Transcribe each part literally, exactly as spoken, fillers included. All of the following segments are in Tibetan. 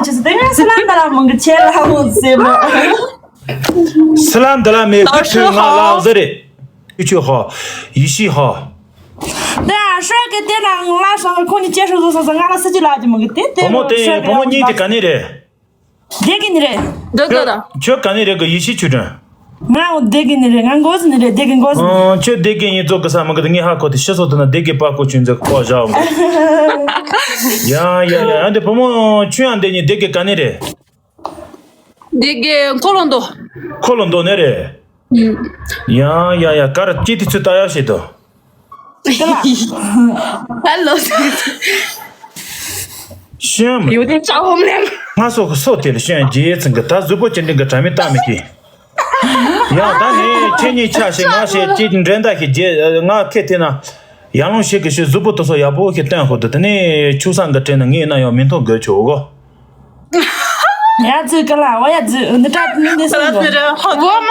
ཅི་སྟེ་སི་ལ་འདི་ལ་མང་གི་ཆེ་ལ་མོ་སེ་མོ། སི་ལ་འདི་ལ་མེ་གི་ཆུ་ང་ལ་ཟེར་རེད། ཆུ་ཆུ་ཧ། ཡི་ཤི་ཧ། དེ་ཨ་ཧྲོ་གི་དེ་ན་ང་ལ་ཧྲོ་ཁོ་ནི་ཅེ་ཧྲོ་ཟོ་ཟོ་ང་ལ་སི་ཅི་ལ་ཅི་མང་གི་དེ་དེ་བུ་མོ་དེ་བུ་མོ་གཉིས་དེ་ག་ནས་རེད། དེ་གི་ནི་རེད། འདི་གི་ད། ཁྱོད་ག་ནས་རེད་གི་ཡི་ཤི་ཆུ་དྲན། ང་འོ་དེ་གི་ནི་རེད། ང་འགོ་ཟི་ནི་རེད། དེ་གི་འགོ་ཟི་ནི། ཨང་ཁྱོད་དེ་གི་ཡིན་ཙོག་གི་ས་མ་གི་ད་ངས་ཧ་གོ་དེ་ཤི་སོ་དེ་ན་དེ་གི་པ་ཀོ་ཆུན་ཟེར་ཀོ་བཞག་འོང་གི། ཡ་ཡ་ཡ་ཡ་འདི་བུ་མོ་ཆུ་ཡང་དེ་ཉིད་དེ་གི་ག་ནས་རེད། དེ་གི་འཁོར་ལོ་འདུག་འཁོར་ལོ་འདུག་ནས་རེད། ཡ་ཡ་ཡ་ག་ར་ཅི་དེ་ཚུ་ལྟ་ཡག་ཞིག་འདུག་ཧ་ལོ། ཤེམ། ཡོད་དེ་ཅག་ཧོམ་ལེམ། ང་སོ་སོ་དེ་ལ་ཤེམ་རྗེས་ཚང་གི་ད་གཟུགས་པོ་ཅན་འདྲེན་གི་དྲ་མི་བཏང་མི་གི། ཡང་ད་ནི་ཁྱེད་གཉིས་ཆ་ཞིག་ང་ཞེས་ཅི་འདྲེན་ད་ཞིག་རྗེས་ང་ཁེ་ཐེ་ན། ཡར་ལོང་ཞིག་གི་ཞིག་གཟུགས་པོ་དུ་སོ་ཡག་པོ་ཞིག་སྟོན་ཧོ་དུ་དེ་ནས་ཆུ་སང་གི་དྲན་ན་ངས་ན་ཡང་མི་མཐོང་དགོས་ཆོག་གོ། ཡ་ཙི་ཀ་ལ་བ་ཡ་ཙི་འདི་ཏྲ་ནི་འདི་སང་གོ། ཧོ་མ།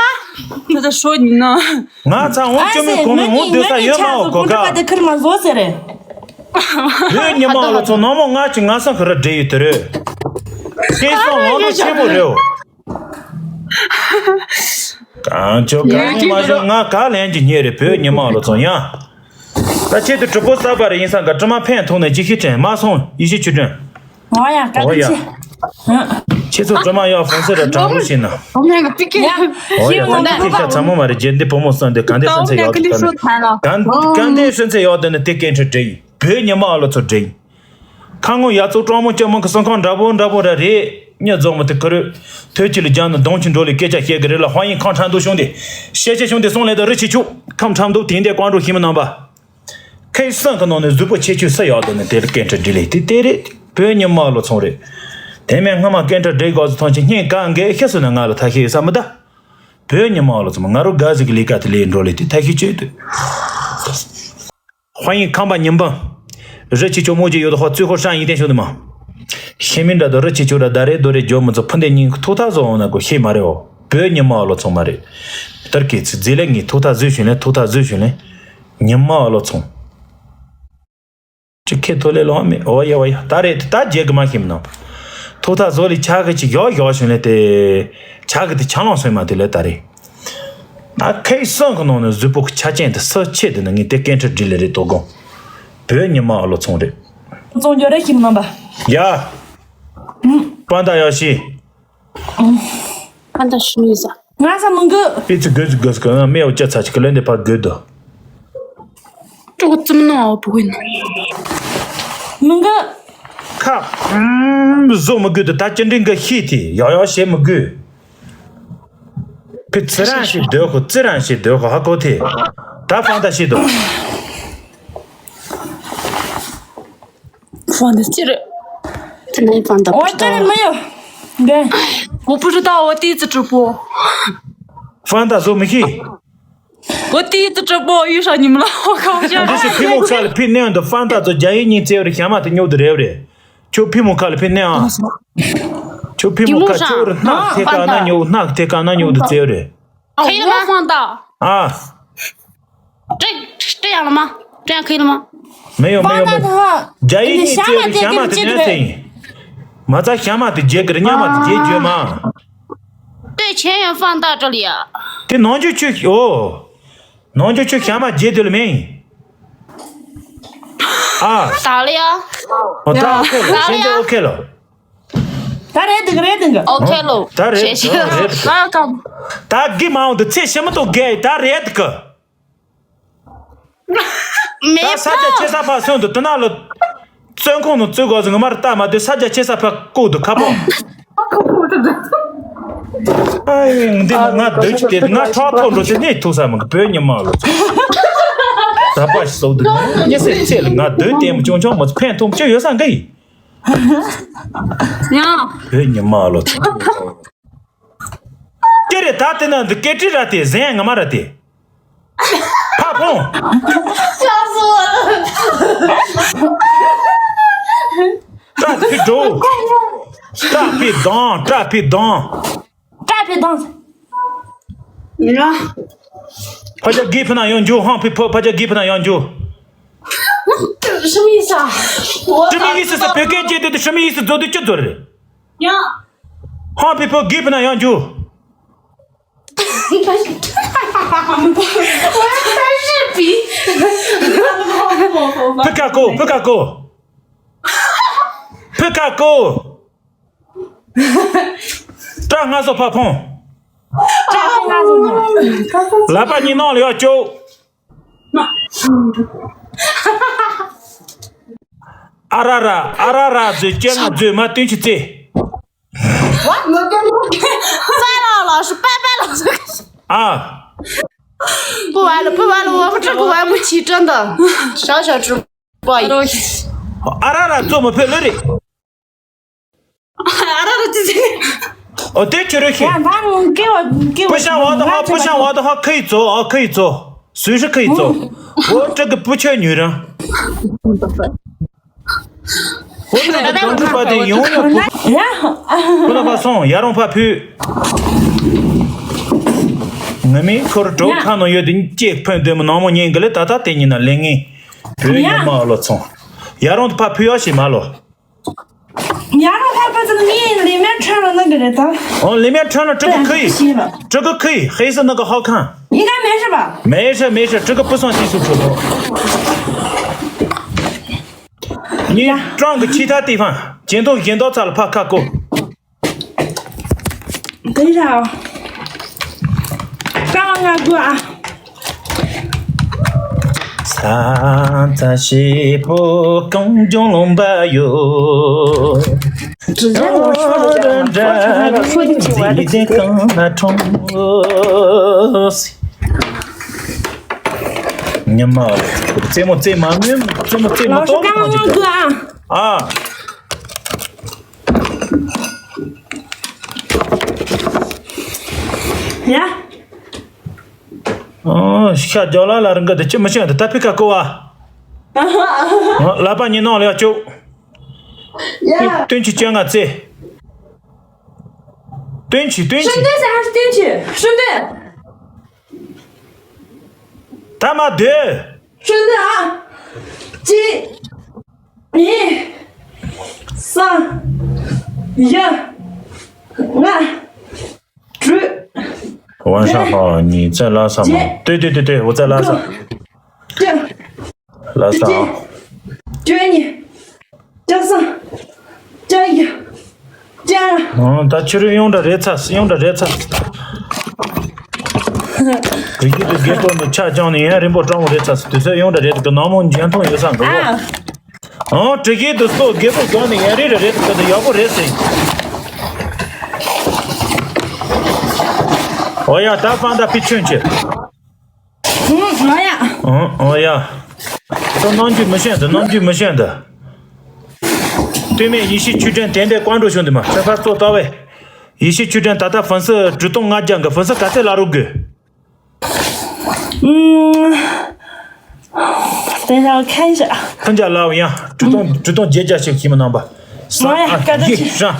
ད་ད་ཤོ་ཉི་ན། ང་ཚ་འོང་ཅོ་མི་གོང་ནས་འོང་སྡོད་ས་ཡོད་མ་འོ་གོ་ག། ཁིར་མ་བཟོ་ཟེར་རེད། བོད་ཉི་མ་ལོ་ཚོ་ནང་མོ་ང་ཅི་ང་སང་ཁ་ར་འདྲེ་ཡོད་དེ་རེད། སྐད་སང་ལང་ལོ་ཆེན་པོ་རེད། གང་ཅོ་གང་ཉི་མ་བཟོ་ང་ག་ལན་གྱི་ཉེ་རེད་བོད་ཉི་མ་ལོ་ཚོ་ཡང་། ད་ཆེད་དུ་གྲུ་པོ་གསར་པ་རེ་ཡིན་སང་ག་གྲུ་མ་ཕན་ཐོག་ནས་ཅི་ཤི་དྲན་མ་སོང་ཡི་ཤི་ཆུ་དྲན། ཨོ་ཡ་བཀའ་དྲིན་ཆེ། ཁྱེད་ཚོ་གྲུ་མ་ཡག་ཧྥོན་སེ་ར་དྲང་རུ་ཤེས་ན། ཨོ་མ་ཡ་ག་པི་ཀེ། ཨོ་ཡ་ད་ནི་ཁྱེད་ཤ་ཚ་མོ་མ་རེད་རྗེས་འདི་བུ་མོ་སོན་འདི་ག་འདི་སོན་ཚེ་ཡག་ཏུ་ག་ནི་ག་འདི་སོན་ཚེ་ཡག་དུ་ནི་དེ་སྐད་འཕྲིན་འདྲེ་ཡིན་བོད་ཉི་མ་ཨ་ལོ་ཚོ་འདྲེ་ཡིན། ཁ་ངོ་ཡ་ཚོ་གྲོགས་མོ་སྐྱ་མོ་གི་སང་ཁང་འདྲ་པོ་འདྲ་པོ་ར་རེད་ཉ་རྫོགས་མ་དེ་ཁ་རུ། ཐོས་ཀྱི་ལི་རྒྱང་ནི་གདོང་ཆི་འགྲོ་ལི་སྐད་ཆ་བཤད་གི་རེད་ལ་ཧ་ཡིན་ཁང་ཁྲང་དུ་བྱུང་སྟེ། ཤེས་ཆེ་བྱུང་སྟེ་སོང་ལས་དང་རི་ཆེ་ཆུ་ཁམས་ཁྲང་དུ་དེ་འདས་ཀོང་འགྲོ་ཤི་མི་རྣམ་པ། ཁའི་སང་གི་ནང་ནས་གཟུགས་པོ་ཆེ་ཆུ་ས་ཡག་དུ་ནས་དེ་ལ་སྐད་འཕྲིན་འདྲི་ལས་དེ་དེ་རེད་བོད་ཉི་མ་ལོ་ཚོང་རེད། དེ་མིན་སྔ་མ་སྐད་འཕྲིན་འདྲི་དགོས་སུ་ཐོན་ཆེ་སྙིང་གང་གས་ཤེས་སུ་ན་ང་ལ་ཐ་ཤེས་ཡོད་ས་མི་ད། བོད་ཉི་མ་ལོ་ཚོང་ང་རོ་དགའ་ཟིག་གི་ལས་ཀ་དེ་ལས་འགྲོ་ལས་དེ་ཐ་ཤེས་བྱོས་དུ། ཧ་ཡིན་ཁམས་པ་ཉིན་པ། རི་ཆེ་ཆུ་མོ་ཅི་ཡོད་དོ་ཧོ་ཙུ་ཧོ་ཧྲང་ཡིན་ཏན་ཤོད་དུ་མ། ཤེས་མིན་འདྲ་དོ་རི་ཆེ་ཆུ་ར་ད་རེ་དོ་རེ་འཇོ་མི་ཚོ་ཕུ་འདེ་ཉིན་ཐུག་ཐག་བཟོ་འོང་ན་གོ་ཤེས་མ་རེད་འོ། བོད་ཉི་མ་ལོ་ཚོང་མ་རེད། དར་གི་ཚི་རྫི་ལེ་ངི་ཐུག་ཐག་བཟོས་ཤུན་ལེ་ཐུག་ཐག་བཟོས་ཤུན་ལེ། ཉི་མ་ལོ་ཚོང་། ཅི་ཁེ་ཐོ་ལེ་ལོ་མེ་འོ་ཡ་འོ་ཡ་ད་རེད་ད་རྗེས་གི་མ་ཤེས་མི་ནོ། ཐུག་ཐག་བཟོ་ལེ་ཆ་གི་ཅི་ཡོ་ཡོ་ཤུན་ལེ་དེ། ཆ་གི་དེ་ཆ་ལོང་སོན་མ་དེ་ལེ་ད་རེད། ད་ཁའི་སང་གི་ནང་ནས་གཟུགས་པོ་གི་ཆ་ཅན་དེ་སུ་ཆེ་དེ་ནི་ངས་དེ་སྐད་འཕྲིན་འདྲི་ལེ་རེད་དོ་དགོངས། བོད་ཉི་མ་ཨ་ལོ་ཚོང་རེད། བཙོང་རྒྱུ་རེད་ཤིམ་ནམ་པ། ཡ། པན་ད་ཡ་ཤི། པན་ད་ཤི་མི་ས། ང་ས་མི་འགུ། པི་ཙི་དགོས་ཙི་དགོས་ཀི་ང་མེ་འོ་ཅ་ཚ་ཅིག་གི་ལན་དེ་ཕར་དགོས་དོ། ཅོག་ཙི་མི་ནོ་ཨོ་བུ་ནོ། མི་འགུ། ཁ། བཟོ་མི་དགོས་དོ་ད་ཅི་འདྲི་འགུ་ཤི་དེ་ཡ་ཡ་བྱེད་མི་དགོས། ཁོས་ཙི་རང་ཞིག་སྡོད་ཁོ་ཙི་རང་ཞིག་སྡོད་ཁོ་ཧ་གོ་ཐེ། ད་ཧྥང་ཏ་ཤི་དོ། ཧྥང་ཏ་ཅི་རེད། ཙི་ནའི་ཧྥང་ཏ་འོ་ཙི་རེད་མ་ཡོ། འདི། 我不知道我第一次直播。 ཧྥང་ཏ་བཟོ་མི་ཤེས། 我第一次直播遇上你们了，我靠！ འདི་ཞིག་ཕི་མོ་ཁ་ལ་ཕི་ནས་འདི་ཧྥང་ཏ་ཚོ་རྒྱ་ཡིག་གཉིས་བཙལ་བར་ཞྭ་མ་དེ་ཉོ་དུ་རེད་རེད། ཁྱོད་ཕི་མོ་ཁ་ལ་ཕི་ནས་ཨ། ཁྱོད་ཕི་མོ་ཁ་ཁྱོད་ར་སྣག་ཐེ་ཀ་ན་ཉོ་སྣག་ཐེ་ཀ་ན་ཉོ་དུ་བཙལ་བར་རེད། 可以了吗？ ཧྥང་ཏ། ཨ། 这这样了吗？这样可以了吗？ 没有没有没有。 རྒྱ་ཡིག་གཉིས་བཙལ་བར་ཞྭ་མ་དེ་ཉོས་ཟེར་ཡིན། མ་རྩ་ཞྭ་མ་དེ་རྒྱལ་གི་ར་ཉ་མ་དེ་རྒྱལ་བརྗོད་མ། 对，钱也放到这里啊。 དེ་ནང་ཆོས་ཆོས་ཨོ། ནང་ཆོས་ཆོས་ཞྭ་མ་རྒྱལ་དུ་ལ་མིན། ཨ། 打了呀。 ཨོ་ད་ཨོ་ཁེ་ལོ་现在ཨོ་ཁེ་ལོ། ད་རེད་འདུག་རེད་འདུག OK 了。 ད་རེད་谢谢。 ད་རེད་འདུག welcome。 ད་གི་མ་འོང་དུ་ཚེ་ཞིམ་མི་ཏོ་རྒྱལ་ད་རེད་འདུག 没 ད་ས་ཆ་ཆེ་ས་ཕ་སོན་དུ་དུ་ན་ལ། བཙོན་ཁང་ནང་བཙོན་དགོས་ཟིན་ང་མར་ལྟ་མ་དུས་ས་ཆ་ཆེ་ས་ཕ་ལྐོག་ཏུ་ཁ་པོ། ཨའི་འདི་ང་སྡོད་ཅི་དེ་ང་ཁྲག་ཐོག་འགྲོ་ཆེ་ནས་ཐུག་ས་མ་གི་བོད་ཉི་མ་ལོ། ད་པ་ཞིག་སོགས་དུ་ཉི་སེ་ཚེ་ལ་ང་སྡོད་དེ་མ་ཅུང་ཆུང་མ་ཕན་ཐོགས་ཅི་ཡོད་ས་འགའི། ཡང་། བོད་ཉི་མ་ལོ། ཀྱེ་རེ་ད་དེ་ན་འདི་སྐད་ཀྲི་ར་དེ་ཟན་ང་མ་ར་དེ། ཕ་ཕུང་། 笑死我了。 ཏྲ་ཕི་འགྲོ། ཏྲ་ཕི་དང་ཏྲ་ཕི་དང་། 诈骗东西。 你说。 ཕ་ཅག་གི་ཕི་ན་ཡོང་རྒྱུ་ཧང་ཕི་ཕོ་ཕ་ཅག་གི་ཕི་ན་ཡོང་རྒྱུ། 什么意思啊？我 ཅི་མི་ཡིས་སི་བོད་སྐད་ཅེས་དེ་དུ་ཤི་མི་ཡིས་སི་རྫོ་དུ་ཅི་རྫོ་རེད། ཡང་། ཧང་ཕི་ཕོ་གིབ་ན་ཡང་རྒྱུ། ཕི་ཀ་ཀོ། ཕི་ཀ་ཀོ། ཕི་ཀ་ཀོ། ཏྲ་ང་སོ་ཕ་ཕོང་། ཏྲ་ང་སོ་ཕ། ལ་པ་ཉི་ནང་ལ་ཡོད་ཅོ། ཨ་ར་ར། ཨ་ར་ར་མཛོད་སྐྱེ་ང་མཛོད་མ་སྟོན་ཆི་ཙེ། ས་ལ་ལ་སུ་པེ་པེ་ལ་སུ། ཨ། 不玩了，不玩了，我们这个玩不起，真的。小小直播。 ཨ་ར་ར་ཙོ་མ་ཕེ་ལེ་རེ། ཨ་ར་ར་ཙི་ཙི། ཨོ་དེ་ཁྱོད་རེ་ཤི། ཡ་ད་ངུ་སྐྱེ་བ་སྐྱེ་བ། 不想玩的话，不想玩的话可以走啊，可以走，随时可以走。我这个不缺女人。我那个同志发的永远不。ཡ། 不能发送，ཡ་རང་ཕ་ཕུ། ང་མི་ཁོར་འགྲོ་ཁ་ནང་ཡོད་དེ་ཅེག་ཕན་དོན་མི་ནང་མོ་ཉན་གི་ལེ། ད་ད་དེ་ཉིན་ན་ལེ་ངེ་བོད་ཉི་མ་ཨ་ལོ་ཚོང་། ཡ་རང་ཕ་ཕུ་ཡ་ཞིག་མ་ལོ། 你要让他把这个面里面穿了那个人，他 ཨོ་ལེ་མེ་ཁྲ་ན་ཀྲི་ཀི་ཁི་ཡི། ཀྲི་ཀི་ཁི་ཡི་黑色那个好看。 应该没事吧？ 没事没事，这个不算技术丑陋。你撞个其他地方，剪动剪刀咋了？怕卡过。 等一下啊，刚刚那个啊。 ས་ཚ་ཞེ་པོ་གངས་ལྗོངས་ལུང་པ་ཡོད། 直接我说的这样，我说出来了，说进去我还是直接。 ཉི་མ་རྩེད་མོ་རྩེད་མ་ནུས། རྩེད་མོ་རྩེད་མ་ཏོག 老师，刚刚那个啊。 ཨ། 呀。 ཨོ་ཤ་རྒྱག་ལ་ལ་རང་གི་དེ་ཅི་མི་ཤེས་འདི་ད་ཕི་ཀ་ཀོ་བ། ཨ་ལ་པ་ཉི་ནང་ལ་ཡ་ཅོ། ཡ། སྟོན་ཆི་ཅན་ང་ཙེ། སྟོན་ཆི་སྟོན་ཆི། 深蹲还是蹲起？深蹲。 ད་མ་སྡོད། 深蹲啊！ གཅིག་གཉིས། གསུམ། བཞི། ལྔ། དྲུག 晚上好，你在拉萨吗？对对对对，我在拉萨。 བཅུ། 拉萨啊。 བཅུ་གཉིས། བཅུ་གསུམ། བཅུ་བཞི། བཅུ་ལྔ། ཨང་། ད་ཁྱོད་རང་ཡོང་འདྲ་རེད་ཚ། ཡོང་འདྲ་རེད་ཚ། བོད་བརྒྱུད་དུ་རྒད་པོ་ནི་ཆ་བཅངས་ནས་ཡུན་རིང་པོ་སྤྲང་བོ་རེད་ཚ། དུས་ཚོད་ཡོང་འདྲ་རེད་གི་ནང་མོ་འཇོན་ཐང་ཡོད་ས་འགོ་བོ། ཨང་། བོད་བརྒྱུད་དུ་སོ་རྒད་པོ་བཟོ་ནས་ཡུན་རིང་རེ་རེད་གི་དུ་ཡག་པོ་རེད་ཟེར། ཨོ་ཡ། ད་ཕན་ད་ཕི་ཆུན་ཆེ། ཨང་། ཨང་། ཨང་། ཨང་། ཡ། ད་རྣམ་འགྱུར་མི་ཤེས་འདི། རྣམ་འགྱུར་མི་ཤེས་འདི། སྟོད་སྨད་ཡེ་ཤེས་ཆོས་སྒྲོན་དེ་འདྲའི་བཀའ་འགྲོ་བྱུང་འདི་མ་ཁྱོད་ཕར་ཙོ་ལྟ་བས། ཡེ་ཤེས་ཆོས་སྒྲོན་ད་ལྟ་粉丝 ཁྲི་སྟོང་ལྔ་བརྒྱ་གི་粉丝 ག་ཚད་ལ་རུ་དགོས། ཨང་། 等一下，我看一下。 ཕུན་ཅ་ལའོ་ཡང་ཁྲི་སྟོང་ཁྲི་སྟོང་བརྒྱད་བརྒྱ་ཞིག་ཤི་མི་ནང་པ། ས་ཨ་ཡ་བཀའ་དྲིན་ཆེ། ཧྲ།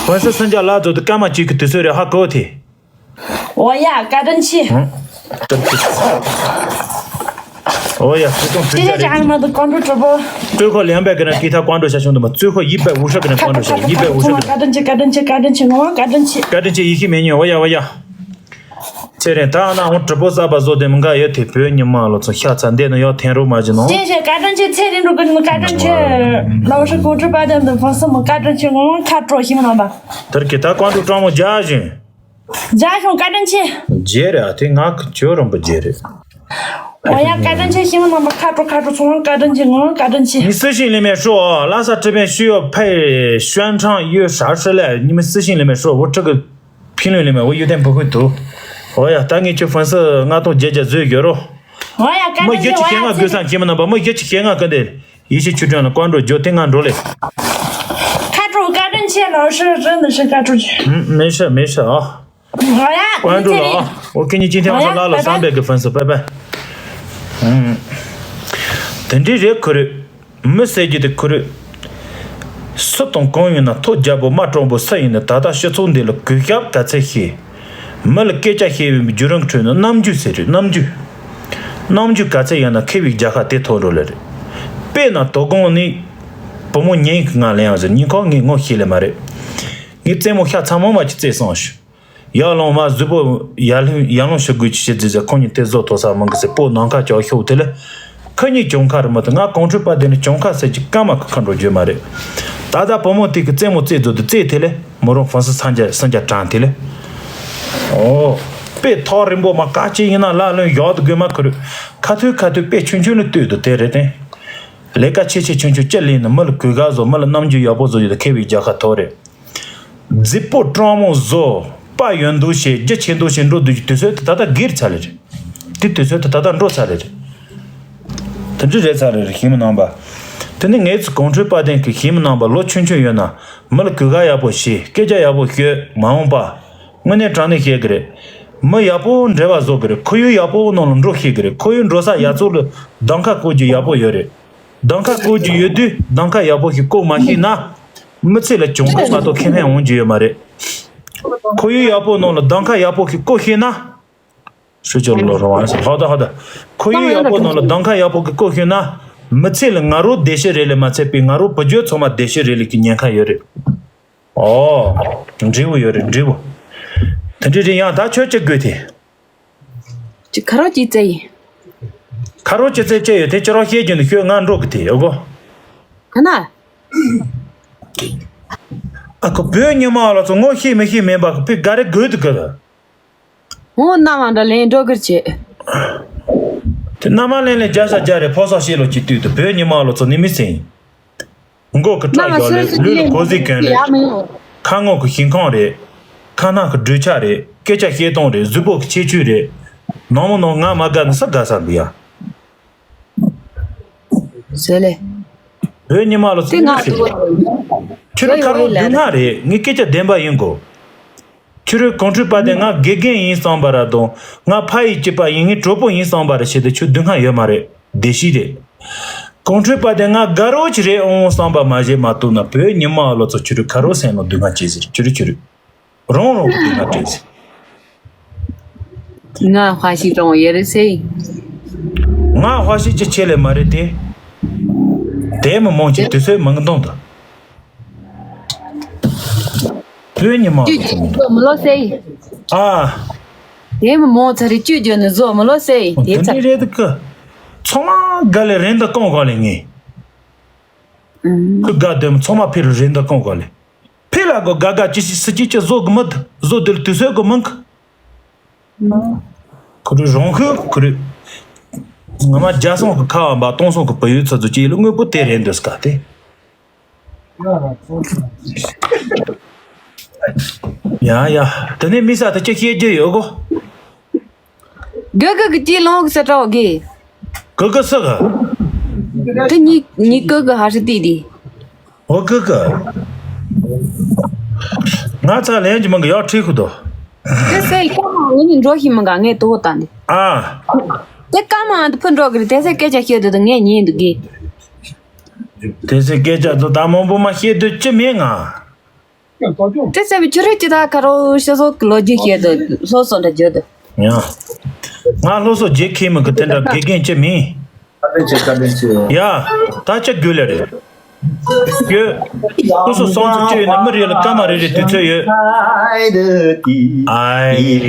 ཕུན་སུམ་ཚོགས་ལ་ཚོགས་དུ་སྐར་མ་གཅིག་གི་དུས་ཚོད་རེ་ཧ་གོ་ཐེ། 我呀， བཀའ་དྲིན་ཆེ། ཨོ་ཡ། ཁྲི་སྟོང་ཕུན་ཅ་རེད། 这些家人们都关注直播。 最后两百个人给他关注一下，兄弟们，最后一百五十个人关注一下，一百五十个人。 བཀའ་དྲིན་ཆེ། བཀའ་དྲིན་ཆེ། བཀའ་དྲིན་ཆེ། ངོ་མ་བཀའ་དྲིན་ཆེ། བཀའ་དྲིན་ཆེ། ཡེ་ཤེས་མེ་ཉོན། 我呀，我呀。 ཚེ་རིང་ད་ན་འོང་直播གསར་པ་བཟོ་དེ་མི་འགའ་ཡོད་དེ། བོད་ཉི་མ་ལོ་ཚོ་ཤ་ཚ་འདས་ནི་ཡོད་ཐེན་རོ་མ་བྱེད་ནོ། 谢谢། བཀའ་དྲིན་ཆེ། ཚེ་རིང་འགྲོ་གི་ནི་བཀའ་དྲིན་ཆེ། 老师 གོ་སྒྲིག་པ་དེ་འདི་ཕོ་སི་མོ་བཀའ་དྲིན་ཆེ། ངོ་མ་ཁ་དྲོ་ཤི་མི་ནང་པ། དེར་གི་ད་ཀོང་ཀྲུག་སྤྲང་མོ་རྒྱ་བཞིན། རྒྱ་གཞུང་བཀའ་དྲིན་ཆེ། རྗེ་རེད་ཨ། དེ་ང་ཁྱོད་རང་པོ་རྗེ་རེད། 我呀། བཀའ་དྲིན་ཆེ། ཤི་མི་ནང་པ་ཁ་དྲོ་ཁ་དྲོ་ཚང་མ་བཀའ་དྲིན་ཆེ། ངོ་མ་བཀའ་དྲིན་ཆེ། 你私信里面说，拉萨这边需要配宣传，有啥事嘞？你们私信里面说，我这个 评论里面我有点不会读。 ཨོ་ཡ། ད་ངས་ཁྱོད་ཕན་སི་ལྔ་སྟོང་བརྒྱད་བརྒྱ་བཟོས་ཡོད་རོ། 我呀། བཀའ་དྲིན་ཆེ། མི་བརྒྱད་ཅུ་ཞེ་ལྔ་དགོས་སམ་ཁྱེད་མི་རྣམ་པ། མི་བརྒྱད་ཅུ་ཞེ་ལྔ་གི་འདི་ཡེ་ཤེས་ཆོས་སྒྲོན་ལ་ཀོང་ཀྲུག་འཇོག་དེ་ང་འགྲོ་ལེ། ཁ་དྲོ་བཀའ་དྲིན་ཆེ། 老师真的是 བཀའ་དྲིན་ཆེ། 嗯，没事没事啊。 ཨོ་ཡ། 关注了啊。我给你今天晚上拉了三百个粉丝，拜拜。嗯，དེ་འདྲའི་རེད་ཁོ་རེ། མི་ཟེར་རྒྱུ་དེ་ཁོ་རེ། སུ་དང་གང་ཡིན་ན་ཐོ་རྒྱལ་པོ་མ་དྲང་པོ་སུ་ཡིན་ན། ད་ལྟ་སྤྱི་ཚོགས་འདི་ལ་གུས་ཞབས་ག་ཚད་བྱེད། མི་ལ་སྐད་ཆ་བཤད་པའི་བརྒྱུད་རིམ་ཁྲོད་ནས་རྣམ་འགྱུར་ཟེར་རེད། རྣམ་འགྱུར། རྣམ་འགྱུར་ག་ཚད་ཡིན་ན་མཁས་པའི་རྒྱལ་ཁ་དེ་ཐོབ་འགྲོ་ལེ་རེད། དཔེར་ན་དོ་དགོང་ནི། བུ་མོ་ཉིན་གི་ང་ལེན་ཡང་ཟེར་ཉིན་ཁོ་ངས་ངོ་ཤེས་ལེ་མ་རེད། ངའི་རྩེད་མོ་ཤ་ཚ་མོ་མ་ཅིག་རྩེད་སོང་ཞུ། ཡར་ལོང་མ་གཟུགས་པོ་ཡར་ལྷུང་ཡར་ལོང་ཞུ་དགོས་ཀྱི་ཤེས་རྫི་ཟེར། ཁོང་གཉིས་དེ་བཟོ་ཐོ་ས་མང་གི་ཟེར། སྤོ་ནང་ཁ་ཅོག་ཤོག་དེ་ལས། ཁོ་གཉིས་གྱོང་ཁ་རེད་མ་གཏོགས། ང་གོང་ཁྲོས་པ་དེ་ནི་གྱོང་ཁ་ཟེར་གྱི་སྐར་མ་ཁ་ཁ་འགྲོ་རྒྱུ་མ་རེད། ད་ལྟ་བུ་མོ་དེ་གི་རྩེད་མོ་རྩེད་རྫོ་དེ་རྩེད་དེ་ལས་མོ་རང་ཧྥང་སི་སང་རྒྱ་སང་རྒྱ་དྲང་དེ་ལས། ཨོ། དཔེ་ཐག་རིང་པོ་མ་ཀ་ཅི་ཡིན་ན་ལ་ལོན་ཡག་ཏུ་དགོས་མ་ཁུར། ཁ་ཐུག་ཁ་ཐུག་དཔེ་ཆུང་ཆུང་ལ་ལྟོས་དུ་དེ་རེད་དེ། ལས་ཀ་ཆེ་ཆེ་ཆུང་ཆུང་ཅི་ལས་ནི་མི་ལ་གོས་དགའ་བཟོ། མི་ལ་རྣམ་འགྱུར་ཡག་པོ་བཟོ་རྒྱུ་དེ་ཁེ་བའི་རྒྱལ་ཁ་ཐོབ་རེད། རྫི་པོ་སྤྲང་མོ་བཟོ། དཔའ་ཡོད་འདུག་བྱེད། རྒྱུ་ཆེ་འདུག་བྱེད་འགྲོ་འདུག་གི་དུས་ཚོད་དེ་ད་ལྟ་སྒེར་ཚར་ལེ་རེད། དེ་དུས་ཚོད་དེ་ད་ལྟ་འགྲོ་ཚར་ལེ་རེད། དེ་འདྲ་རེད་ཚར་ལེ་རེད། ཞིམ་རྣམ་པ། དེ་ནི་ངའི་ཚོ་གོང་འཕྲོས་དཔའ་ལྡན་གྱི་ཞིམ་རྣམ་པ་ལོ་ཆུང་ཆུང་ཡོད་ན་མི་ལ་གུས་ཀ་ཡག་པོ་བྱེད། སྐད་ཆ་ཡག་པོ་ཤོད། མ་འོངས་པ། དངོས་གནས་དྲང་གནས་བཤད་གི་རེད། མི་ཡག་པོ་འབྲེལ་བ་བཟོ་གི་རེད། ཁོར་ཡུག་ཡག་པོ་ནང་ལ་འགྲོ་ཤེས་གི་རེད། ཁོར་ཡུག་འགྲོ་ས་ཡག་ཚོ་ལ་གདམ་ཁ་བསྐོ་རྒྱུ་ཡག་པོ་ཡོད་རེད། གདམ་ཁ་བསྐོ་རྒྱུ་ཡོད་དུས་གདམ་ཁ་ཡག་པོ་ཞིག་བསྐོ་མ་ཤེས་ན། མི་ཚེ་ལ་གྱོང་གུན་མ་གཏོགས་ཁེ་ཕན་འོང་རྒྱུ་ཡོད་མ་རེད། ཁོར་ཡུག་ཡག་པོ་ནང་ལ་གདམ་ཁ་ཡག་པོ་ཞིག་བསྐོ་ཤེས་ན། ཧོ་ད་ཧོ་ད། ཁོར་ཡུག་ཡག་པོ་ནང་ལ་གདམ་ཁ་ཡག་པོ་ཞིག་བསྐོ་ཤེས་ན། མི་ཚེ་ལ་ང་རོ་བདེ་ཤོས་རེད་ལས་མ་ཚད་པའི་ང་རོ་བུ་རྒྱུད་ཚང་མ་བདེ་ཤོས་རེད་ལས་ཀྱི་ཉེན་ཁ་ཡོད་རེད། ཨོ། འབྲས་བུ་ཡོད་རེད། འབྲས་བུ། དེ་འདྲ་རེད། ཡང་ད་ཁྱོད་ཅི་དགོས་དེ། ཅི་ཁ་རོག་ཅི་བཙལ་ཡིན། ཁ་རོག་ཅི་བཙལ་ཅི་ཡོད་དེ་ཁྱོད་རང་བཤད་རྒྱུ་ནི་ཁྱོད་ང་འགྲོ་གི་དེ་ཡོད་གོ། ག་ན། ཨ་ཁུ་བོད་ཉི་མ་ལོ་ཚོ་ངོ་ཤེས་མི་ཤེས་མིན་པ་ཁུ་ཕི་ག་རེ་དགོས་དུ་གི། འོ་མནའ་མ་འདྲ་ལན་འགྲོ་གི་བྱེད། དེ་མནའ་མ་ལན་ལན་རྒྱ་ས་རྒྱ་རེད། ཕོ་ས་ཤེས་ལོ་ཅི་དུས་དུ་བོད་ཉི་མ་ལོ་ཚོ་ནི་མི་སྲིད། མགོ་གི་སྐྲ་ཡོག་རེད། ལུས་ལ་གོ་ཟི་གོན་རེད། ཁ་ངོ་གི་ཞིང་ཁམས་རེད། ཁ་ནང་གི་སྦྲུལ་ཆགས་རེད། སྐད་ཆ་བཤད་སྟངས་རེད། གཟུགས་པོ་གི་ཁྱད་ཆོས་རེད། ནང་མོ་ནང་ང་མ་དགའ་ནི་ས་དགའ་ས་འདུག་ཡ། ཟེར་ལེ། བོད་ཉི་མ་ལོ་ཚོ་དེ་ང་ཚོ་ཁྱོད་རང་ཁ་རོག་སྡུག་བསྔལ་རེད། ངས་སྐད་ཆ་བདེན་པ་ཡིན་གོ། ཁྱོད་རང་གོང་འཕྲོས་པ་དེ་ང་དགེ་རྒན་ཡིན་བསམ་པ་ར་དང་ང་ཕ་ཡི་སྐྱེས་པ་ཡིན། ངའི་གྲོགས་པོ་ཡིན་བསམ་པ་ར་བྱེད་དུ་ཁྱོད་སྡུག་བསྔལ་ཡོད་མ་རེད། བདེ་སྐྱིད་རེད། གོང་འཕྲོས་པ་དེ་ང་དགའ་རོགས་ཅིག་རེད་འོང་བསམ་པ་མ་བྱེད་མ་གཏོགས་ན། བོད་ཉི་མ་ལོ་ཚོ་ཁྱོད་རང་ཁ་རོག་སེམས་ལ་སྡུག་བསྔལ་བྱེད་ཟེར། ཁྱོད་རང་ཁྱོད་རང་རང་རང་གི་སྡུག་བསྔལ་བྱེད་ཟེར། ང་ཧྥ་ཤི་ཀྲོང་ཡེ་རེ་སེ། ང་ཧྥ་ཤི་ཅི་ཆེ་ལེ་མ་རེད་དེ། དེ་མི་མང་ཆེ་དུས་ཚོད་མང་གི་འདུག་ད། བོད་ཉི་མ་ལོ་ཚོ་མི་འདུག་མི་ལོ་སེ། ཨ། དེ་མི་མང་ཚ་རེ་བཅུ་བརྒྱུད་ནས་བཟོ་མི་ལོ་སེ་དེ་དེ་ཚ། འདྲ་རེད་གི། ཚང་མ་དགའ་ལེ་རེད་འདི་གང་ག་ལེ་ངས། ཁུ་དགའ་དེ་མི་ཚང་མ་ཕེ་རུ་རེད་འདི་གང་ག་ལེ། ཕེ་ལ་གོ་དགའ་དགའ་ཅི་ཞིག་སི་ཅི་ཅི་བཟོ་གི་མི་འདུག་བཟོ་དེ་ལ་དུས་ཚོད་གི་མི་འགི། ཁུ་རུ་རང་ཁུ་ཁུ་རུ། ང་མ་རྒྱ་སོང་གི་ཁ་བ་འབའ་སྟོང་སོང་གི་བུ་ཡུལ་ཚ་ཚོ་ཅི་ལ་དངོས་པོ་དེ་རེད་འདོད་སྐ་དེ། ཡ་ཡ། དེ་ནས་མི་ས་དེ་ཅི་བཤད་རྒྱུ་ཡོད་གོ། གི་གི་གི་ཅི་ལོང་གི་ས་ཏྲའོ་གི། གི་གི་ས་གི། དེ་ཉི་ཉི་གི་གི་ཧ་ཧྲི་ཏི་དི། འོ་གི་གི། ང་ཚ་ལན་གྱི་མང་གི་ཡག་ཁྲིད་ཁུ་དོ། དེ་སེ་ཀ་མ་ངི་ནི་འགྲོ་ཤི་མང་ག་ངས་ཏོ་ཏང་དི། ཨ། དེ་ཀ་མ་འདི་ཕུ་འགྲོ་གི་རེད། དེ་སེ་སྐད་ཆ་བཤད་དུ་དུ་ངས་ཉན་འདུག་གི། དེ་སེ་སྐད་ཆ་ཚོ་ད་མང་པོ་མ་བཤད་དུ་ཅི་མེད་ང་། དེ་ཚེ་བི་ཆུ་རེ་ཅི་ད་ཁ་རོ་ཤ་སོ་གི་ལོ་རྒྱུས་བཤད་དུ་སོ་སོ་འདྲ་བརྗོད་དུ། ཡ། ང་སློབ་གསོ་རྒྱག་མཁན་མི་གི་དེ་འདྲ་དགེ་རྒན་ཅི་མིན། བཀའ་དྲིན་ཆེ། བཀའ་དྲིན་ཆེ། ཡ། ད་ཅི་དགོས་ལེ་རེད། ཡོད། སོ་སོ་སོང་ཚོ་ཅི་ཡོད་ན་མི་རེ་ལ་སྐར་མ་རེ་རེ་དུས་ཚོད་ཡོད། ཨའི།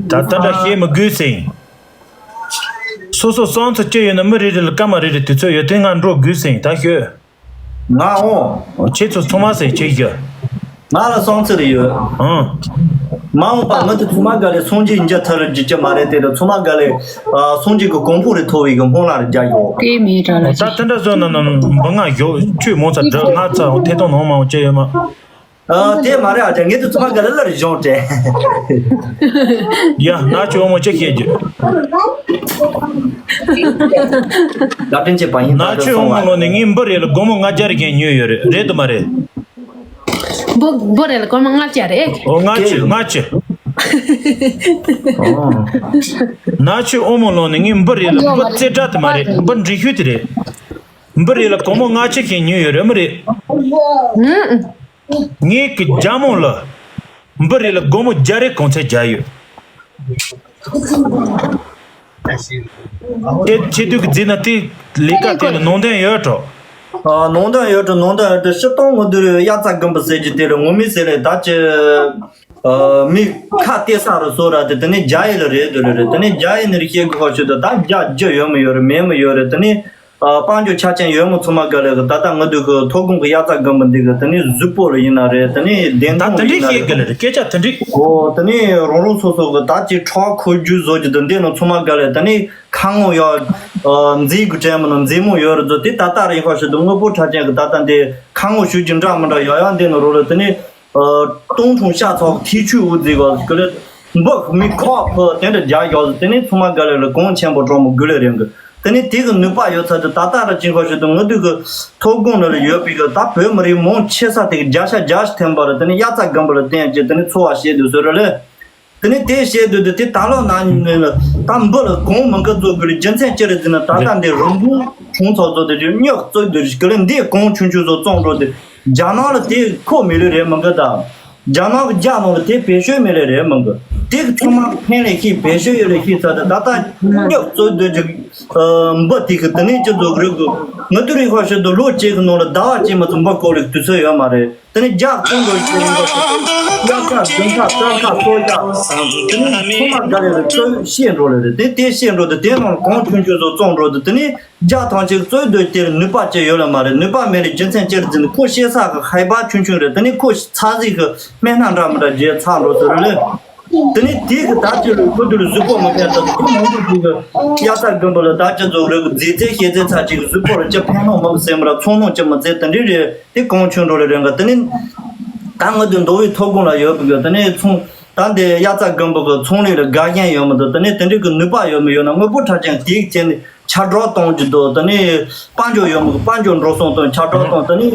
ད་ད་འདྲ་བཤད་མི་དགོས་སེང་། སོ་སོ་སོང་ཚོ་ཅི་ཡོད་ན་མི་རེ་རེ་ལ་སྐར་མ་རེ་རེ་དུས་ཚོད་ཡོད་དེ་ང་འགྲོ་དགོས་སེང་ད་ཤོད། ང་འོང་། ཁྱེད་ཚོ་ཚང་མ་ཟེར་ཁྱེད་ཞུ། ང་ལ་སོང་ཚེ་རེ་ཡོད། ཨང་། མ་འོངས་པ་མི་དེ་ཚང་མ་ག་ལེ་སངས་རྒྱས་འཇའ་ཐར་རྒྱུ་ཅི་མ་རེད་དེ་དང་ཚང་མ་ག་ལེ་སངས་རྒྱས་ཀྱི་གོང་བུ་རེ་མཐོ་བའི་གི་སྨོན་ལམ་རེ་རྒྱག་ཡོད། དེ་མེད་དྲ་ལ་ད་དེ་འདྲ་བཟོས་ན་ན་ན་འབུ་ང་ཞོག་ཆུ་མོ་ཚ་འདྲ་ང་ཚ་ཐེ་ཐོང་ནང་མང་ཅི་ཡོད་མ། ཨ་དེ་མ་རེད། ཨ་ཅག་ངེད་དུ་ཚང་མ་ག་ལེ་ལར་གཞུང་དྲན། ཡ་ན་ཆུ་འོ་མོ་ཅི་ཤེས་རྒྱུ། བཀའ་དྲིན་ཆེ་བ་ཡིན། ན་ཆུ་འོ་མོ་ལོ་ནས་ངའི་འབུ་རེ་ལ་སྒོར་མོ་ལྔ་བརྒྱ་རེ་གན་ཉོས་ཡོད་རེད། རེད་དུ་མ་རེད། འབུ་འབུ་རེ་ལ་སྒོར་མོ་ལྔ་བརྒྱ་རེད། ཨོ་ལྔ་ཆུ་ལྔ་ཆུ། ན་ཆུ་འོ་མོ་ལོ་ནས་ངའི་འབུ་རེ་ལ་འབུ་རྩེ་དྲག་དུ་མ་རེད། འབུ་འབྲི་ཤུལ་དུ་རེད། འབུ་རེ་ལ་སྒོར་མོ་ལྔ་ཆུ་གན་ཉོས་ཡོད་རེད་མི་རེད། ངས་ཀྱི་རྒྱ་མོ་ལ་འབུ་རེ་ལ་སྒོར་མོ་བརྒྱ་རེ་གོང་ཚད་བརྒྱབ་ཡོད། དེ་ཆེ་དུས་ཀྱི་རྫི་ན་དེ་ལས་ཀ་དེ་ལ་ནང་དོན་ཡོད་འགྲོ། ཨ་ནང་དོན་ཡོད་དྲ་ནང་དོན་ཡོད་དྲ་སྤྱིར་བཏང་ངོ་དུ་དབྱར་རྩྭ་དགུན་འབུ་ཟེར་གྱི་དེ་ལ་ངོ་མི་ཟེར་ལེ་ད་ཅི། ཨ་མི་ཁ་གཏད་ས་རུ་སོ་ར་དེ་དེ་ནས་རྒྱ་ཡིག་ལ་རེད་དུ་རེད་རེད། དེ་ནས་རྒྱ་ཡིག་ནི་རེད་ཤེས་དགོས་ཁ་ཤོད་དུ་ད་རྒྱ་རྒྱུ་ཡོད་མི་ཡོད་རེད་མེད་མི་ཡོད་རེད། དེ་ནས་ཨ་དཔལ་འབྱོར་ཆ་རྐྱེན་ཡོད་མི་ཚང་མ་ག་ལེ་གི་ད་ལྟ་ངོ་དུ་གི་ཐོ་དགོང་གི་དབྱར་རྩྭ་དགུན་འབུ་འདི་གི་དེ་ནས་གཟུགས་པོ་ལ་ཡིན་ན་རེད། དེ་ནས་བདེན་ད་དོན་དེ་འདྲའི་ཤེས་གི་ལ་རེད་སྐད་ཆ་དེ་འདྲའི། ཨོ་དེ་ནས་རང་རང་སོ་སོ་གི་ད་ཅི་ཁྲག་ཁོལ་རྒྱུ་བཟོ་རྒྱུ་དུ་འདི་ནི་ཚང་མ་ག་ལེ་དེ་ནས། ཁ་ངོ་ཡོད། ཨ་མཛེས་དགུ་དྲན་མི་ནོ་མཛེས་མོ་ཡོད་རེད་ཟོ་དེ་ད་ལྟ་རེ་ཡིན་ཁ་ཤོད་དུ་དངོས་པོ་ཁྲ་ཅན་གི་ད་ལྟ་འདི་ཁ་ངོ་ཞུ་རྒྱུ་འདྲ་མི་འདྲ་ཡོད་ཡང་འདི་ནི་རོ་ལ་དེ་ནི། ཨ་སྟོང་ཁྲུང་ཤ་ཚོགས་ཐིག་ཆུ་འུ་མཛེས་གོ་གི་ལ། འབུ་མི་ཁོག་ཕུ་དེ་འདྲ་རྒྱ་ཡོད་ཟོ་དེ་ནི་ཚང་མ་ག་ལེ་ལ་གོང་ཆེན་པོ་གྲོགས་མོ་དགུ་ལེ་རེད་གི། དེ་ནི་དེ་གི་ནུས་པ་ཡོད་ཚད་དུ་ད་ལྟ་ར་ཅིང་ཁ་ཤོད་དུ་ངུ་དུས་གི་ཐོ་དགོང་ནི་ལ་ཡོད་པའི་གི་ད་བོད་མི་རིགས་མང་ཆེ་ས་དེ་གི་བརྒྱ་ཆ་བརྒྱ་ཞིག་ཐེམ་པ་ལ་དེ་ནི་དབྱར་རྩྭ་དགུན་འབུ་ལ་བརྟེན་ཅེས་དེ་ནི་འཚོ་བ་བྱེད་དུ་ཟོ་ར་ལེ། དེ་ནས་དེ་བཤད་དུས་དེ་དེ་ད་ལོ་ན་ནི་ད་འབུ་ལ་གོང་མི་འགའ་བཙོ་དགོས་རྒྱུ་མཚན་ཅི་རེད་ཟེར་ན་ད་ལྟ་འདི་རིན་གོང་གྲོང་ཚོ་བཙོ་དེ་རྒྱུ་སྨྱོ་བཙོ་དེ་རྒྱུ་ལ་འདི་གོང་ཆུང་ཆུང་བཟོ་བཙོང་འགྲོ་དེ་རྒྱ་ནག་ལ་དེ་ཁོ་མི་ལུས་རེད་མི་འགའ་ད་རྒྱ་ནག་གི་རྒྱ་ནང་ལ་དེ་བེད་སྤྱོད་མི་ལས་རེད་མི་འགའ་དེ་གི་ཚང་མ་ཕན་ལས་ཤེས་བེད་སྤྱོད་ཡོད་ལས་ཤེས་ཚ་དེ་ད་ལྟ་སྨྱོ་བཙོ་དེ་རྒྱུ་འབུ་དེ་གི་དེ་ནས་ཅི་བཟོ་གི་རེད་གི་ང་དུ་རིང་ཁ་ཤོད་དུ་ལོ་གཅིག་གི་ནང་ལ་ཟླ་བ་གཅིག་མ་ཚོ་འབུ་བརྐོ་ལས་དུས་ཚོད་ཡོད་མ་རེད། དེ་ནས་རྒྱ་སྐོང་འགྲོ་ཞིག་ཡིན་པ་ཞིག་དབྱར་ཁ་ཟླུམ་ཁ་སྟོན་ཁ་སོ་རྒྱ་དེ་ནས་ཚོང་མ་དགའ་ལས་ལ་ཚོས་ཤེས་འགྲོ་ལས་རེད། དེ་དེ་ཤེས་འགྲོ་དེ་དེ་ནང་གོང་ཆུང་ཆུང་བཟོ་བཙོང་འགྲོ་དེ་དེ་ནས་རྒྱ་ཐང་ཆེ་ཚོས་སྡོད་དེར་ནུས་པ་ཅི་ཡོད་ལ་མ་རེད། ནུས་པ་མེད་ལས་རྒྱུ་མཚན་ཅི་རེད་ཟེར་ན་ཁོ་ཤེས་ས་གི་ཧའི་པ་ཆུང་ཆུང་རེད། དེ་ནས་ཁོ་ཚ་ཟིག་གི་སྨན་སྣ་འདྲ་མི་འདྲ་རྒྱལ་ཚ་འགྲོ་ཟེར་རེད་ལས། དེ་ནས་དེ་གི་ད་ཅི་ལུས་ཁོ་དུ་ལུས་གཟུགས་པོ་མི་ཕན་ཐོགས་ཁོ་མང་པོ་ཞིག་གི་དབྱར་རྩྭ་དགུན་འབུ་ལ་ད་ཅི་ཚོ་རེད་གི་རྫས་རྫས་ཤེས་རྫས་ཚ་ཅིག་གི་གཟུགས་པོ་ལ་ཅི་ཕན་ནོ་མི་ཟེར་མི་ར་ཚོང་ནོ་ཅི་མི་ཟེར་དེ་འདྲའི་རེད། དེ་གོང་ཆུང་འགྲོ་ལས་རན་གི་དེ་ནི་ད་ང་དུ་མདོ་དབུས་ཐོ་དགོང་ལ་ཡོད་པའི་གི་དེ་ནི་ཚོང་ད་འདི་དབྱར་རྩྭ་དགུན་འབུ་གི་ཚོང་ལས་ལ་དགའ་ཞེན་ཡོད་མི་འདུག་དེ་ནི་དེ་འདྲའི་གི་ནུས་པ་ཡོད་མི་ཡོད་ན་དངོས་པོ་ཁྲ་ཅན་དེའི་ཚེ་ནི་ཆ་གྲོགས་གཏོང་རྒྱུ་འདུག་དེ་ནི་དཔལ་འབྱོར་ཡོད་མི་གི་དཔལ་འབྱོར་འགྲོ་སོང་གཏོང་ཆ་གྲོགས་གཏོང་དེ་ནི་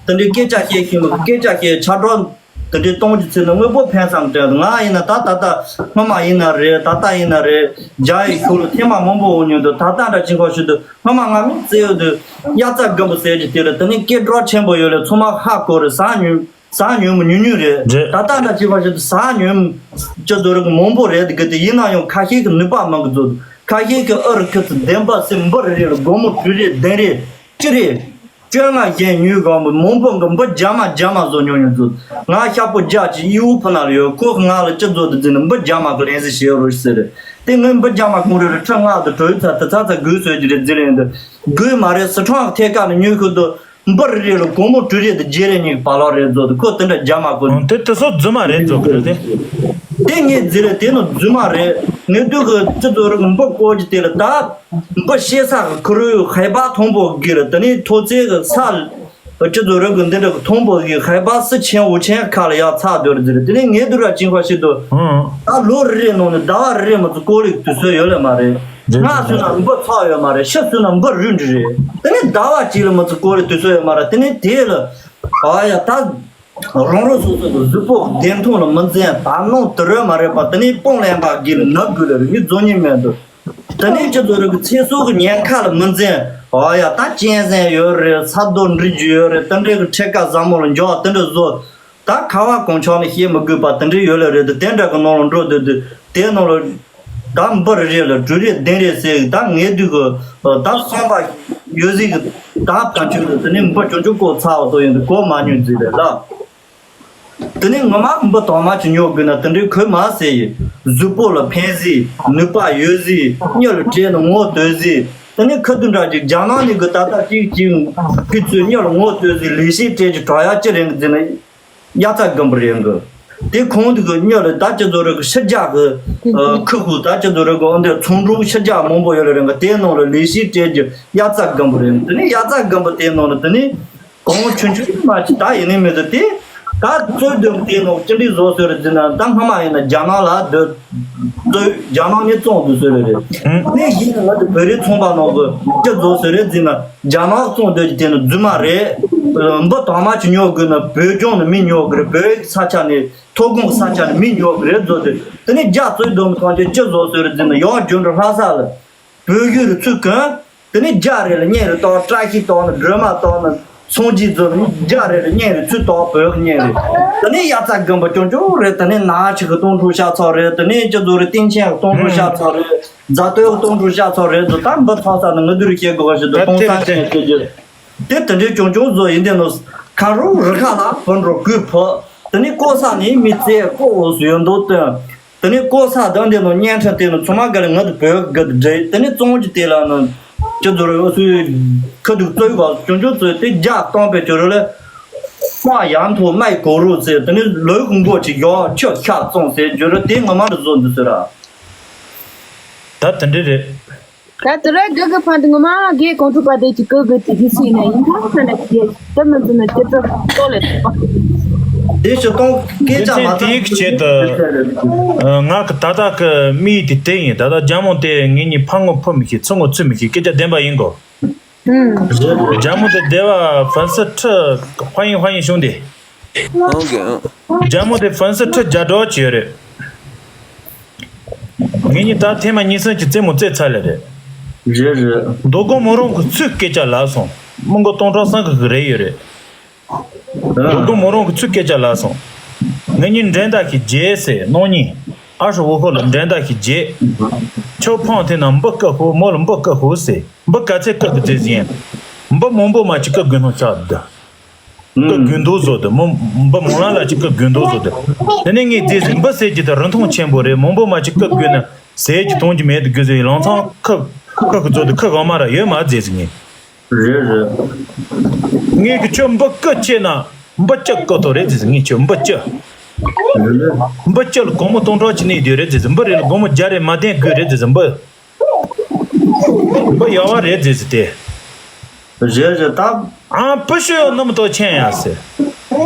དེ་འདྲའི་སྐད་ཆ་བཤད་ཤེས་མི་གི་སྐད་ཆ་བཤད་ཆ་གྲོགས་དེ་འདྲའི་གཏོང་རྒྱུ་ཚེ་ནི་དངོས་པོ་ཕན་སམ་དྲན་འདུག་ང་ཡིན་ན་ད་ད་ལྟ་སྔོན་མ་ཡིན་ན་རེད། ད་ལྟ་ཡིན་ན་རེད། རྒྱ་ཡི་ཤུགས་ལ་ཐེངས་མ་མང་པོ་འོང་མྱོང་འདུག་ད་ལྟ་འདྲ་ཅིང་ཁོ་ཤི་འདུག་སྔོན་མ་ང་མི་བརྩེ་ཡོད་དུས་དབྱར་རྩྭ་དགུན་འབུ་ཟེར་གྱི་དེ་ལ་དེ་ནི་སྐད་གྲགས་ཆེན་པོ་ཡོད་ལ་ཚང་མ་ཧ་གོ་རེད། ཟ་ཉུང་ཟ་ཉུང་མི་ཉུང་ཉུང་རེད། རེད། ད་ལྟ་འདྲ་ཅིག་པ་ཞིག་ཏུ་ཟ་ཉུང་ཅི་ཟེར་རེད་གི་མང་པོ་རེད་གི་དེ་ཡིན་ན་ཡང་ཁ་ཤས་ཀྱི་ནུས་པ་མང་གི་ཚོད་ཁ་ཤས་ཀྱི་ཨུ་རུ་ཁུ་ཚུ་བདེན་པ་སེ་འབུ་རེ་རེ་ལ་སྒོར་མོ་དྲུག་རེ་བདུན་རེ་བཅུ་རེ་བཅོ་ལྔ་བཞིན་ཉུང་གང་མང་པོ་གི་འབུ་རྒྱ་མ་རྒྱ་མ་བཟོ་ཉོ་ཉོ་ཚོད། ང་ཤ་པོ་རྒྱ་ཅིག་ཨི་ཝུ་ཕུ་ན་ལ་ཡོད་ཁོ་གི་ང་ལ་ཅི་བཟོ་དུ་འཛིན་ནི་འབུ་རྒྱ་མ་གི་ལན་ཟི་བྱེད་རོགས་ཟེར་རེད། དེ་ངའི་འབུ་རྒྱ་མ་གང་རེ་རེ་ཁྲི་ལྔ་དུ་དྲུག་ཚ་དུ་ཚ་ཚ་དགོས་ཟེར་གྱི་རེད་འཛིན་རེད་འདུག་དགོས་མ་རེད། སི་ཁྲོན་ཐད་ཀ་ནས་ཉོས་ཁུལ་དུ་འབུ་རེ་རེ་ལ་སྒོར་མོ་དྲུག་རེ་དང་བརྒྱད་རེ་གཉིས་ཀྱི་བར་ལོག་རེད་བཟོ་དུ་ཁོ་དེ་འདྲ་རྒྱ་མ་བཀོལ། ཨང་། དེ་དེ་ཚོ་རྫུན་མ་རེད་བཟོ་གི་རེད་དེ། དེ་ངས་རྫི་རེད་དེ་ནི་རྫུན་མ་རེད། ངས་དུས་གི་སྤྱི་ཚོགས་རིག་འབུ་བཀོལ་གྱི་དེ་ལ་ད་འབུ་ཤེས་ས་གི་ཁུ་རུའི་ཧའི་པ་མཐོན་པོ་གི་ལ་དེ་ནས་མཐོ་ཚད་གི་ས་སྤྱི་ཚོགས་རིག་གི་འདི་འདྲ་གི་མཐོན་པོ་གི་ཧའི་པ་སི་ཆེན་འུ་ཆེན་ཁ་ལ་ཡག་ཚ་དོར་རྫི་རེད། དེ་ནས་ངས་དུས་ར་ཅིང་ཧ་ཤི་དུ་ཨང་། ད་ལོ་རེ་རེ་ནང་ནས་ཟླ་བ་རེ་རེ་མ་ཚོ་བཀོལ་རིག་དུས་ཚོད་ཡོད་ལ་མ་རེད། རེད། ང་སུ་ན་འབུ་ཚ་ཡོད་མ་རེད། ཤི་སུ་ན་འབུ་རུ་འདྲི་རེད། དེ་ནས་ཟླ་བ་གཅིག་ལ་མ་ཚོ་བཀོལ་རིག་དུས་ཚོད་ཡོད་མ་རེད། དེ་ནས་དེ་ལ་ཨ་ཡ་ད་རང་རང་སོ་སོ་གི་གཟུགས་པོ་བདེ་ཐང་ལ་མི་འཛེམ། ད་ནང་དུ་རོལ་མ་རེད་པ། དེ་ནས་སྤང་ལེན་པ་གི་ལ་ནག་དགོས་ལ་རེད། མི་རྫོགས་ཉིན་མེད་འདུག་དེ་ནས་སྤྱི་ཚོགས་རིག་གི་ཚེ་སྲོག་གི་ཉེན་ཁ་ལ་མི་འཛེམ། ཨ་ཡ་ད་གཅན་གཟན་ཡོད་རེད། ས་རྡོ་འདྲི་རྒྱུ་ཡོད་རེད། དེ་འདྲའི་གི་ཁྲེལ་ཀ་ཟབ་མོ་ལ་འཇོག་དེ་འདྲ་བཟོ། ད་ཁ་བ་གང་ཆགས་ནས་བཤད་མི་དགོས་པ་དེ་འདྲ་ཡོད་ལ་རེད། དེ་འདྲ་གི་ནང་ལ་འགྲོ་སྡོད་དུས་དེ་ནང་ལ་ད་འབུ་རེ་རེ་ལ་དྲུག་རེ་བདུན་རེ་ཟེར་ད་ངས་དུས་གི་ད་སོང་པ་ཡོད་ཟིག་གི་ད་ཕན་ཆོད་དུ་དེ་ནས་འབུ་ཅུང་ཅུང་བཀོལ་ཚར་བ་དོ་ཡིན་དུ་བཀོལ་མ་མྱོང་ཟིག་རེད་ལ། དེ་ནས་ངོ་མ་འབུ་དྭངས་མ་ཅིག་ཉོ་དགོས་ན་དེ་འདྲའི་ཁོས་མ་ཟེར་ཡི་གཟུགས་པོ་ལ་ཕན་ཟིག་ནུས་པ་ཡོད་ཟིག་མྱི་ལ་སྤྲད་ནས་ངོ་བསྟོད་ཟིག་དེ་ནས་ཁ་དུ་འདྲ་ཅིག་རྒྱ་ནག་ནས་གི་ད་ལྟ་གཅིག་གཅིག་གི་ཚོས་མྱི་ལ་ངོ་བསྟོད་ཟིག་ལས་ཤིག་སྤྲད་ཀྱི་དྲག་ཡག་ཅི་རེད་འདི་ནི་དབྱར་རྩྭ་དགུན་འབུ་རེད་གི། དེ་ཁོང་དུ་གི་མྱི་ལ་ད་ཅི་ཚོ་རེད་གི་ཕྱི་རྒྱལ་གི་ཁུ་ཁུ་ད་ཅི་ཚོ་རེད་གི་འོན་ཏེ་ཚོང་འབྲུ་ཕྱི་རྒྱལ་མང་པོ་ཡོད་ལ་རེད་གི། དེ་ནང་ལ་ལས་ཤིག་སྤྲད་ཀྱི་དབྱར་རྩྭ་དགུན་འབུ་རེད། དེ་ནས་དབྱར་རྩྭ་དགུན་འབུ་དེ་ནང་ལ་དེ་ནས། གོང་ཆུང་ཆུང་མ་ཅི་ད་ཡིན་ནི་མི་འདུག་དེ། ད་རྩོད་དུས་དེ་ནོ་ཅི་འདྲའི་བཟོ་ཟེར་རེད་ཟེར་ན་ད་སྔ་མ་ཡིན་ན་རྒྱ་ནག་ལ་སྡོད་སྡོད་རྒྱ་ནག་ནས་བཙོང་དུ་ཟེར་རེད། ཨང་། ནས་ཡིན་ན་ང་ཚོ་བོད་རིགས་ཚོང་པ་ནང་གི་ཅི་བཟོ་ཟེར་རེད་ཟེར་ན་རྒྱ་ནག་བཙོང་སྡོད་ཀྱི་དེ་ནི་རྫུན་མ་རེད། འབུ་དྭངས་མ་ཅི་ཉོ་དགོས་ན་བོད་ལྗོངས་ནས་མི་ཉོ་གི་རེད། བོད་ས་ཆ་ནས་ཐོ་གོང་ས་ཆ་ནས་མི་ཉོ་གི་རེད་བཟོ་དེ། དེ་ནས་རྒྱ་རྩོད་དུ་མི་ཐོན་ཅི་ཅི་བཟོ་ཟེར་རེད་ཟེར་ན་ཡང་རྒྱུ་འགྲོ་ལྷ་ས་ལ། བོད་གཞུང་རུ་ཚུགས་གོན། དེ་ནས་རྒྱ་རེ་ལ་གཉེན་རེ་བཏང་། བཀྲ་ཤིས་བཏང་ནས་སྒྲོལ་མ་བཏང་ནས་སངས་རྒྱས་རྫོགས་ནས་རྒྱ་རེ་ལ་གཉེན་རེ་ཚུགས་བཏང་། བོད་ཀྱི་གཉེན་རེ། དེ་ནས་དབྱར་རྩྭ་དགུན་འབུ་ཅུང་ཅུང་རེད། དེ་ནས་ནག་ཆུ་གི་སྟོང་ཕྲུག་ཤ་ཚ་རེད། དེ་ནས་སྤྱི་ཚོགས་རེ་སྟེང་ཆེན་གི་སྟོང་ཕྲུག་ཤ་ཚ་རེད། རྫ་སྟོད་གི་སྟོང་ཕྲུག་ཤ་ཚ་རེད་དུ་ད་འབུ་ཚང་ས་ནས་ངུ་དུ་རུ་བཤད་དགོས་པ་ཞིག་ཏུ་གཏོང་ས་ཤེས་ཤེས་རྒྱུ། དེ་དེ་འདྲའི་ཅུང་ཅུང་བཟོ་ཡིན་དེ་ནོ། ཁ་རུ་རི་ཁ་ལ་བུ་འགྲོ་གུས་ཕུ། དེ་ནི་ཀོ་ས་ནི་མི་ཚེ་ཀོ་འོ་སུ་ཡོད་འདུག་སྟོན། དེ་ནི་ཀོ་ས་དང་དེ་ནོ་བརྙན་འཕྲིན་དེ་ནོ་ཚང་མ་ག་ལ་ང་དུ་བོད་གི་འདྲེ། དེ་ནི་ཙོང་གི་དེ་ལ་ནི་ཅི་ཚོ་རེ་འོ་སུ་ཁ་དུ་བཙོས་བ་ཅུང་ཅུང་བཙོས་དེ་རྒྱག་གཏོང་པའི་ཅོ་རུ་ལ། ཁ་ཡང་ཐོ་མའི་གོ་རུ་ཚེ་དེ་ནི་ལོས་གུང་གོ་ཅི་ཡོ་ཁྱོད་ཤ་བཙོང་ཚེ་ཅོ་རུ་དེ་ངོ་མ་རུ་བཟོ་འདུག་ཟེར་ར། ད་དེ་འདྲ་རེད། ད་དེ་ར་དགེ་གི་ཕན་དེ་ངོ་མ་དགེ་གོང་ཁྲོ་པ་དེ་ཅི་ཀི་གི་དེ་དེ་སུ་ཡིན་ན་ཡིན་ཁ་ཁ་ན་དེ་དེ་མི་འཛིན་ན་དེ་ཚོ་ལྟོ་ལས་ཐུབ་པ། དེ་ཞུ་གཏོང་སྐད་ཆ་མ་ཐག་དེའི་ཆེད་དུ་ང་གི་ད་ལྟ་གི་མིའི་དེ་དེ་ཡིན། ད་ལྟ་རྒྱ་མོ་དེ་ངེད་གཉིས་ཕ་ངོ་ཕུ་མི་ཤེས་ཚུ་ངོ་ཚུ་མི་ཤེས་སྐད་ཆ་བདེན་པ་ཡིན་གོ། རྒྱ་མོ་དེ་སྡེ་བ་ཧྥན་སི་ཁྲི་ཧ་ཡིན་ཧ་ཡིན་བྱུང་དེ། ཨོ་ཀེ། རྒྱ་མོ་དེ་ཧྥན་སི་ཁྲི་རྒྱ་སྒྲོག་བྱས་ཡོད་རེད། ངེད་གཉིས་ད་ཐེངས་མ་གཉིས་གསུམ་གྱི་རྩེད་མོ་རྩེ་ཚར་ལེ་རེད། རེད་རེད། མདོ་དགོང་མོ་རང་གི་ཚུལ་སྐད་ཆ་ལབ་སོང་། མི་མགོ་སྟོང་ཕྲག་སང་གི་གི་རེད་ཡོད་རེད། མདོ་དགོང་མོ་རང་གི་ཚུལ་སྐད་ཆ་ལབ་སོང་། ངེད་གཉིས་འགྲན་ཟླ་ཞིག་བརྗེད་ཟེར་གནང་ཉིན། ཨ་ཧྲི་འོ་ཧོ་ལ་འགྲན་ཟླ་ཞིག་བརྗེད། ཁྱོད་ཕང་ཐེ་ན་འབུ་བཀབ་ཤོག་མོ་ལ་འབུ་བཀབ་ཤོག་ཟེར། འབུ་ག་ཚད་བཀབ་གི་རྫས་ཟིན། འབུ་མང་པོ་མ་ཅིག་བཀབ་དགོས་སྣང་ཤག་འདི། ཀ་རྒྱུན་དུ་བཟོ་དུ་མོ་འབུ་མོ་ལ་ལ་ཅིག་ཀ་རྒྱུན་དུ་བཟོ་དུ། དེ་ནས་ངས་རྫས་ཟིན་འབུ་ཟེར་གྱི་དུ་རིན་ཐང་ཆེན་པོ་རེད། མོ་འབུ་མ་ཅིག་ཀ་རྒྱུན་ན་ཟེར་གྱི་གཏོང་གྱི་མེད་དུ་རྒྱུ་ཟེར་ལང་ཚང་ཁ་ཁ་གི་བཟོ་དུ་ཁ་གང་མ་ར་ཡོད་མ་རྫས་ཟིན་ངས། རེད་རེད། ངས་ཀྱི་ཁྱོད་འབུ་ཀ་ཆེ་ན་འབུ་ལྕགས་ཀ་ཐོ་རེད་རྫས་ཟིན་ངས་ཁྱོད་འབུ་ལྕགས། རེད་རེད། འབུ་ལྕགས་ལ་གོང་མོ་སྟོང་ཕྲག་ཅི་ནས་བསྡུས་རེད་རྫས་ཟིན་འབུ་རེད་ལ་གོང་མོ་རྒྱ་རེད་མ་བསྟན་དགོས་རེད་རྫས་ཟིན་འབུ། འབུ་ཡག་པ་རེད་ཟེར་ཟེར་ཏེ། རེད་རེད་ད། ཨ་བུ་ཤོད་ཡོད་ནམ་ཏོ་ཆེན་ཡ་ཟེར།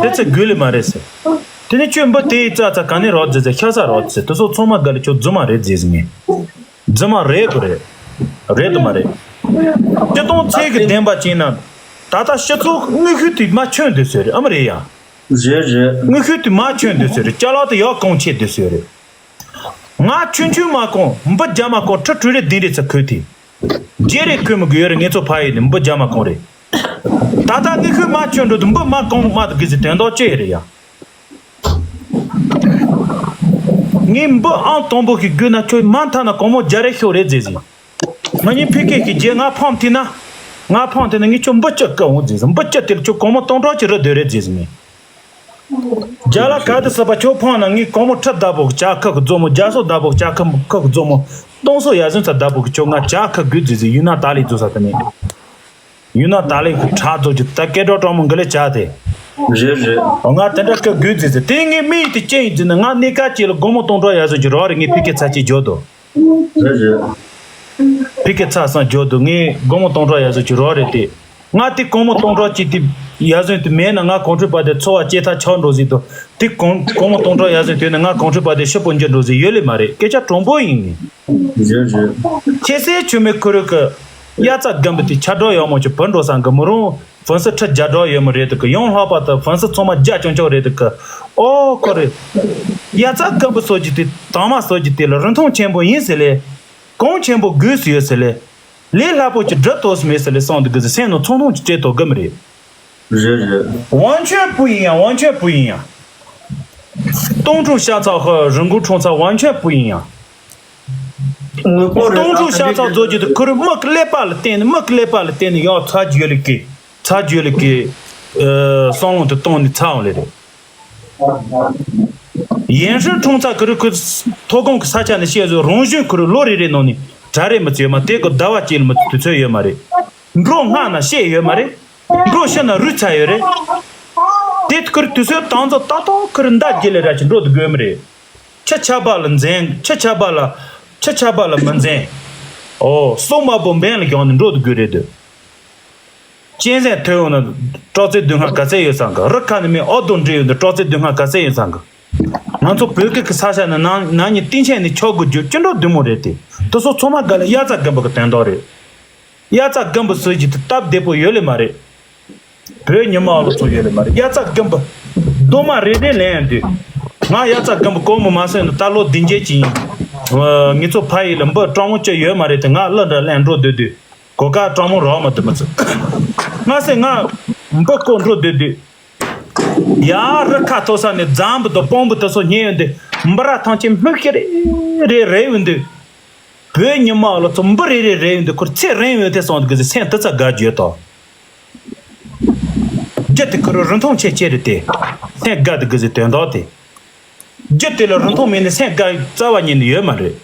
དེ་ཚེ་དགོས་ལེ་མ་རེད་ཟེར། དེ་ནས་ཁྱོད་འབུ་དེའི་རྩ་ཚ་ག་ནས་རོགས་ཟེར་ཟེར་ཤ་ས་རོགས་ཟེར་དེ་ཚོ་ཚང་མ་དགའ་ལེ་ཁྱོད་རྫུན་མ་རེད་ཟེར་ཟེར་ངས། རྫུན་མ་རེད་དོ་རེད། རེད་དོ་མ་རེད། སྤྱི་སྟོང་ཚེ་གི་བདེན་པ་ཅིག་ན། ད་ལྟ་སྤྱི་ཚོགས་དངུལ་ཤུལ་དུ་མ་ཁྱོན་དུ་ཟེར་ཨ་མ་རེད་ཡ། རེད་རེད། དངུལ་ཤུལ་དུ་མ་ཁྱོན་དུ་ཟེར་ཅ་ལག་དུ་ཡག་གང་ཆེ་དུ་ཟེར། ང་ཆུང་ཆུང་མ་གོང་འབུ་རྒྱ་མ་གོང་ཁྲི་དྲུག་རེ་བདུན་རེ་ཚ་ཁོས་དེ། བརྗེ་རེ་ཁོས་མི་དགོས་ཡོད་རེད་ངེད་ཚོ་ཕ་ཡུལ་ནས་འབུ་རྒྱ་མ་གོང་རེད། ད་ལྟ་ངས་ཁོས་མ་ཆོན་འགྲོ་དུ་འབུ་མ་གོང་མ་དུ་གི་ཟི་དོན་དག་ཅི་ཡོད་རེད་ཡ། ངས་འབུ་ཨང་དང་པོ་ཞིག་དགོས་ན་ཁྱོད་མ་མཐའ་ན་གོང་མོ་རྒྱ་རེ་ཤོག་རེད་ཟེར་ཟིན། ང་གཉིས་ཕི་ཀེ་ཞིག་རྗེས་ང་ཕམ་ཐི་ན། ང་ཕམ་ཐི་ན་ངས་ཁྱོད་འབུ་ཅི་བཀའ་འོང་ཟེར་ཟིན་འབུ་ཅི་དེར་ཁྱོད་གོང་མོ་སྟོང་ཕྲག་ཅི་རུ་སྡོད་རེད་ཟེར་ཟིན། རྒྱ་ལ་ག་དུ་ཟ་བ་ཁྱོད་ཕང་ན་ངས་གོང་མོ་ཁྲི་བདག་པོ་ཇ་ཁབ་ཀྱི་རྫོང་མོ་རྒྱ་སོ་བདག་པོ་ཇ་ཁབ་ཁབ་ཀྱི་རྫོང་མོ་སྟོང་སོ་ཡ་ཟུན་ཚ་བདག་པོ་གི་ཁྱོད་ང་ཇ་ཁབ་དགོས་ཟེར་ཟེར་ཡུལ་ན་ཏཱ་ལི་རྫོ་ས་དུ་ནས་ཡུལ་ན་ཏཱ་ལི་གི་ཁྲག་རྫོ་གི་ད་སྐད་གྲོགས་གྲོགས་མོ་འགི་ལེ་ཇ་དེ། རེད་རེད། ང་དེ་འདྲ་སྐབས་དགོས་ཟེར་ཟེར་དེ་ངས་མི་ཡི་དེ་ཅན་ཡིན་ཟེར་ན་ང་གནས་ཀ་ཅེ་ལ་སྒོར་མོ་སྟོང་ཕྲག་ཡ་ཟུན་གྱི་རོགས་རེད་ངས་ཕི་ཀེ་ཚ་ཅེ་འཇོག་དོ། རེད་རེད། ཕི་ཀེ་ཚ་སང་འཇོག་དོ་ངས་སྒོར་མོ་སྟོང་ཕྲག་ཡ་ཟུན་གྱི་རོགས་རེད་དེ། ང་དེ་སྒོར་མོ་སྟོང་ཕྲག་གཅིག་དེ་ཡ་ཟོན་དེ་མེད་ན་ང་གོང་ཁྲོས་པ་དེ་འཚོ་བ་སྐྱེལ་ཐག་ཆོད་འགྲོ་ཟིག་དོ། དེ་གོང་སྒོར་མོ་སྟོང་ཕྲག་ཡ་ཟོན་དེ་ནི་ང་གོང་ཁྲོས་པ་དེ་ཤི་པོ་འགྱུར་འགྲོ་ཟིག་ཡོད་ལེ་མ་རེད་སྐད་ཆ་དྲང་པོ་ཡིན་ནི། རེད་རེད། ཁྱེད་སའི་ཆུ་མེད་ཁུ་རུ་གི་དབྱར་རྩྭ་དགུན་འབུ་དེ་ཆ་འགྲོ་ཡག་མོ་ཆུ་བུ་འགྲོ་སང་གི་མི་རུང་ཧྥོན་སི་ཁྲི་རྒྱ་འགྲོ་ཡོད་མོ་རེད་དུ་གི་ཡང་ལྷག་པ་དུ་ཧྥོན་སི་ཚང་མ་རྒྱ་ཅུང་ཅུང་རེད་དུ་གི་ཨོ་ཁོ་རེད། དབྱར་རྩྭ་དགུན་འབུ་སོ་གི་དེ་དང་མ་སོ་གི་དེ་ལ་རིན་ཐང་ཆེན་པོ་ཡིན་ཟེར་ལེ། གོང་ཆེན་པོ་དགོས་སུ་ཡོད་ཟེར་ལེ། ལས་སླ་པོ་ཅིག་སྒྲུབ་ཐུབ་སུ་མེད་ཟེར་ལས་གསུངས་འདུག་གི་ཟེར་སེམས་ནང་ཚོང་ཚོང་ཅིག་བྱེད་ཐུབ་གི་མི་རེད། རེད་རེད། 完全不一样，完全不一样。东冲下草和人工冲草完全不一样。དངོས་པོ་རེད། 东冲下草做起的，可是没个来巴了，店里没个来巴了，店里要差距了给，差距了给，呃，双龙的东的差了的。 ཡན་ཧྲིན་ཁྲུང་ཚ་ཁུ་རུ་ཁུ་ཐོ་གོང་གི་ས་ཆ་ནས་བཤད་བཟོ་རང་བཞིན་ཁུ་རུ་ལོ་རེ་རེ་ནང་ནས་གྲ་རེ་མི་ཚོད་མ་དེ་གི་ཟླ་བ་གཅིག་ལ་མི་ཚོད་དུས་ཚོད་ཡོད་མ་རེད། འགྲོ་སྔ་ན་བཤད་ཡོད་མ་རེད། འགྲོ་ཤི་ན་རུས་ཚ་ཡོད་རེད། དེ་ཁུ་རུ་དུས་ཚོད་དང་ཚོ་ཏག་ཏག་ཁུ་རུ་མདའ་རྒྱུ་ལས་ར་ཅིག་འགྲོ་དུ་དགོས་མི་རེད། ཁྱི་ཆ་པ་ལ་འཛེམ་ཁྱི་ཆ་པ་ལ་ཁྱི་ཆ་པ་ལ་མི་འཛེམ། ཨོ་སྲོག་དམར་པོ་འབེན་ལ་བཞག་ནས་འགྲོ་དུ་དགོས་རེད་དུ། གཅན་གཟན་ཐོན་ཡོང་ན་སྲོག་རྩའི་སྡུག་བསྔལ་ག་ཚད་ཡོད་ཚང་གི་རི་ཁ་ནས་མི་ཨོ་རྡོ་འདྲེ་ཡོད་འདི་སྲོག་རྩའི་སྡུག་བསྔལ་ག་ཚད་ཡོད་ཚང་གི་ང་ཚོ་བོད་སྐད་ཀྱི་ས་ཆ་ནས་ནང་ནང་ཉིད་གཏིང་ཆེན་ནས་ཆོག་དགོས་རྒྱུ་ཅི་འགྲོ་བདེ་མོ་རེད་དེ། དེ་ཚོ་ཚང་མ་ག་ལ་དབྱར་རྩྭ་དགུན་འབུ་གི་དོན་དག་རེད། དབྱར་རྩྭ་དགུན་འབུ་ཟེར་རྒྱུ་དེ་སྟབས་བདེ་པོ་ཡོད་ལེ་མ་རེད། བོད་ཉི་མ་ལོ་ཚོ་ཡོད་ལེ་མ་རེད་དབྱར་རྩྭ་དགུན་འབུ། རྡོ་མ་རེ་རེ་ལེན་ཡོང་དུས། ང་དབྱར་རྩྭ་དགུན་འབུ་ཀོ་མོ་མ་སོན་ནས་ད་ལོ་བདུན་བརྒྱད་ཅིག་ཡིན། ངེད་ཚོ་ཕ་ཡུལ་ལ་འབུ་གྲང་མོ་ཅི་ཡོད་མ་རེད་དེ་ང་གླུ་འདྲ་ལེན་འགྲོ་སྡོད་དུས། གོ་སྐབས་སྤྲང་མོ་རོགས་མ་དུ་མི་ཚུགས། ང་སེ་ང་། འབུ་བརྐོ་འགྲོ་སྡོད་དུས། ཡ་རི་ཁ་མཐོ་ས་ནས་རྫམ་བུ་དང་སྤང་བུ་དེ་ཚོ་རྙེད་ཡོང་དུས་འབུ་ར་ཐང་ཆེན་སྨུག་ཤི་རེ་རེ་རེ་ཡོང་དུས། བོད་ཉི་མ་ལོ་ཚོ་འབུ་རེ་རེ་རེ་ཡོང་དུས་ཁོར་ཚེ་རིང་ཡོད་དེ་སོང་དུས་གི་སེམས་དུ་ཚ་དགའ་རྒྱུ་དང་། རྒྱུ་དེ་ཁོ་རང་རིན་ཐང་ཆེ་ཆེ་རེད་དེ། སེམས་དགའ་དེ་གི་ཟེར་དོན་དག་དེ། རྒྱུ་དེ་ལ་རིན་ཐང་མེད་ན་སེམས་དགའ་རྩ་བ་ཉིད་ནས་ཡོད་མ་རེད།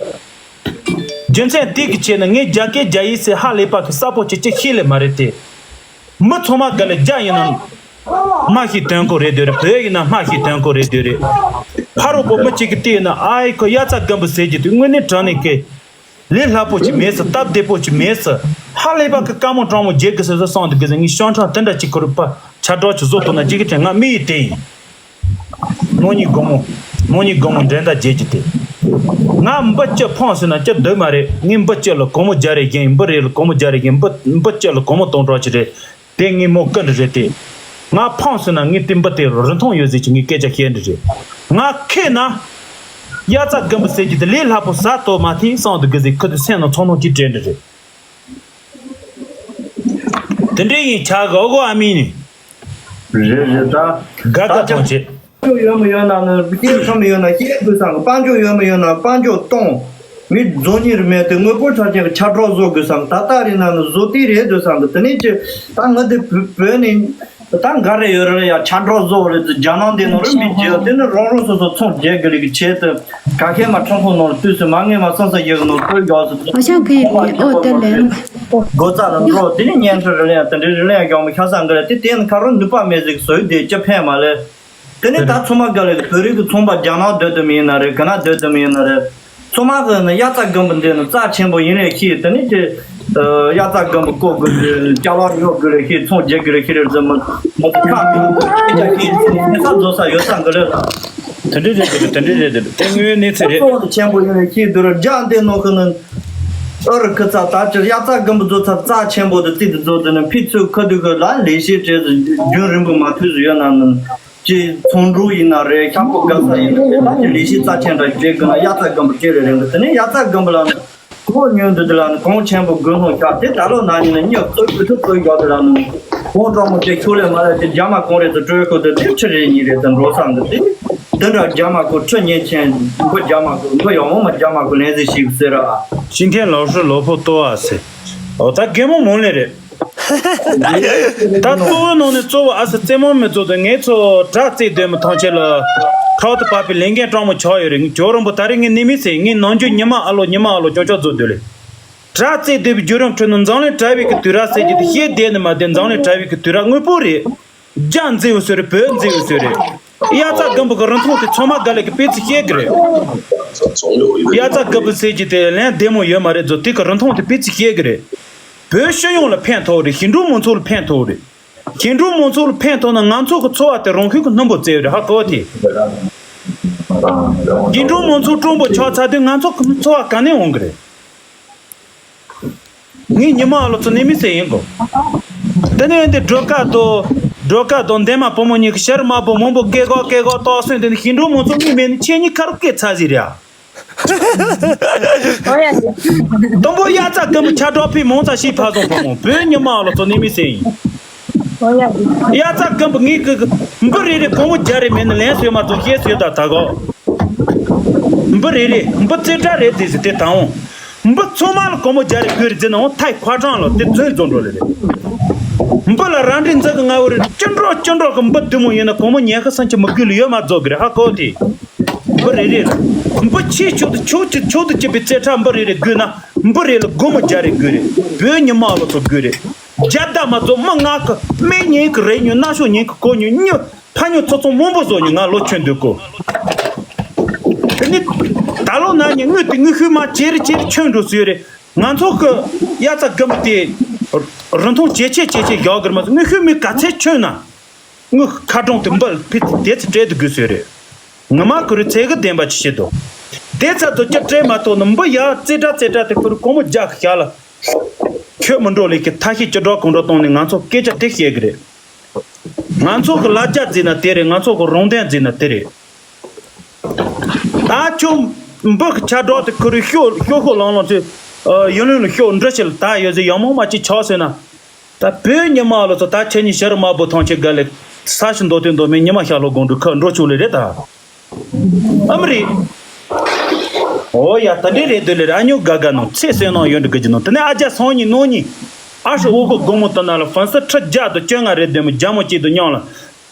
རྒྱུ་མཚན་དེ་གི་ཆེད་ནས་ངས་རྒྱ་སྐད་རྒྱག་ཡིན་ཟེར་ཧ་ལས་པ་གི་གསལ་པོ་ཅིག་ཅིག་ཤེས་ལེ་མ་རེད་དེ། མི་ཚང་མ་ག་ལེ་རྒྱ་ཡིན་ན། སྨྲ་ཤེས་དོན་གོ་རེད་འདོད་རེད། བོད་ཡིན་ན་སྨྲ་ཤེས་དོན་གོ་རེད་འདོད་རེད། ཕ་རོལ་པོ་མི་གཅིག་གིས་བལྟས་ན་ཨ་ཡེ་ཁོ་དབྱར་རྩྭ་དགུན་འབུ་ཟེར་གྱི་དུས་དངོས་གནས་དྲང་གནས་ཀྱི་ལས་སླ་པོ་ཅིག་མེད་ཟེར། སྟབས་བདེ་པོ་ཅིག་མེད་ཟེར། ཧ་ལས་པ་གི་དཀའ་མོ་སྤྲང་མོ་བརྗེད་དགོས་ཟེར་བསམ་འདུག་གི་ཟེར། ངས་ཤང་ཁྲང་དེ་འདྲ་ཅིག་ཁུར་པ་ཆ་འགྲོ་ཅིག་བཟོ་ཐུབ་ན་འགྲིག་གི་དྲན། ང་དམིགས་ཡུལ་དེ་ཡིན། ནོ་ཉིད་སྒོ་མོ། ནོ་ཉིད་སྒོ་མོ་འགྲན་ཟླ་བརྗེད་ཀྱི་དེ། ང་འབུ་གཅིག་ཕངས་ཟེར་ན་གཅིག་འདོད་མ་རེད། ངས་འབུ་གཅིག་ལ་སྒོར་མོ་བརྒྱ་རེ་བྱིན། འབུ་རེ་ལ་སྒོར་མོ་བརྒྱ་རེ་བྱིན། འབུ་འབུ་གཅིག་ལ་སྒོར་མོ་སྟོང་ཕྲག་གཅིག་རེད། དེ་ངས་མོ་བསྐུར་འདྲ་རེད་དེ། ང་ཕངས་ཟེར་ན་ངས་དེ་འབུ་དེ་རིན་ཐང་ཡོད་ཟེར་གྱི་ངས་སྐད་ཆ་བཤད་འདྲ་རེད། ང་ཁེ་ན། དབྱར་རྩྭ་དགུན་འབུ་ཟེར་གྱི་དེ་ལས་སླ་པོ་ཟ་ཐུབ་མ་ཐེ་བསམ་འདུག་གི་ཟེར། ཁུ་དེ་སེམས་ནང་ཚོར་སྣང་ཅིག་སྤྲད་འདྲ་རེད། དེ་འདྲ་ཡིན་ཆ་གི་ཨོ་གོ་ཨ་མི་ནི། རེད་རེད་ད། དགའ་དགའ་ཐང་ཆད། དཔལ་འབྱོར་ཡོད་མི་ཡོད་ན་ནི་སྐྱེས་ཁམས་ཡོད་ན་སྐྱེས་དགོས་བསམ་གི། དཔལ་འབྱོར་ཡོད་མི་ཡོད་ན་དཔལ་འབྱོར་གཏོང་། མི་རྫོང་གཉིས་རུ་མེད་དེ་དངོས་པོ་ཆ་ཅན་གྱི་ཆ་གྲོགས་བཟོ་དགོས་བསམ་གི། ད་ལྟ་རེད་ན་ནི་བཟོ་དུས་རེད་འདོད་བསམ་གི། དེ་ནས་ཀྱི་ད་ང་འདི་བོད་བོད་ནས་ད་འགའ་རེ་ཡོད་རེད་ཡ། ཆ་གྲོགས་བཟོ་རེད་དེ་རྒྱ་ནག་འདི་ནང་རུ་མི་རྒྱུ་དེ་ནི་རང་རང་སོ་སོ་ཚོང་རྒྱག་དགོས་རེད་གི་ཆེད་དུ་ག་ཁེ་མ་ཁྲང་ཁོང་ནང་ལ་དུས་སུ་མ་ངེས་མ་སང་སང་ཡོད་གི་ནང་བོད་རྒྱག་སུ་ཨ་ཞང་ཁེ་ཨོ་དེ་ལན། སྒོ་རྩ་ལ་འགྲོ་དེ་ནི་བརྙན་འཕྲིན་རི་ལེན་དེ་འདྲའི་རི་ལེན་རྒྱག་མི་ཤ་ས་འགའ་རེ་དེ་དེ་ནི་ཁ་རོག་ནུས་པ་མེད་ཟིག་བཟོས་དེ་ཅི་ཕན་མ་ལས། དེ་ནས་ད་ཚང་མ་ག་ལེ་བོད་རིགས་ཀྱི་ཚོང་པ་རྒྱ་ནག་སྡོད་དུ་མི་ཡིན་ན་རེད། ག་ན་སྡོད་དུ་མི་ཡིན་ན་རེད། ཚང་མ་གི་ནི་དབྱར་རྩྭ་དགུན་འབུ་འདི་ནི་རྩ་ཆེན་པོ་ཡིན་ལས་ཤེས། དེ་ནས་ཀྱི་དབྱར་རྩྭ་དགུན་འབུ་བརྐོ་དགོས་ཀྱི་ཅ་ལག་ཉོ་དགོས་ལས་ཤེས། ཚོང་རྒྱག་དགོས་ལས་ཤེས་རེད་ཟེར། མི་མི་ཚོ་ཁ་མི་ཁ་ཤས་ཤེས་ས་བཟོ་ས་ཡོད་ས་འགའ་རེ་ལ། དེ་འདྲ་རེད་དེ་དེ་འདྲ་རེད་དེ་དེ་དངོས་གནས་ཚེ་རེད། ཚོང་ཆེན་པོ་ཡིན་ལས་ཤེས་དུ་རུ་རྒྱ་འདི་ནོ་གི་ནི། ཨ་རི་ཁི་ཚ་ད་ཅི་དབྱར་རྩྭ་དགུན་འབུ་བཟོ་ཚ་རྩ་ཆེན་པོ་དུ་རྩིས་དུ་བཟོ་དུ་ནི་ཕི་ཚོས་ཁ་དུ་གི་ལ་ལས་ཤེས་བྲེལ་དུ་རྒྱུན་རིང་པོ་མ་ཐུག་ཟིག་ཡོད་ན་ནི། ཅི་ཚོང་འབྲུ་ཡིན་ན་རེད། ཤ་ཁོ་དགའ་ས་ཡིན་ན་རེད། ད་ཅི་ལས་ཤེས་རྩ་ཆེན་འདྲ་བྱེད་དགོས་ན་དབྱར་རྩྭ་དགུན་འབུ་བྱེད་རེ་རེད་འདུག་དེ་ནས་དབྱར་རྩྭ་དགུན་འབུ་ལ་ནི་གོང་ཉོས་འདུག་དེ་ལ་ནི་གོང་ཆེན་པོ་དགུན་ལྷོང་ཤ་དེ་ད་ལོ་ན་ནི་ནི་མྱི་བཙོ་བཅུ་ཐུབ་བཙོ་ཡོད་དེ་ལ་ནི་གོང་གྲོང་མོ་དེ་ཁྱོད་ལས་མ་ལ་དེ་རྒྱ་མ་གོང་རེད་དུ་སྤྲོད་དགོས་དེ་དེ་ཁྲི་རེ་གཉིས་རེད་དུ་འགྲོ་ས་འདུག་དེ་དེ་འདྲ་རྒྱ་མ་གོ་ཁྲི་ཉིན་ཆེན་འབུ་རྒྱ་མ་གོ་འབུ་ཡོང་མོ་མ་རྒྱ་མ་གོ་ལན་ཟིག་ཞིག་ཟེར་ར། ཤིང་མཁན་ལོ་ཧྲི་ལོ་ཕོ་ཏོ་ཨ་སེ། ཨོ་ད་རྒན་མོ་མོ་ལེ་རེད། ད་གཙོ་བོ་ནང་ནས་གཙོ་བོ་ཨ་སི་རྩེད་མོ་མི་གཙོ་དང་ངེད་ཚོ་དྲ་རྩེད་སྡོད་མི་ཐང་ཆེ་ལ་ཁྲག་ཏུ་བབས་པའི་ལས་འགན་སྤྲང་མོ་ཆགས་ཡོད་རེད། ངས་ཇོ་རིན་པོ་ད་རེས་ངས་ནི་མི་ཟེར། ངས་ནང་རྒྱུ་ཉི་མ་ཨ་ལོ་ཉི་མ་ཨ་ལོ་ཅོང་ཅོག་བཟོ་སྡོད་ལེ། དྲ་རྩེད་སྡོད་པའི་བརྒྱུད་རིམ་ཁྲོད་ནས་འཛམ་གླིང་དྲ་བའི་གི་དུས་རབས་ཟེར་རྒྱུ་དེ་ཤེས་བསྡད་ནི་མ་བསྡད། འཛམ་གླིང་དྲ་བའི་གི་དུས་རབས་དངོས་པོ་རེད། རྒྱ་འཛིན་བའི་སྲོལ་རེད། བོད་འཛིན་བའི་སྲོལ་རེད། དབྱར་རྩྭ་དགུན་འབུ་གི་རིན་ཐང་དེ་ཚང་མ་ག་ལེ་གི་དཔེ་ཚིག་ཤེས་གི་རེད། དབྱར་རྩྭ་དགུན་འབུ་ཟེར་རྒྱུ་དེ་ལན་བདེ་མོ་ཡོད་མ་རེད་ཛོ། དེ་གི་རིན་ཐང་དེ་དཔེ་ཚིག་ཤེས་གི་རེད། བོད་སྤྱི་ཡོངས་ལ་ཕན་ཐོགས་རེད། ཞིང་འབྲོག་མང་ཚོགས་ལ་ཕན་ཐོགས་རེད། ཞིང་འབྲོག་མང་ཚོགས་ལ་ཕན་ཐོགས་ན་ང་ཚོ་གི་འཚོ་བ་དེ་རང་ཤུགས་ཀྱིས་སྣུམ་པོ་བཙལ་རེད། ཧ་གོ་དེ། ཞིང་འབྲོག་མང་ཚོགས་སྤྲང་པོ་ཆགས་ཚར་དུས་ང་ཚོ་གི་འཚོ་བ་ག་ནས་འོང་གི་རེད། ངས་ཉི་མ་ཨ་ལོ་ཚོ་ནི་མི་ཟེར་ཡིན་གོ། དེ་ནས་འདི་སྒྲོལ་དཀར་དང་སྒྲོལ་དཀར་དང་འདན་མ་བུ་མོ་གཉིས་ཀྱི་ཕྱིར་དམར་པོ་མང་པོ་སྐད་གོག་སྐད་གོག་ཏོག་སོན་དེ་ནི་ཞིང་འབྲོག་མང་ཚོགས་མི་མེད་ནི་ཁྱེད་གཉིས་ཁ་རུ་སྐད་ཚ་ཟིག་རེད་ཨ། ཨོ་ཡ། དང་པོ་དབྱར་རྩྭ་དགུན་འབུ་ཆ་འགྲོ་ཕི་མང་ཙམ་ཞིག་ཕ་སོང་ཕ་མོ་བོད་ཉི་མ་ཨ་ལོ་ཚོ་ནི་མི་ཟེར་ཡིན། ཨོ་ཡ། དབྱར་རྩྭ་དགུན་འབུ་ངས་གི་འབུ་རེ་རེ་སྒོར་མོ་བརྒྱ་རེ་མེད་ན་ལན་ཟོས་མ་ཚོ་ཤེས་ཟོས་ད་ད་གོ། འབུ་རེ་རེ་འབུ་རྩེ་གྲ་རེ་རྩེ་ཟེར་དེ་དང་འོང་། འབུ་ཚང་མ་ལ་སྒོར་མོ་བརྒྱ་རེ་དགོས་རེ་རྩེ་ན་འོང་ཐའི་ཁ་གྲངས་ལ་དེ་རྫུན་རྫོན་འགྲོ་ལེ་རེད། འབུ་ལ་རང་འདྲེ་འཛག་གི་ང་འོ་རེ་ཅི་འགྲོ་ཅི་འགྲོ་གི་འབུ་བདུད་མོ་ཡིན་ན་སྒོར་མོ་ཉི་ཤུ་སུམ་ཅུ་མི་དགོས་ལ་ཡོད་མ་རྫོགས་གི་རེད་ཧ་གོ་དེ། འབུ་རེ་རེ་ལ་འབུ་ཆེ་ཆོག་ཏུ་ཆོག་ཏུ་ཆོག་ཏུ་སྐྱིད་པའི་རྩེ་གྲ་འབུ་རེ་རེ་དགོས་ན་འབུ་རེ་ལ་སྒོར་མོ་བརྒྱ་རེ་དགོས་རེད། བོད་ཉི་མ་ལོ་ཚོ་དགོས་རེད། བརྒྱ་ད་མ་རྫོགས་མི་ང་གི་སྨན་ཉིན་གི་རེ་ཉོ་ན་ཤོ་ཉིན་གི་གོ་ཉོ་ཉོ། ཕ་ཉོ་ཚོ་ཚོ་མང་པོ་བཟོ་ཉོ་ང་ལོ་ཁྱོན་འདུག་གོ། དེ་ནི་ད་ལོ་ན་ཉི་དངུལ་དེ་དངུལ་ཤུལ་མ་ཇེ་རེ་ཇེ་རེ་ཁྱོན་འགྲོ་སྲིད་རེད། ང་ཚོ་གི་དབྱར་རྩྭ་དགུན་འབུ་དེ་རིན་ཐང་ཇེ་ཆེ་ཇེ་ཆེ་བཞག་གི་རེད་མ་ཟད་དངུལ་ཤུལ་མི་ག་ཚད་ཁྱོན་ན་དངུལ་ཁ་གྲངས་དེ་འབུ་ཕི་དེ་ཚེ་སྤྲད་དུ་དགོས་སྲིད་རེད། ངི་མ་ཁུ་རུ་ཚད་གི་བདེན་པ་ཅི་ཤེས་དོ། དེ་ཚ་དོ་ཅི་སྤྲད་མ་ཐོག་ནི་འབུ་ཡ་རྩེ་དྲ་རྩེ་དྲ་དེ་ཁུ་རུ་གོང་མོ་རྒྱག་གི་བཞག་ལ། ཁྱོད་མི་འགྲོ་ལས་ཀྱི་ཐ་ཤི་ཅི་འགྲོ་གང་འགྲོ་གཏོང་ནས་ང་ཚོ་སྐད་ཆ་དེ་བཤད་གི་རེད། ང་ཚོ་གི་ལ་རྒྱ་འཛིན་ན་དེ་རེད། ང་ཚོ་གི་རང་དོན་འཛིན་ན་དེ་རེད། ད་ཁྱོད་འབུ་གི་ཆ་འགྲོ་དེ་ཁུ་རུ་ཤོ་ཤོ་ཤོ་ལང་ལང་ཚེ། ཡུན་ལུན་ལ་ཤོ་འདྲི་ཞིག་ལ་ད་ཡོད་ཟེར་ཡང་མོ་མ་ཅི་ཆགས་ཟེར་ན། ད་བོད་ཉི་མ་ལོ་ཚོ་ད་ཁྱེད་གཉིས་ཤར་དམར་པོ་ཐང་ཆེ་དགའ་ལེ། ས་ཞིང་མདོ་དོན་མདོ་མེད་ཉི་མ་ཤར་ལོ་དགོང་དྲོ་ཁ་འགྲོ་ཆུག་ལེ་རེད་ད། ཨ་མི་རི། ཨོ་ཡ་ད་འདྲེ་རེད་འདོད་ལེ་ར་ཉོ་དགའ་དགའ་ནང་ཚེ་སོན་ནང་ཡོད་འདྲི་གི་ནང་དེ་ནས་ཨ་ཅག་སང་ཉིན་ནོ་ཉིན། ཨ་ཧྲི་ཨོ་གི་དགོང་མོ་དུ་ན་ལ་ཧྥན་སི་ཁྲི་བརྒྱ་དང་བཅོ་ལྔ་རེད་དེ་མོ་རྒྱ་མོ་གཅིག་དང་མཉམ་ལ།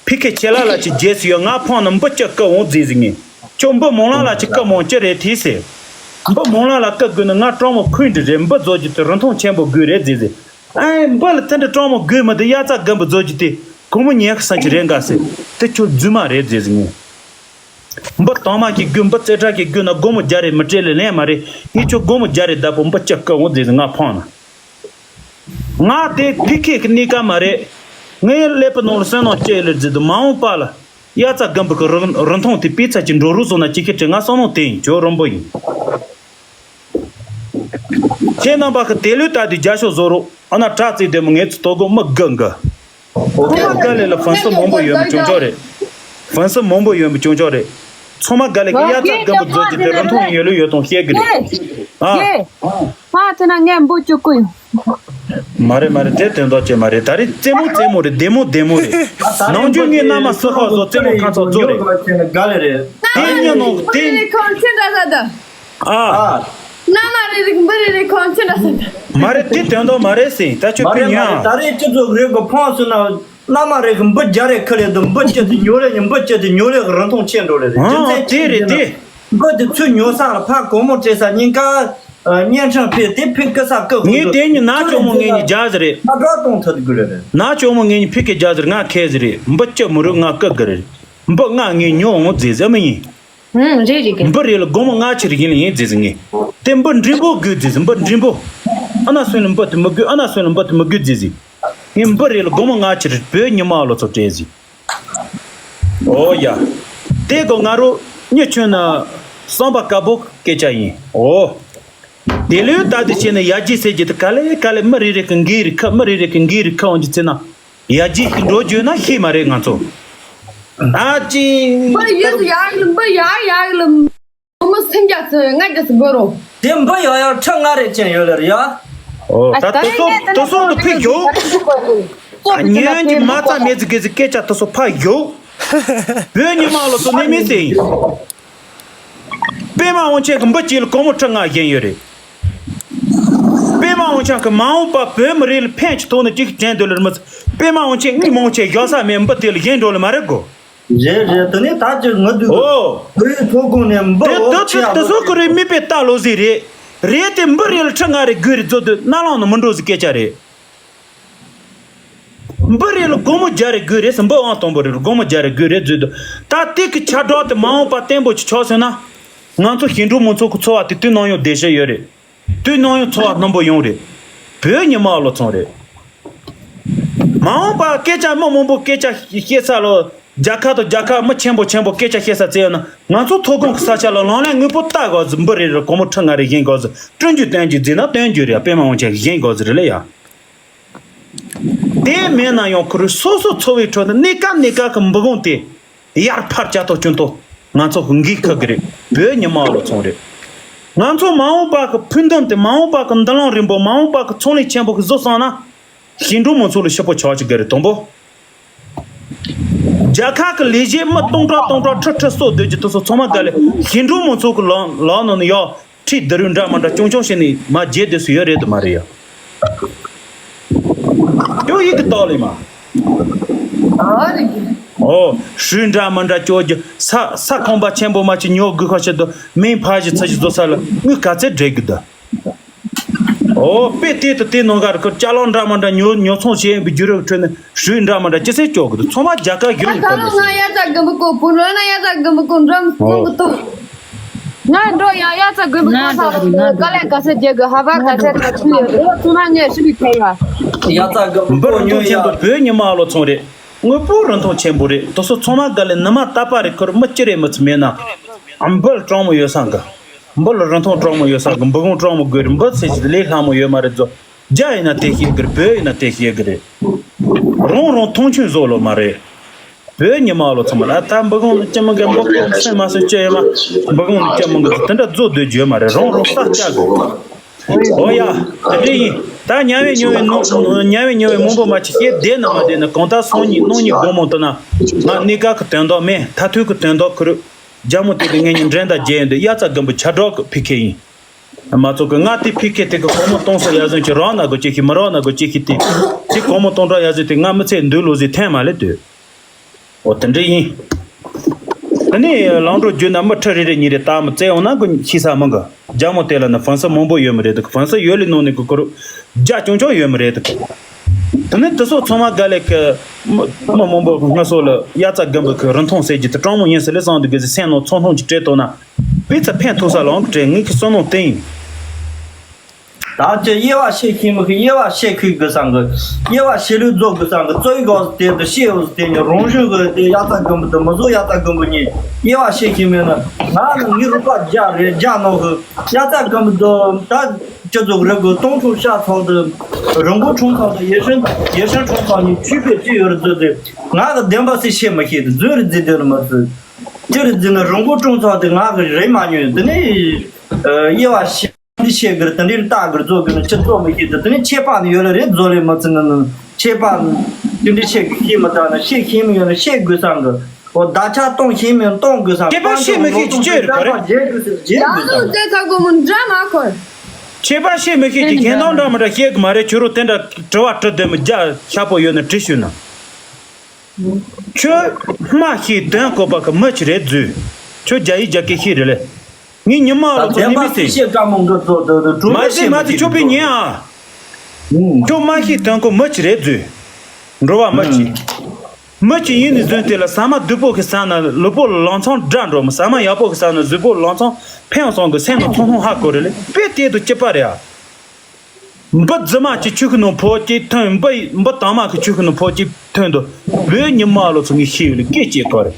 ཕི་ཁེ་ཁྱེད་ལ་ལ་ཅིག་རྗེས་སུ་ཡོད། ང་ཕང་ན་འབུ་ཅི་བཀབ་འོང་རྫིས་ཟིག་ངས། ཁྱོད་འབུ་མང་ལ་ལ་ཅིག་བཀབ་འོང་ཅི་རེད་དེ་ཟེར། འབུ་མང་ལ་ལ་བཀབ་དགོས་ན་ང་གྲོགས་མོ་ཁུན་འདྲི་རེད། འབུ་རྫོགས་རྒྱུ་དེ་རིན་ཐང་ཆེན་པོ་དགོས་རེད་རྫིས་ཟེར། ཨེ་འབུ་ལ་དེ་འདྲ་གྲོགས་མོ་དགོས་མི་འདུག། དབྱར་རྩྭ་དགུན་འབུ་རྫོགས་རྒྱུ་དེ་གོང་མོ་ཉལ་གི་སང་ཅི་རེད་འགའ་ཟེར། དེ་ཁྱོད་རྫུན་མ་རེད་རྫིས་ཟེར་ངས། འབུ་དྭངས་མ་གི་དགོས། འབུ་རྩེ་གྲ་གི་དགོས་ན་སྒོར་མོ་བརྒྱ་རེ་མི་སྤྲད་ལེ་ལན་མ་རེད། ངས་ཁྱོད་སྒོར་མོ་བརྒྱ་རེ་བདག་པོ་འབུ་ཅི་བཀབ་འོང་རྫིས་ཟེར། ང་ཕང་ན། ང་དེ་ཕི་ཁེ་གི་གནས་ཀ་མ་རེད། ངའི་ཀླད་པ་ནང་ལ་བསམ་ནང་སྐྱེ་ལེར་རྫི་འདུག། མ་འོངས་པ་ལ་དབྱར་རྩྭ་དགུན་འབུ་གི་རིན་རིན་ཐང་དེ་དཔེ་ཚད་ཀྱི་འགྲོ་རུ་སོང་ན་ཅི་ཁེ་དྲི། ང་བསམ་ནང་དེ་ཡིན། ཇོ་རོན་པོ་ཡིན། ཁྱེད་རྣམ་པ་གི་དེ་ལུས་ལྟ་དུས་རྒྱ་ཤོག་བཟོ་རོགས། ཨ་ན་དྲག་རྩིས་དེ་མོ་ངས་ཚོ་ལྟོ་གོ་མི་དགའ་འགའ། ཚོང་མ་དགའ་ལས་ལ་ཧྥན་སི་མང་པོ་ཡོད་མི་ཅུང་ཅོག་རེད། ཧྥན་སི་མང་པོ་ཡོད་མི་ཅུང་ཅོག་རེད། ཚང་མ་དགའ་ལས་ཀྱི་དབྱར་རྩྭ་དགུན་འབུ་རྫོགས་ཀྱི་དེ་རིན་ཐང་ཡོད་ལུགས་ཡོད་དང་བཤད་གི་རེད། ཨ། ཡེ། ཕ་དེ་ན་ངས་འབུ་བཅུ་དགུ་ཡོད། མ་རེད་མ་རེད། དེ་དོན་དག་ཅིག་མ་རེད། ད་རེས་རྩེད་མོ་རྩེད་མོ་རེད། བདེ་མོ་བདེ་མོ་རེད། ནམ་རྒྱུན་ངས་མནའ་མ་སུ་ཁག་བཟོ་རྩེད་མོ་ཁ་ཚོགས་རྫོགས་རེད། དེ་ཉིན་ནང་དེ། ཁང་ཆེན་འདྲ་ས་ད། ཨ། མནའ་མ་རེ་རེ་གི་འབུ་རེ་རེ་ཁང་ཆེན་འདྲ་ས་ད། མ་རེད། དེ་དོན་དག་མ་རེད་ཟེར། ད་ཁྱོད་མ་རེད་མ་རེད། ད་རེས་སྤྱི་ཚོགས་རིག་གི་ཕོངས་སུ་ན། མནའ་མ་རེ་གི་འབུ་བརྒྱ་རེ་ཁུར་ལེ་དུ་འབུ་ཅི་དུ་ཉོ་ལེ་ཉི་འབུ་ཅི་དུ་ཉོ་ལེ་གི་རིན་ཐང་ཆེ་འགྲོ་ལེ་རེད། རྒྱུ་མཚན་ཨ་དེ་རེད་དེ། འབུ་དུ་ཚུར་ཉོ་ས་ལ་ཕ་གོང་མོ་སྤྲད་ས་ཉིན་ཀ་བརྙན་འཕྲིན་ཕེ་དེ་ཕེ་ཀི་ས་ཀི་ངས་དེ་ཉིན་ན་ཅོག་མོ་ངས་ཉིན་རྒྱ་ཟེར་རེད། ཨ་དགའ་གཏོང་ཐུབ་དགོས་རེད། ན་ཅོག་མོ་ངས་ཉིན་ཕེ་ཀི་རྒྱ་ཟེར་ང་ཁེ་ཟེར་རེད། འབུ་ཅི་མི་རུ་ང་ཀི་གི་རེད། འབུ་ང་ངས་ཉོ་འོང་ཟེར་ཟེར་མི་ཡིན། ཧུམ། རེད་རེད་གི། འབུ་རེ་ལ་སྒོར་མོ་ལྔ་ཁྱེར་ཡིན་ལ་ཡིན་རྫི་ཟི་ངས། དེ་འབུ་འབྲིང་པོ་དགོས་རྫི་ཟི། འབུ་འབྲིང་པོ། ཨ་ན་སོན་ལ་འབུ་དེ་མི་དགོས། ཨ་ན་སོན་ལ་འབུ་དེ་མི་དགོས་རྫི་ཟི། ངས་འབུ་རེ་ལ་སྒོར་མོ་ལྔ་ཁྱེར་བོད་ཉི་མ་ལོ་ཚོ་སྤྲད་ཟི། ཨོ་ཡ། དེ་གོ་ང་རོ་མྱི་ཁྱོད་ན་བསམ་པ་དཀར་པོ་སྐད་ཆ་ཡིན། ཨོ། དེ་ལོས་ད་དེ་བྱས་ན་ཡར་རྒྱས་ཟེར་རྒྱུ་དེ་ག་ལེ་ག་ལེ་མི་རེ་རེ་གི་འགའི་རིགས་ཁ་མི་རེ་རེ་གི་འགའི་རིགས་ཁ་འོང་རྒྱུ་ཚེ་ན། ཡར་རྒྱས་ཀྱི་འགྲོ་རྒྱུ་ན་ཤེས་མ་རེད་ང་ཚོ། ཨ་ཅི། འབུ་ཡོད་ཡག་ལ་འབུ་ཡག་ཡག་ལ། འབུ་མོ་སུམ་བརྒྱ་ཚོ་ཡོད། ལྔ་བརྒྱ་ཚོ་འབུ་རོ། དེ་འབུ་ཡག་ཡག་ཁྲི་ལྔ་རེ་ཅན་ཡོད་ལེ་རེད་ཡ། ཨོ་ད་དེ་སོ་དེ་སོ་དུ་ཕི་གྱོ། ཉན་གྱི་མ་རྩ་མེད་ཟིག་གི་ཟིག་སྐད་ཆ་དེ་སོ་ཕ་གྱོ། བོད་ཉི་མ་ལོ་ཚོ་ནི་མི་ཟེར་ཡིན། པད་མ་དབང་ཆེན་གྱི་འབུ་གཅིག་ལ་སྒོར་མོ་ཁྲི་ལྔ་བཞེངས་ཡོད་རེད། པད་མ་དབང་ཆེན་གྱི་མ་འོངས་པ་བོད་མི་རིགས་ལ་ཕན་ཅི་ཐོགས་ནས་ཅིག་དྲན་འདོད་ལེར་མི་ཚེ། པད་མ་དབང་ཆེན་དངུལ་མང་ཆེ་བཞག་ས་མེད་འབུ་དེ་ལ་བཞེངས་འགྲོ་ལེ་མ་རེད་གོ། རེད་རེད། དེ་ནས་ད་ཅི་ང་དུས་ཨོ། བོད་ཡིག་ཐོག་ཁོངས་ནས་འབུ་དེ་འོ་དེ་ཆེ་ཡ་དེ་དེ་སོ་ཁོ་རེ་མི་པའི་ལྟ་ལོ་ཟིག་རེད། རེད་དེ་འབུ་རེ་ལ་ཁྲི་ལྔ་རེ་དགོས་རེད་ཚོ་དུས་ནཱ་ལོང་ནི་མི་འགྲོ་ཟིག་སྐད་ཆ་རེད། འབུ་རེ་ལ་སྒོར་མོ་བརྒྱ་རེ་དགོས་རེད་ཟེར། འབུ་དབང་དང་པོ་རེ་ལ་སྒོར་མོ་བརྒྱ་རེ་དགོས་རེད་བརྗོད་དུས། ད་དེ་གི་ཆ་འགྲོ་དེ་མ་འོངས་པ་བརྟན་པོ་ཅིག་ཆགས་སོང་ན། ང་ཚོ་ཞིང་འབྲོག་མང་ཚོགས་ཀྱི་འཚོ་བ་དེ་དུས་ནམ་ཡང་བདེ་ཤོས་ཡོད་རེད། དུས་ནམ་ཡང་འཚོ་བ་སྣུམ་པོ་ཡོང་རེད། བོད་ཉི་མ་བློ་ཚང་རེད། མ་འོངས་པ་སྐད་ཆ་མི་མང་པོ་སྐད་ཆ་བཤད་ས་ལ། རྒྱལ་ཁབ་དང་རྒྱལ་ཁབ་མི་ཆེན་པོ་ཆེན་པོ་སྐད་ཆ་བཤད་ས་བཙལ་ཡོད་ན། ང་ཚོ་མཐོ་སྒང་གི་ས་ཆ་ལ་ལང་ལན་དངོས་པོ་ལྟ་དགོས་ཟེར། འབུ་རེ་རེ་སྒོར་མོ་ཁྲི་ལྔ་རེ་བཞེངས་དགོས་ཟེར། སྐྲུན་རྒྱུ་བཏོན་རྒྱུ་བརྫིས་ན་བཏོན་རྒྱུ་རེད། པད་མ་དབང་ཆེན་བཞེངས་དགོས་ཟེར་རེད་ལེ་ཡ། དེ་མེད་ན་ཡང་ཁོ་རང་སོ་སོ་འཚོ་བའི་ཁྲོད་དུ་གནས་སྐབས་གནས་སྐབས་ཀྱི་འབུ་སྒོང་དེ་ཡར་འཕར་བྱ་ཐོག་ཅུང་ཐོག་ང་ཚོ་གི་འགན་འཁུར་གི་རེད། བོད་ཉི་མ་བློ་ཚང་རེད། ང་ཚོ་མ་འོངས་པ་གི་ཕུགས་འདུན་དེ། མ་འོངས་པ་གི་མདུན་ལམ་རིང་པོ། མ་འོངས་པ་གི་ཚོང་ལས་ཆེན་པོ་གི་བཟོ་བསམ་ན། ཞིང་འབྲོག་མང་ཚོགས་ལ་ཕྱུག་པོ་ཆགས་ཀྱི་དགོས་རེད། དང་པོ། རྒྱལ་ཁབ་ཀྱི་ལས་བྱེད་མི་སྟོང་ཕྲག་སྟོང་ཕྲག་ཁྲི་ཁྲི་གསོག་སྡོད་ཀྱི་དེ་ཚོ་ཚང་མ་དགའ་ལས་ཞིང་འབྲོག་མང་ཚོགས་ཀྱི་ལག་ལག་ནང་ནས་ཡར་ཁྲིད་བསྡུ་རུབ་འདྲ་མི་འདྲ་ཆུང་ཆུང་བྱས་ནས་མར་རྒྱས་བསྡད་སྲོལ་ཡོད་རེད་དམ་མ་རེད་ཡ། ཡོད་ཡིན་གི་རྟགས་ལས་མ། ཨོ་རེད་གི། ཨོ། ཧྲུལ་འདྲ་མི་འདྲ་བཅོ་རྒྱུ། ས་ས་ཁང་པ་ཆེན་པོ་མ་ཅིག་ཉོ་དགོས་ཁ་ཤས་དུ་མིང་ཕ་ཞིག་ཚ་ཞིག་བཟོ་ས་ལ་དངུལ་ག་ཚད་འབྲེལ་དགོས་དུ། ཨོ་དཔེ་དེ་དང་དེ་ནང་ག་རུ་ཁོ་ཅ་ལག་འདྲ་མི་འདྲ་ཉོ་ཉོ་ཚོང་བྱེད་པའི་རྒྱུ་རུ་ཁྲོད་ནས་ཧྲུལ་འདྲ་མི་འདྲ་ཅི་ཟེར་སྐྱོ་གི་འདུག། ཚང་མ་རྒྱལ་ཁབ་བརྒྱུད་ལམ་ད་ལོ་ང་དཔལ་འབྱོར་ཡ་ཙག་གི་མི་གོ་བུ་ལོན་ན་ཡ་ཙག་གི་མི་གོ་འགྲམ་སོང་གི་འདུག། ང་འགྲོ་ཡང་ཡ་ཙག་གི་མི་གོ་ས་གི་དཀའ་ལས་ག་ཚད་རྒྱག་གི་ཧ་བ་ག་ཚད་ག་ཚུལ་ཡོད་གི། ཚང་མ་ངས་ཧྲི་བི་ཁེ་ཡ། ཡ་ཙག་གི་མི་གོ་ཉོ་ཡ། བོད་ཉི་མ་བློ་ཚང་རེད། དངོས་པོ་རིན་ཐང་ཆེན་པོ་རེད། དེ་ཚོ་ཚང་མ་དགའ་ལས་ནི་མ་ལྟ་བ་རེད། ཁོར་མི་སྤྱི་རེད་མི་ཚེ་མེད་ན། འབུལ་གྲོང་མོ་ཡོད་ས་གི། འབུལ་རིན་ཐང་གྲོང་མོ་ཡོད་ས་གི། འབུལ་གོང་གྲོང་མོ་དགོས་རེད། འབུལ་ཚེ་ཞིག་ལས་སླ་མོ་ཡོད་མ་རེད་ཚོ། རྒྱ་ཡིན་ན་དེ་ཤེས་གི་རེད། བོད་ཡིན་ན་དེ་ཤེས་གི་རེད། རང་རང་མཐོང་ཆུང་བཟོ་ལོ་མ་རེད། བོད་ཉི་མ་ལོ་ཚང་མ་ལ་ད་འབུལ་གོང་ལ་སྐྱི་མོ་གི་འབུལ་གོང་སེམས་མ་སེམས་སྐྱི་ཡོད་མ། འབུལ་གོང་ལ་སྐྱི་མོ་གི་དེ་འདྲ་བཟོ་སྡོད་རྒྱུ་ཡོད་མ་རེད། རང་རང་ས་སྐྱ་དགོས། ཨོ་ཡ། དེ་འདྲ་ཡིན། ད་ཉམས་ཡོད་མྱོང་བའི་ནོ་ཉམས་ཡོད་མྱོང་བའི་མང་པོ་མ་ཅིག་བཤད་བསྡད་ན་མ་བསྡད་ན་གང་ལྟར་སང་ཉིན་གནངས་ཉིན་དགོང་མོ་དུ་ན་ང་གནས་སྐབས་ཀྱི་དོན་དག་མེད། མཐར་ཐུག་གི་དོན་དག་ཁུར། རྒྱ་མོ་དེ་གི་ངེད་གཉིས་འགྲན་ཟླ་བརྒྱད་ཡིན་དུས་དབྱར་རྩྭ་དགུན་འབུ་ཆ་གྲོགས་ཀྱི་ཕི་ཁེ་ཡིན། མ་ཚོ་གི་ང་དེ་ཕི་ཁེ་དེ་གི་གོང་མོ་གཏོང་ས་ཡ་ཟོན་གྱི་རང་ན་གི་ཅིག་གི་མི་རང་ན་གི་ཅིག་གི་དེ་དེ་གོང་མོ་གཏོང་གྲ་ཡ་ཟོན་དེ་ང་མི་ཚེ་འདུལ་ལོ་ཟིག་འཐེན་མ་ལེ་དུས། འོ་དེ་འདྲ་ཡིན། དེ་ནས་ལང་འགྲོ་རྒྱུ་ན་མི་ཁྲི་རེ་རེ་གཉིས་རེ་ལྟ་མི་བཙལ་འོང་ན་གི་ཤི་ས་མི་གི་རྒྱ་མོ་དེ་ལ་ནི་ཧྥང་སི་མང་པོ་ཡོད་མི་རེད་དུ་ཧྥང་སི་ཡོད་ལི་ནང་ནས་གི་ཀུ་རུ་རྒྱ་ཅུང་ཅུང་ཡོད་མི་རེད་དུ། དེ་ནས་དེ་སོགས་ཚང་མ་ག་ལེ་གི་མི་མི་མང་པོ་སྔ་སོ་ལ་དབྱར་རྩྭ་དགུན་འབུ་གི་རིན་ཐང་ཟེར་གྱི་དེ་གྲང་མོ་ཡིན་ཟེར་ལེ་སང་དུ་གི་ཟི་སེམས་ནང་ཚོང་ཐོང་གི་སྤྲད་ཐོག་ན། དཔེ་ཚ་ཕན་ཐོགས་ས་ལོང་གི་དྲན་ངེས་ཀྱི་བསམ་བློ་བསྟན་ཡིན། ད་ཅི་དབྱེ་བ་ཤེས་མཁན་མི་ཤེས་དབྱེ་བ་ཤེས་ཁུལ་དགོས་སམ་གི། དབྱེ་བ་ཤེས་ལུགས་རྫོགས་དགོས་སམ་གི་རྩོད་ཡིག་གོ་དེ་དུ་ཤེས་འོ་དེ་ནི་རང་བཞིན་གི་དེ་དབྱར་རྩྭ་དགུན་འབུ་དུ་མི་བཟོ་དབྱར་རྩྭ་དགུན་འབུ་གཉིས་དབྱེ་བ་ཤེས་མཁན་མེད་ན་ང་ནི་ངའི་རུས་པ་རྒྱ་རེད་རྒྱ་ནོ་གི་དབྱར་རྩྭ་དགུན་འབུ་དུ་ད་ཅི་ཚོགས་རེད་གི་སྟོང་ཕྲུག་ཤ་ཚོགས་དུ་རང་མགོ་ཁྲོམ་ཚོགས་དུ་ཡེ་ཤེས་ཡེ་ཤེས་ཁྲོམ་ཚོགས་ནི་ཆུས་པའི་ཅི་ཡོད་རེད་རྫོད་དེ་ང་གི་བདེན་པ་སྲིད་ཤེས་མི་ཤེས་དུ་རྫོད་རེད་རྫི་དེ་ནི་མི་རྫི་ཅི་རེད་རྫི་ནི་རང་མགོ་ཁྲོམ་ཚོགས་དེ་ང་གི་རེད་མ་ཉོས་དེ་ནི་དབྱེ་བ་ཤེས། འདི་བཤད་དགོས་དེ་འདྲའི་རྟགས་དགོས་རྫོགས་དགོས་ནི་ཁྱེད་རྫོགས་མི་ཤེས་དེ་དེ་ནི་ཆད་པ་ནི་ཡོད་ལ་རེད་རྫོགས་ལས་མི་ཚུན་ནི་ནི་ཆད་པ་དེ་འདྲའི་བཤད་དགོས་ཤེས་མི་དྲག་ནི་བཤད་ཤེས་མི་ཡོད་ནི་བཤད་དགོས་བསམ་གི་འོ་བརྡ་ཆ་གཏོང་ཤེས་མི་ཡོད་གཏོང་དགོས་བསམ་ཆད་པ་ཤེས་མི་ཤེས་ཀྱི་ཅི་ཡོད་ག་རེད། བརྗེད་དགོས་ཟེར་བརྗེད་དགོས་བསམ་ཡང་ལོ་ཙེ་ཚ་གོ་མོ་འདྲ་མ་ཁོར། ཆད་པ་ཤེས་མི་ཤེས་ཀྱི་ཁྱེད་རང་འདྲ་མི་འདྲ་བཤད་གི་མ་རེད། ཁྱོད་རོ་དེ་འདྲ་དྲི་བ་དྲི་དེ་མི་རྒྱ་ཤ་པོ་ཡོད་ན་དྲི་ཞུ་ན། ཁྱོད་སྨྲ་ཤེས་དོན་གོ་བ་གི་མི་ཅིག་རེད་རྫུས། ཁྱོད་རྒྱ་ཡིག་རྒྱ་སྐད་ཤེས་རེད་ལེ། ངས་ཉི་མ་ལོ་ཚོ་ཉི་མི་ཟིན། མ་ཟིན་མ་ཟིན་ཁྱོད་པའི་ཉན་ཨ། ཁྱོད་སྨྲ་ཤེས་དོན་གོ་མི་ཅིག་རེད་རྫུས། འགྲོ་བ་མི་ཅིག་མི་ཅིག་ཡིན་ནི་བཟོན་དེ་ལ་ཟ་མ་སྡུག་པོ་གི་ཟ་ན་ལུས་པོ་ལང་ཚང་དགྲ་འགྲོ་མི་ཟ་མ་ཡག་པོ་གི་ཟ་ན་གཟུགས་པོ་ལང་ཚང་ཕན་སོང་གི་སེམས་ནང་ཚོང་ཚོང་ཧ་གོ་རེད་ལེ་དཔེ་དེ་དུ་སྐྱིད་པ་རེད་ཨ། འབུ་རྫི་མ་གཅིག་ཆུ་ཁ་ནང་ཕོ་གཅིག་ཐོན་འབུ་འབུ་དྭངས་མ་གི་ཆུ་ཁ་ནང་ཕོ་གཅིག་ཐོན་འདུག་བོད་ཉི་མ་ལོ་ཚོ་ངས་ཤེས་ཡོད་ལ་སྐད་ཅེས་གོ་རེད།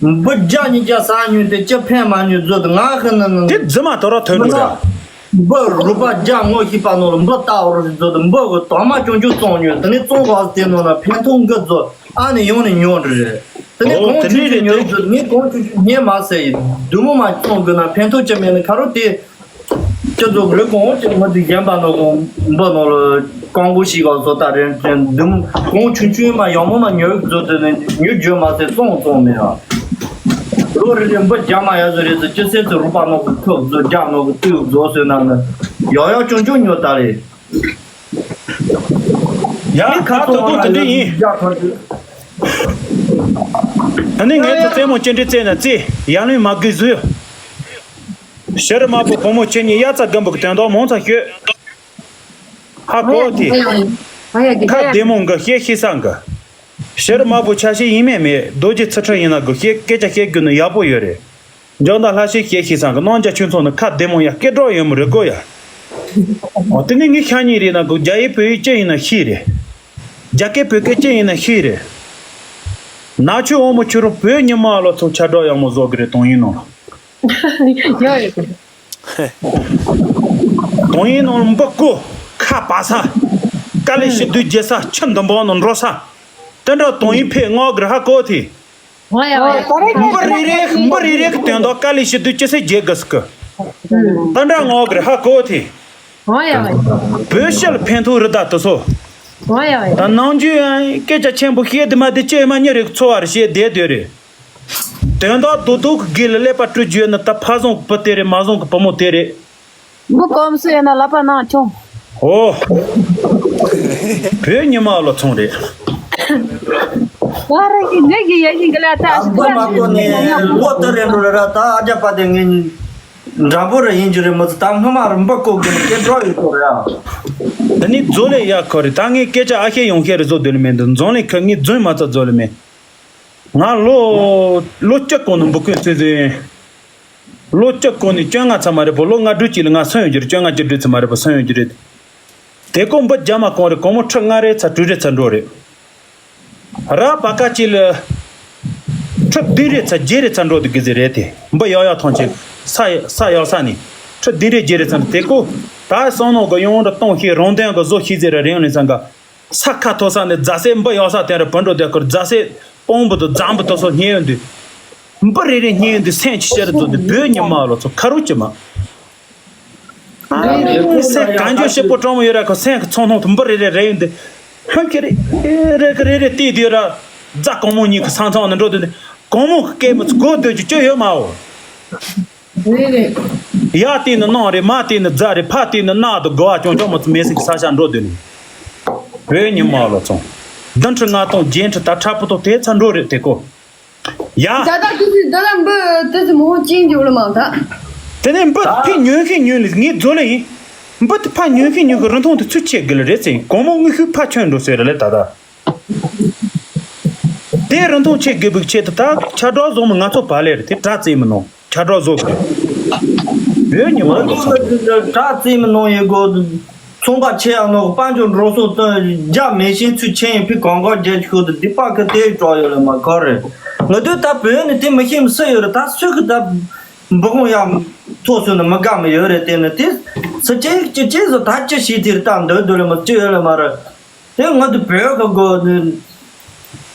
འབུ་བརྒྱ་ཉིས་བརྒྱ་ཟ་ཉོས་ཏེ་ཅི་ཕན་མ་ཉོས་རྫོད་དུ་ང་ཧི་ནི་ནི། དེ་རྫི་མ་དོ་ར་ཐོན་འགྲོ་ར། འབུ་རུ་པ་བརྒྱ་ངོ་ཤེས་པ་ནོ་ལ་འབུ་ལྟ་བུ་རེད་རྫོད་དུ་འབུ་གི་དྭངས་མ་ཅུང་ཅུང་བཙོང་ཉོས་དེ་ནས་བཙོང་བ་དེ་ནོ་ལ་ཕན་ཐོགས་འགི་རྫོད་ཨ་ནི་ཡོང་ནས་ཉོ་འདྲི་རེད། དེ་ནས་ཨོ་གོང་དེ་ཆུང་འདྲ་ཆུང་རེད་ཉོས་དེ། རྫོད་ངས་གོང་ཆུང་ཆུང་ཉན་མ་ཟེར་ཡིན་བདུད་མོ་མ་བཙོང་དགོས་ན་ཕན་ཐོགས་ཅི་མེད་ནི་ཁ་རོ་དེ། སྤྱི་ཚོགས་རིགས་གོང་འོག་གི་མི་དེ་གཞན་པ་ནང་གོང་འབུ་ནང་ལ་རྐང་མགོ་ཞིག་ག་བཟོ་ལྟ་རན་ཅན་འདུམ་གོང་ཆུང་ཆུང་མ་ཡང་མོ་མ་ཉོ་བཟོ་དེ་ནི་ཉོ་རྒྱུ་མ་ཟད་བཙོང་བཙོང་མེད་ཨ། ལོ་རེ་རེ་འབུ་རྒྱ་མ་ཡ་བཟོ་རེད་ཟེར་ཅི་སེ་ཚེ་རུ་པ་ནང་གི་ཐོབ་བཟོ་རྒྱ་ནང་གི་ཏུ་བཟོ་ཟེར་ན་ནི་ཡག་ཡག་ཅུང་ཅུང་ཉོ་ལྟ་རེད། ཡ་ཁ་ཐོག་ཐོག་དེ་འདྲ་ཡིན། ཨ་ནི་ངས་ཚོ་རྩེད་མོ་ཅི་འདྲ་རྩེད་ན་རྩེ་ཡང་ལུས་མ་དགོས་བཟོས། ཤེ་རི་དམར་པོ་བུ་མོ་ཁྱེད་གཉིས་དབྱར་རྩྭ་དགུན་འབུ་གི་དོན་དག་མང་ཙམ་ཤོད། ཧ་གོ་དེ། ཁ་བདེ་མོ་འགའ་བཤད་ཤེས་ས་འགའ། ཤེ་རི་དམར་པོ་ཆ་ཤས་ཡིན་མེད་མེད་རྡོ་རྗེ་ཚུལ་ཁྲིམས་ཡིན་ན་དགའ་བཤད་སྐད་ཆ་བཤད་རྒྱུ་ནི་ཡག་པོ་ཡོད་རེད། འཇོག་མདའ་ལྷ་ཤེས་བཤད་ཤེས་ས་འགའ་སྣང་རྒྱ་ཆོས་ཚོགས་ནི་ཁ་བདེ་མོ་ཡ་སྐད་གྲགས་ཡོད་མོ་རེད་གོ་ཡ། འོ་དེ་ནི་ངའི་ཤ་ཉེ་རེད་ན་དགའ་རྒྱ་ཡིག་བོད་ཡིག་ཅི་ཡིན་ན་ཤེས་རེད། རྒྱ་སྐད་བོད་སྐད་ཅི་ཡིན་ན་ཤེས་རེད། ནག་ཆུ་འོ་མོ་ཁྱོད་རང་བོད་ཉི་མ་ལོ་ཚོ་ཁྱབ་བསྒྲགས་ཡག་མོ་བཟོ་གི་རེད་དོན་ཡིན་ནོ། ཡོད་རེད། དོན་ཡིན་ནོ་འབུ་རྐོ་ཁ་པ་ས། དཀའ་ལས་ཞི་དུལ་རྒྱལ་ས་ཆུ་འདི་འབོག་ནོ་འགྲོ་ས། དེ་འདྲ་དོན་ཡིན་ཕེ་ངོ་གི་ར་ཧ་གོ་ཐི། འོ་ཡ་འོ་ཡ། འབུ་རེ་རེ་འབུ་རེ་རེ་གི་དོན་དག་དཀའ་ལས་ཞི་དུལ་ཅི་སེ་རྒྱལ་དགོས་སི་གི། དེ་འདྲ་ངོ་གི་ར་ཧ་གོ་ཐི། འོ་ཡ་འོ་ཡ། བོད་ཤ་ལ་ཕན་ཐོགས་རི་དྭགས་དུ་སོ། འོ་ཡ་འོ་ཡ། ད་ནང་རྒྱུ་ཡང་སྐད་ཆ་ཆེན་པོ་བཤད་དུ་མ་དེ་ཅི་མ་ཉེ་རེ་གི་འཚོ་བ་རེ་བཤད་བསྡད་སྡོད་རེད། དོན་དག་རྡོག་རྡོག་གི་སྒེར་ལ་ཀླད་པ་སྤྲུལ་རྒྱུ་ཡོད་ན་ད་ཕ་བཟང་གི་བུ་དེ་རེད་མ་བཟང་གི་བུ་མོ་དེ་རེད། མི་གོམས་སུ་ཡོད་ན་ལབ་པ་གནང་ཆོག་ཨོ། བོད་ཉི་མ་ལོ་ཚོང་རེད། ད་རེ་གི་ངེད་ཀྱི་ཡ་ཡིན་གི་ལ་ད་ཨ་ཤི་ཁུ་ལ་མ་གོ་ནས་ལོ་དེ་རེད་འགྲོ་རེད་ར་ད་ཨ་ཅག་པ་དེ་ངེད་འདྲ་པོ་རེ་ཡིན་རྒྱུ་རེད་མི་ཚོ་ད་སྔོན་མ་རུ་འབུ་རྐོ་དགོས་ནས་སྐད་གྲགས་ཡོད་ཐོག་རེད་ཨ། ད་ནི་རྫོ་ལས་ཡག་ཁོ་རེད་ད་ངས་སྐད་ཆ་ཨ་ཤེ་ཡོང་ཤེ་རེ་བཟོ་སྡོད་ལེ་མེད་འདུག་འཛོམས་ལེ་ཁ་ངས་རྫུན་མ་ཚ་བཟོ་ལེ་མེད། ང་ལོ་ལོ་བཅུ་གོང་ནས་འབུ་རྐོས་ཚུལ་ཚུལ་ཡིན། ལོ་བཅུ་གོང་ནས་བཅོ་ལྔ་ཚར་མ་རེད་པོ་ལོ་ལྔ་དྲུག་ཅིག་ལ་ང་སོན་ཡོད་རྒྱུ་རེད་བཅོ་ལྔ་བཅུ་དྲུག་ཚར་མ་རེད་པོ་སོན་ཡོད་རྒྱུ་རེད། དེ་ཀོ་འབུ་རྒྱ་མ་གང་རེད་གོང་མོ་ཁྲི་ལྔ་རེ་ཚར་དྲུག་རེ་ཚར་འགྲོ་རེད། ར་པ་ཀ་ཅིག་ལ་ཁྲི་བདུན་རེ་ཚར་བརྒྱད་རེ་ཚར་འགྲོ་དུ་གི་ཟེ་རེད་དེ་འབུ་ཡག་ཡག་ཐོང་ཆེ་ས་ས་ཡག་ས་ནི་ཁྲི་བདུན་རེ་བརྒྱད་རེ་ཚར་དེ་ཀོ་ད་སང་ནོ་གི་ཡོང་ར་གཏོང་ཤེས་རང་དོན་གི་བཟོ་ཤེས་ཟེར་ར་རེང་ལེ་ཚང་ག་ས་ཁ་ཐོ་ས་ནས་རྫ་སེ་འབུ་ཡག་ས་དེ་ར་བུ་འགྲོ་དེ་ཁུར་རྫ་སེ་སྤོང་བུ་དུ་རྫམ་བུ་དུ་སོ་ཉེ་ཡོད་འདུག་འབུ་རེ་རེ་ཉེ་ཡོད་འདུག་སེམས་ཆི་ཤེར་འདུག་འདུག་བོད་ཉི་མ་ལོ་ཚོ་ཁ་རུ་ཅི་མ། སེམས་གང་འཇོག་ཤེ་པོ་གྲོང་མོ་ཡོད་ར་ཁོ་སེམས་ཀྱི་ཚོང་ཐོང་དུ་འབུ་རེ་རེ་རེ་ཡོད་འདུག་ཧོན་ཁེ་རེ་རེ་གི་རེ་རེ་བལྟས་དུས་ར་རྫ་གོང་མོ་གཉིས་ཀྱི་ས་མཚམས་ནས་འགྲོ་དུས་ནི་གོང་མོ་གི་སྐད་མི་ཚོ་སྒོ་སྡོད་རྒྱུ་ཅི་ཡོད་མ་འོ། རེད་རེད། ཡར་བལྟས་ན་གནམ་རེད། མར་བལྟས་ན་རྫ་རེད། ཕར་བལྟས་ན་གནག་དང་དགའ་བ་ཅུང་ཅུང་མ་ཚོ་མེད་ཟིག་གི་ས་ཆ་འགྲོ་སྡོད་ནས། བོད་ཉི་མ་ལོ་ཚོང་། བདུན་ཁྲི་ལྔ་སྟོང་བརྒྱད་ཁྲི་ད་ཁྲ་པོ་ཏོ་དེ་ཚ་འགྲོ་རེད་དེ་ཀོ། ཡ། ད་ལྟ་དུས་ཚོད་འདི་ལ་འབུ་དུས་ཚོད་མང་པོ་ཅིག་འགྱོ་ལ་མང་ད། དེ་ནས་འབུ་ཕི་ཉོན་ཤི་ཉོན་ལ་ངས་རྫོ་ལ་ཡིན། འབུ་དེ་ཕ་ཉོན་ཤི་ཉོན་གི་རིན་ཐང་དེ་ཚུར་ཆད་དགོས་ལ་རེད་ཟེར། གོང་མོ་དངུལ་ཤུགས་ཕ་ཁྱོན་འགྲོ་ཟེར་ལ་ད་ལྟ། དེ་རིན་ཐང་ཆད་དགོས་པའི་ཆེད་དུ་ད་ཁྱབ་བསྒྲགས་བཟོ་མི་ང་ཚོ་བ་ལས་རེད་དེ་དྲ་རྩེད་མི་ནང་ཁྱབ་བསྒྲགས་བཟོ་དགོས། བོད་ཉི་མ་ལོ་ཚང་། དྲ་རྩེད་མི་ནང་ཡིན་དགོས། ཚོང་པ་ཆེ་ཡང་ནོ་དཔལ་འབྱོར་འགྲོ་སོང་དུ་རྒྱ་མེ་ཤིང་ཚུལ་ཆེན་ཡིན་ཕི་གང་གང་རྒྱལ་ཤོད་དུ་སྡིག་པ་ཁི་དེ་གྲོགས་ཡོད་ལ་མ་ག་རེད། ང་དུས་ད་བོད་ནི་དེ་མི་ཤེས་མི་སུ་ཡོད་རེད། ད་སུས་གི་ད་འབུ་གོང་ཡང་ཐོག་སོང་ནི་མི་དགའ་མི་ཡོད་རེད། དེ་ནི་དེ་སུ་ཅེ་ཅེ་ཅེ་སུ་ད་ཅི་ཤེས་དེ་རེད། ད་འདོད་འདོད་ལ་མ་ཅི་ཡོད་ལ་མ་རེད། དེ་ང་དུ་བོད་ག་གོ་ནི་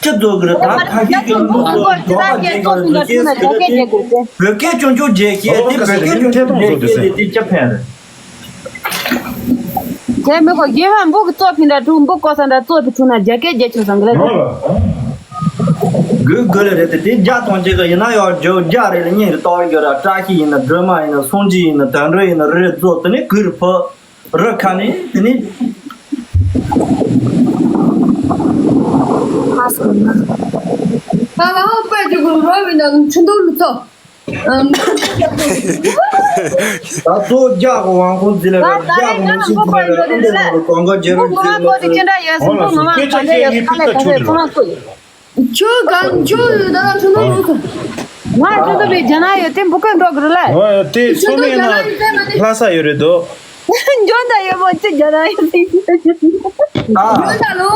ཅི་ཚོགས་ཀྱི་རེད། ད་ཁ་ཤས་ཀྱི་ལུང་ཚོ་འགྲོ་བ་རྒྱལ་ཁབ་ཀྱི་རྒྱལ་ཁབ་ཀྱི་བོད་སྐད་ཅུང་ཅུང་རྒྱལ་ཤེས་དེ་བོད་སྐད་ཅུང་ཅུང་རྒྱལ་ཤེས་དེ་དེ་ཅི་ཕན་རེད། དེ་མི་གོ་རྒྱལ་བ་འབུ་གི་གཙོ་ཕིན་འདྲ་ཐུག་འབུ་ཀོ་ས་འདྲ་གཙོ་དེ་ཐུག་ན་རྒྱ་སྐད་རྒྱལ་ཆུ་བཟང་གི་རེད། གུ་གུ་ལ་རེད་དེ་དེ་རྒྱ་དང་རྒྱ་གི་ཡིན་ན་ཡང་རྒྱ་རྒྱ་རེད་ལ་གཉིས་རེད། ཏོག་རྒྱ་ར་བཀྲ་ཤིས་ཡིན་ན་སྒྲོལ་མ་ཡིན་ན་སངས་རྒྱས་ཡིན་ན་དོན་འགྲུབ་ཡིན་ན་རི་རེད་རྫོགས་དེ་ནི་གུ་རུ་ཕུ། རི་ཁ་ནས་དེ་ནས། ཧ་སོ་ན། ད་ལ་ཧོ་པད་ཀྱི་གུ་རོ་བི་ན་ཆུ་འདུག་ལུ་ཚོ། ད་གཙོ་རྒྱ་གི་དབང་ཁོངས་འཛིན་ལ་རྒྱ་གི་མི་ཤེས་འཛིན་ལ་ཨ་འདི་ལ་གོང་ག་རྒྱལ་རབས་འཛིན་ལ་ཚོ། ཁྱོད་གང་ཁྱོད་ཡོད་ད་ལ་ཆུ་འདུག་ལུ་ཚོ། ང་ཆུ་འདུག་པའི་རྒྱ་ནག་ཡོད་དེ་འབུ་ཀོན་འགྲོ་གི་རེད་ལ། ཨོ་དེ་ཆུ་སོ་འདུག་མེད་རྒྱ་ན་ནག་ཡོད་དེ་མ་དེ། ལྷ་ས་ཡོད་རེད་དོ། འཇོན་ད་ཡོད་མོ་ཅི་རྒྱ་ནག་ཡོད་དེ། འཇོན་ད་ལོ།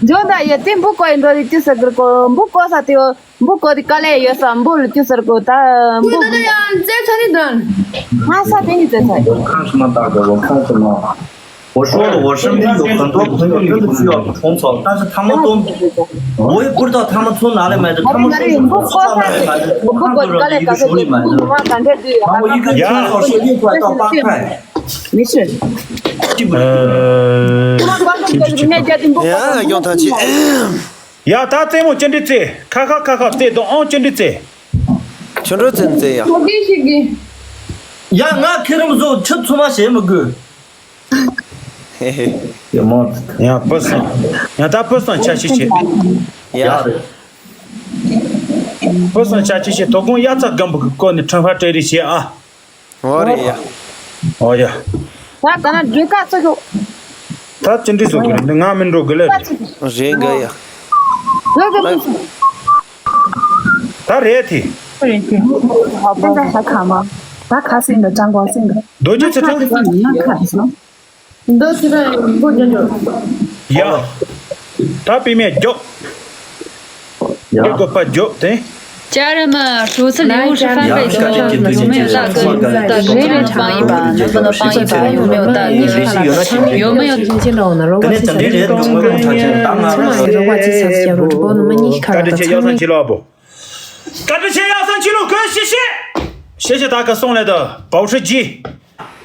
འཇོན་ད་ཡོད་དེ་འབུ་ཀོ་ཡི་འགྲོ་རེད་ཅི་ཟེར་གི་རེད་ཀོ། འབུ་ཀོ་ས་དེ་འབུ་ཀོ་དེ་དཀའ་ལས་ཡོད་ས། འབུ་ལ་ཅི་ཟེར་གོ་ད་འབུ། ད་ཡང་རྩེ་ཚ་ནི་དང་། ང་ས་དེ་ནི་རྩེ་ཚ་ཡོད། 我看什么大哥，我看什么？我说了，我身边有很多朋友真的需要虫草，但是他们都，我也不知道他们从哪里买的，他们说是从市场买的，还是看到了一个手里买的，然后一根虫草是六块到八块。没事。呃，ཡ་ཡོང་ཐང་ཆེ། ཡ་ད་རྩེད་མོ་ཅི་འདྲི་རྩེ། ཁ་ཁ་ཁ་ཁ་རྩེད་དང་ཨང་ཅི་འདྲི་རྩེ། ཆུ་འགྲོ་རྩེད་རྩེད་ཡ། ཁོ་གིས་ཤིག་གིས། ཡ་ང་ཁེ་རིམ་བཟོ་ཆུ་ཚུ་མ་བྱེད་མི་དགོས། ཧེ་ཧེ། ཡ་མོ། ཡ་པོ་སང་། ཡ་ད་པོ་སང་ཆ་ཤི་ཆེ། ཡ་རེད། པོ་སང་ཆ་ཤི་ཆེ། དོ་དགོང་དབྱར་རྩྭ་དགུན་འབུ་གི་སྐོར་ནས་ཁྲོན་ཧྥ་སྤྲད་རེས་བྱེད་ཨ། འོ་རེད་ཡ། འོ་ཡ། ད་ག་ན་རྒྱལ་ཁ་ཚོ་ཤོག་ད་ཅི་འདྲི་བཟོ་དགོས་རེད། འདི་ང་མི་འགྲོ་དགོས་ལ་རེད། རེད་འགའ་ཡ། ད་རེད་དེ། རེད་དེ། ད་ད་ག་མ། ད་ག་སེང་ག་ཅང་གོ་སེང་ག་རྡོ་རྗེ་ཚེ་ཐང་། ང་ཁ་སོང་། འདི་ཚོ་ར་ཡིན་པོ་རྒྱབ་རྒྱབ། ཡ། ད་པི་མེ་རྒྱོབ། ཡ། ཡ་གོ་པ་རྒྱོབ་དེ། 家人们，数次礼物是翻倍的哦，有没有大哥？大哥，帮一把，能不能帮一把？有没有大哥？有没有？བཀྲ་ཤིས་ཡག་སང་ཕྱི་ལོག་བོ། བཀྲ་ཤིས་ཡག་སང་ཕྱི་ལོག་གོ་ཤེས་ཤེས། ཤེས་ཤེས་ད་ག་སོང་ལེ་དོ་བའོ་ཧྲི་ཇི། ད་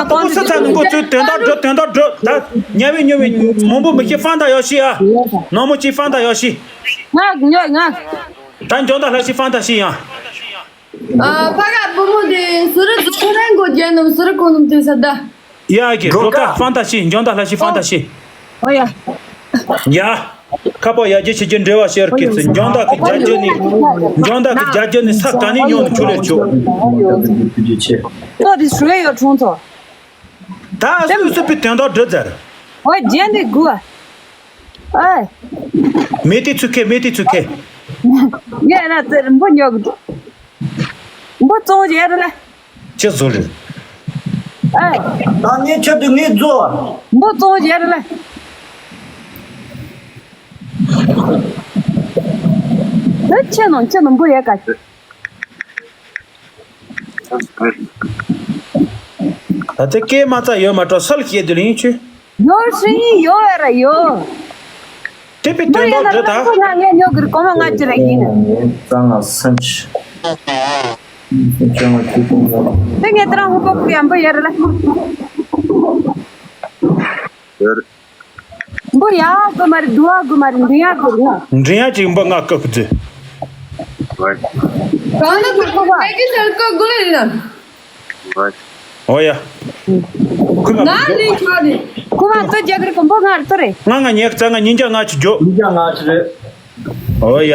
ཏོག་སི་ཚ་ནུ་གོ་ཚོས་དོན་དག་སྒྲུབ་དོན་དག་སྒྲུབ་ད་ཉ་བའི་ཉོ་བའི་མང་པོ་མི་ཤེས་ཧྥང་ད་ཡོ་ཤི་ཨ། ནོ་མོ་ཅི་ཧྥང་ད་ཡོ་ཤི། ང་ཉོ་ང་། ད་འཇོན་ད་ལྷ་ཤི་ཧྥང་ད་ཤི་ཡང་། ཨ་ཕ་ག་བུ་མོ་དེ་སུ་རི་ཁོ་རང་གོ་རྒྱལ་ནམ་སུ་རི་གོ་ནམ་དེ་ས་ད། ཡ་གི་འགྲོ་ཀ་ཧྥང་ད་ཤི་འཇོན་ད་ལྷ་ཤི་ཧྥང་ད་ཤི། ཨོ་ཡ། ཡ། ཁ་པོ་ཡ་ཇེ་ཆེ་ཇེ་འབྲེལ་བ་ཤེར་ཀི་ཚི་འཇོན་ད་གི་རྒྱ་ཇེ་ནི། འཇོན་ད་གི་རྒྱ་ཇེ་ནི་ས་ག་ནི་ཉོ་ནི་ཆུ་ལེར་ཆུ། ཏོ་དི་སུའི་ཡོ་ཁྲུང་ཚོ། ད་སུ་སུ་པི་དོན་དག་འགྲུབ་ཟེར། ཨོ་རྒྱན་དེ་དགུ། ཨེ། མེ་ཏི་ཚུ་ཁེ་མེ་ཏི་ཚུ་ཁེ། ངས་ན་ཙེ་རིན་པོ་ཉོ་གི་འདུག་འབུ་བཙོང་བྱས་རེད་ལ། ཅི་བཟོ་རེད། ཨེ། ད་ངས་ཁྱོད་དུ་ངས་བཟོ། འབུ་བཙོང་བྱས་རེད་ལ། ད་ཁྱེད་ནང་ཁྱེད་ནང་འབུ་ཡས་ག་ད་ལྟ་སྐད་མ་རྩ་ཡོད་མ་འགྲོ་སལ་བཤད་དུ་ལིང་ཆུ། ཡོད་སྲིད་ཡོད་ར་ཡོད། དེ་པའི་དོན་དག་འདི་ད། ང་ངས་ཉོ་གི་རེད་གོང་མ་ང་ཅི་རེད་ཡིན། ཙང་ང་སེམས་ཆི། དེ་ངས་དེ་རང་ཧུ་པོ་ཀུ་ཡམ་པོ་ཡར་ལ། འབུ་ཡག་གི་མ་རེད། དུ་བ་གི་མ་རེད། འདི་ཡག་གི་རེད། འདི་ཡག་ཅིག་འབུ་ང་བཀག་གི་རེད། གང་ལ་ཀུ་ཀུ་བ། ཀུ་ཀུ་བ། ཨོ་ཡ། ཁུ་མ་ང་ལས་ཁྱོད་རེད། ཁུ་མ་ཏི་རྒྱ་གར་གོམ་པོ་ང་རེད་ཏི་རེད། ང་ང་ཉེ་རྩ་ང་ཉིན་རྒྱ་ང་ཆུ་རྒྱོ། ཉིན་རྒྱ་ང་ཆུ་རེད། ཨོ་ཡ།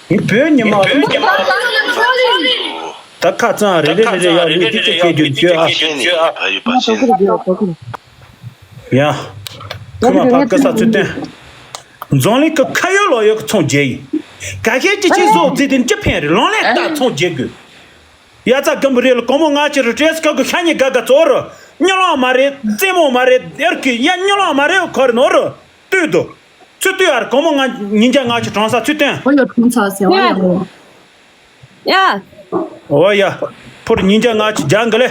ངའི་བོད་ཉི་མ། ད་ཁ་ཚང་རེ་རེ་རེ་རེ་ཡག་ལུས་ཏི་ཏི་ཁེ་རྒྱུ་རྒྱུ་ཨ། ཡ། ཁུ་མ་ཕ་ཀི་ས་ཚུལ་བསྟན། འཛམ་གླིང་གི་ཁ་ཡོད་ལོ་ཡོད་ཀྱི་ཚོང་རྒྱས་ཡིན། ག་ཤེད་ཅི་ཆེ་བཟོ་རྩིས་དེ་ཅི་ཕན་རེད། ལོང་ལས་ལྟ་ཚོང་རྒྱས་དགོས། ཡ་ཚ་གམ་བུ་རེ་ལ་གོང་མོ་ང་ཆེ་རུ་བྲེས་སྐབས་ཀྱི་ཤ་ཉེ་དགའ་དགའ་ཚོ་རུ། གཉིད་ལོང་མ་རེད། རྩེད་མོ་མ་རེད། ཨེར་ཀི་ཡ་གཉིད་ལོང་མ་རེད། ཁོ་རེ་ནོ་རུ། ལྟོས་དོ། ཚུ་ལྟོས་ཨར་གོང་མོ་ང་ཉིན་རྒྱ་ང་ཆེ་གྲོང་ས་ཚུལ་བསྟན། ཨོ་ཡོ་གྲོང་ས་ཟེར་བ་ཡ་ལོ། ཡ། ཨོ་ཡ། ཕུར་ཉིན་རྒྱ་ང་ཆེ་རྒྱ་འགི་ལེ།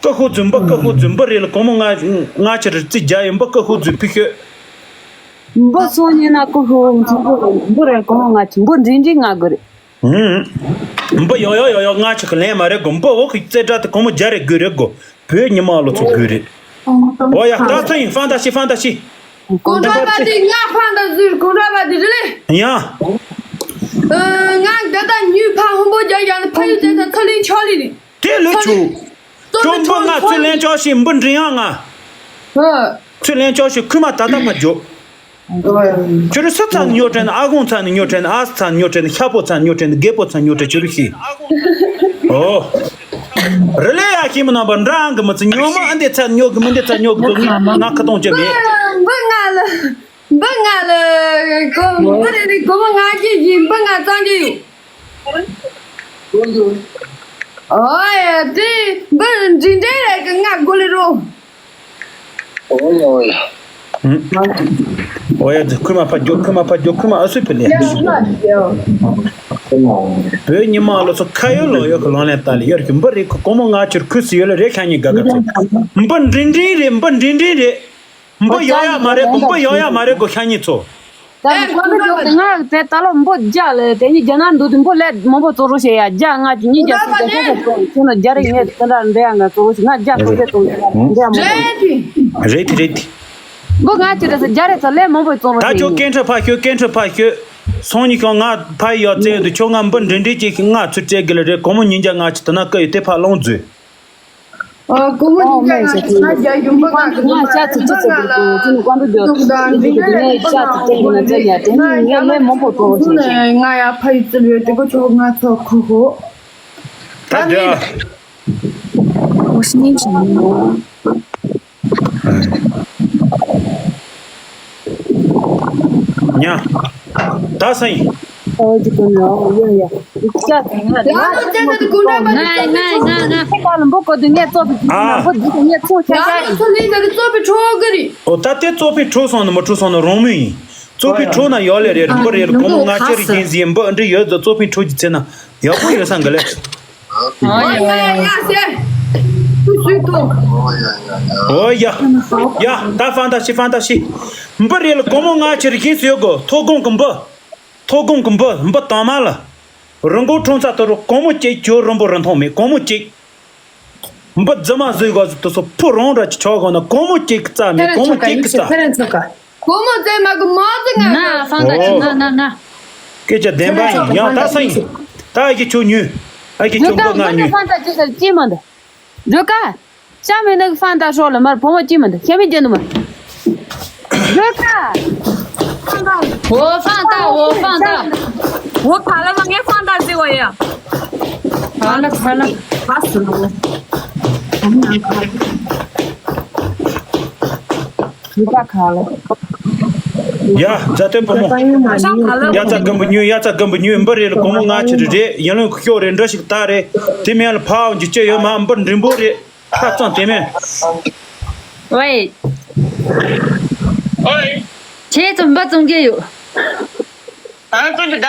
ཀ་ཧུ་རྫུན་པ་ཀ་ཧུ་རྫུན་པ་རེ་ལ་གོང་མོ་ང་ང་ཆེ་རུ་རྩིས་རྒྱ་ཡིན་པ་ཀ་ཧུ་རྫུན་པི་ཤོད། འབུ་སོང་ཉིན་ན་ཀུ་ཧུ་འབུ་རེ་གོང་མོ་ང་ཆེ་འབུ་འདྲིན་འདྲིན་ང་དགོས་རེད། ཧུམ། འབུ་ཡོ་ཡོ་ཡོ་ཡོ་ང་ཆེ་གི་ལན་མ་རེད་གོ། འབུ་འོག་གི་རྩེ་དྲ་དེ་གོང་མོ་རྒྱ་རེ་དགོས་རེད་གོ། བོད་ཉི་མ་ལོ་ཚོ་དགོས་རེད། ཨོ་ཡ་ད་ཚ་ཡིན་ཧྥན་ཏ་ཤི་ཧྥན་ཏ་ཤི། གོང་དྲ་པ་དེ་ང་ཧྥན་ཏ་ཟུར་གོང་དྲ་པ་དེ་རེད་ལེ། ཡ། ཨ། ང་ད་ལྟ་ཉུལ་ཕ་ཧོན་པོ་རྒྱ་ཡང་ཕ་ཡུལ་དེ་ད་ཚ་ལིང་ཆོག་ལི་རེད། དེ་ལོས་ཆུ། ཁྱོད་འབུ་ང་ཚུར་ལན་ཆོག་ཤི་འབུ་འདྲིན་ཡང་ང་། ཨ། ཚུར་ལན་ཆོག་ཤི་ཁུ་མ་ད་ལྟ་མ་འཇོག་ཁྱོད་རང་སུ་ཚ་ནས་ཉོ་དྲན་ཨ་ཁུང་ཚ་ནས་ཉོ་དྲན་ཨ་སི་ཚ་ནས་ཉོ་དྲན་ཤ་པོ་ཚ་ནས་ཉོ་དྲན་རྒད་པོ་ཚ་ནས་ཉོ་དྲན་ཁྱོད་རང་ཤི། ཨོ། རི་ལས་ཡ་ཤི་མི་ནང་པ་འདྲ་ཨང་གི་མི་ཚེ་ཉོ་མ་ཨ་འདི་ཚ་ནས་ཉོ་གི་མི་འདི་ཚ་ཉོ་གི་ང་ཁ་གཏོང་ཅན་མེད། འབུ་ང་ལ། འབུ་ང་ལ་གོ་འབུ་རེ་རེ་གོ་མ་ང་སྐྱེ་ཡིན་འབུ་ང་གཙང་རྒྱུ་ཡོད། ཨོ་ཡ་དེ་འབུ་འདྲིན་འདྲེ་རེ་གི་ང་གོ་ལེ་རོ། ཨོ་ཡ་ཨོ་ཡ། ཨོ་ཡ་དེ་ཁུ་མ་ཕ་རྒྱོ་ཁུ་མ་ཕ་རྒྱོ་ཁུ་མ་ཨ་སུ་ཕི་ལེ། བོད་ཉི་མ་ལོ་ཚོ་ཁ་ཡོད་ལོ་ཡོད་གི་ལོང་ལེན་ལྟ་ལེ་ཡོད་གི་འབུ་རེ་གི་གོ་མོ་ང་ཆུར་ཁུ་སི་ཡོད་ལེ་རེ་ཤ་ཉི་ག་ག་ཚོ་འབུ་འདྲིན་འདྲིན་རེ་འབུ་འདྲིན་འདྲིན་རེ། འབུ་ཡོ་ཡ་མ་རེད་གོ། འབུ་ཡོ་ཡ་མ་རེད་གོ་ཤ་ཉི་ཚོ། ད་ཨེ་ཁོ་ན་ཇོ་ང་དེ་ད་ལོ་འབུ་རྒྱ་ལེ་དེ་ཉིད་རྒྱ་ནག་འདུག་དུ་འབུ་ལེ་མང་པོ་བཙོག་རོ་བྱེད་ཡ་རྒྱ་ང་གི་ཉིད་རྒྱ་སུ་རྒྱ་ཁྱོད་ཚོ་ཁྱོད་ན་རྒྱ་རེ་ངས་དེ་འདྲ་འདྲེ་ཡ་ང་བཙོག་རོ་བྱེད་ང་རྒྱ་ཁོ་ཚོ་དང་འདྲེ་ཡ་མང་པོ། རེད་དེ་རེད་དེ། འབུ་ང་ཁྱོད་ཚོ་རྒྱ་རེ་ཚོ་ལེ་མང་པོ་བཙོག་རོ་ད་བྱེད་ཁྱོད་ཡིན། སྐད་འཕྲིན་ཕ་ཤོད་སྐད་འཕྲིན་ཕ་ཤོད། སང་ཉིན་ཤོག་ང་ཕ་ཡི་ཡོ་བཙན་དུ་ཁྱོད་ང་འབུ་འདྲེ་འདྲེ་ཅིག་ང་ཚུར་སྤྲད་གི་ལེ་རེད་གོ་མོ་ཉིན་རྒྱ་ང་ཆི་དེ་ན་ཀ་ཡོད་དེ་ཕ་ལོང་མཛོད། ཨོ་གོ་མོ་འདི་ང་ང་རྒྱ་ཡུམ་པ་ང་ང་ཤ་ཚིག་ཚིག་ཚིག་འདུག་ཅི་ནི་ཀོང་འདུག་རྒྱུ་འདི་འདི་ནས་ཤ་ཚིག་ཚིག་ཡིན་ན་ཚ་ཡ་དེ་ནི་ངས་ལས་མང་པོ་གཏོང་བ་ཞིག་ང་ཡ་ཕ་ཡི་རྩིབ་ཡོད་དེ་གོ་ཆོག་ང་ཚོ་ཁོ་ཧོ། ད་ད་ནི་འདྲ། ཨོ་སྙིང་རྗེ་མོ། ཉ། ད་ས་ཡིན། ཨོ་ཇི་ཀོ་ནོ་ཡ་ཡ། ང་ང་ང་ང་ང་ཁ་ལ་འབུ་བཀོད་དུས་ངས་བཙོག་པའི་ཨ། འབུ་འདི་ངས་ཚོང་ཆ་ཆ་ཡིན། ཚོ་ལི་ད་ནི་བཙོག་པའི་ཁྲོ་གི་རེད། ཨོ་ད་དེ་བཙོག་པའི་ཁྲོ་སོང་ནི་མི་ཁྲོ་སོང་ནི་རང་མོས་ཡིན། བཙོག་པའི་ཁྲོ་ན་ཡོག་ལེ་རེད་རིམ་པ་རེད་ལ་གོང་མོ་ང་ཁྱེར་ཡིན་ཟིན་འབུ་འདི་ཡོད་ཙོ་བཙོག་པའི་ཁྲོ་གི་ཚེ་ན་ཡག་པོ་ཡོད་ས་འགི་ལེ། ཨོ་ཡ་ཡ་ཡ་ཟེར། ཏུ་སུས་ཏོ། ཨོ་ཡ། ཡ་ད་ཧྥན་ཏ་ཤི་ཧྥན་ཏ་ཤི། འབུ་རེད་ལ་གོང་མོ་ང་ཁྱེར་ཡིན་སུ་ཡོད་གོ་ཐོ་གོང་གི་འབུ། ཐོ་གོང་གི་འབུ་འབུ་དང་མ་ལ། རི་མགོ་ཁྲོམ་ས་ཐོ་རུ་གོང་མོ་གཅིག་ཁྱོད་རིན་པོ་རིན་ཐོང་མེད་གོང་མོ་གཅིག་འབུ་རྫི་མ་བཟོས་གོ་དུ་སོ་ཕུ་རོང་ར་ཅི་ཆོག་གོ་ན་གོང་མོ་གཅིག་རྩ་མེད་གོང་མོ་གཅིག་གི་རྩ། ཁོ་མོ་ཙེ་མ་གི་མོ་ཙེ་ང་། ན་ཧྥང་ད་ཅི་ན་ན་ན། སྐད་ཆ་བདེན་པ་ཡིན་ཡང་ད་ས་ཡིན། ད་ཨ་ཀྱི་ཆུ་ཉུལ། ཨ་ཀྱི་ཆུ་འབུ་ང་ཉུལ། ཧྥང་ད་ཅི་ཟེར་ཅི་མ་འདི། འགྲོ་ཀ་ཤ་མེད་ནི་ཧྥང་ད་ཧྲོ་ལ་མར་བུ་མོ་ཅི་མ་འདི་ཤ་མེད་རྒྱ་འདུ་མ། འགྲོ་ཀ་ཧྥང་ད། འོ་ཧྥང་ད་འོ་ཧྥང་ད། འོ་ག་ལ་མ་ངས་ཧྥང་ད་ཟེར་བ་ཡ། ག་ལ་ག་ལ་ག་སུ་ལ། ཡ་རྫ་སྟོན་བུ་མོ། ཡ་རྫ་སྒམ་པོ་ཉོས་ཡ་རྫ་སྒམ་པོ་ཉོས་འབུ་རེད་ལ་གོང་མོ་ང་ཁྱེར་རེད་ཡིན་ལུང་ཤོག་རེད་འདྲ་ཞིག་ད་རེད་དེ་མིན་ལ་ཕའོ་འཇུ་ཅི་ཡོད་མ་འབུ་འབྲིང་པོ་རེད་ཁ་གཙང་དེ་མིན། ཝེ། ཁྱེད་ཚོ་འབུ་བཙོང་གི་ཡོད། ཨ་ཙོ་འདི་ད།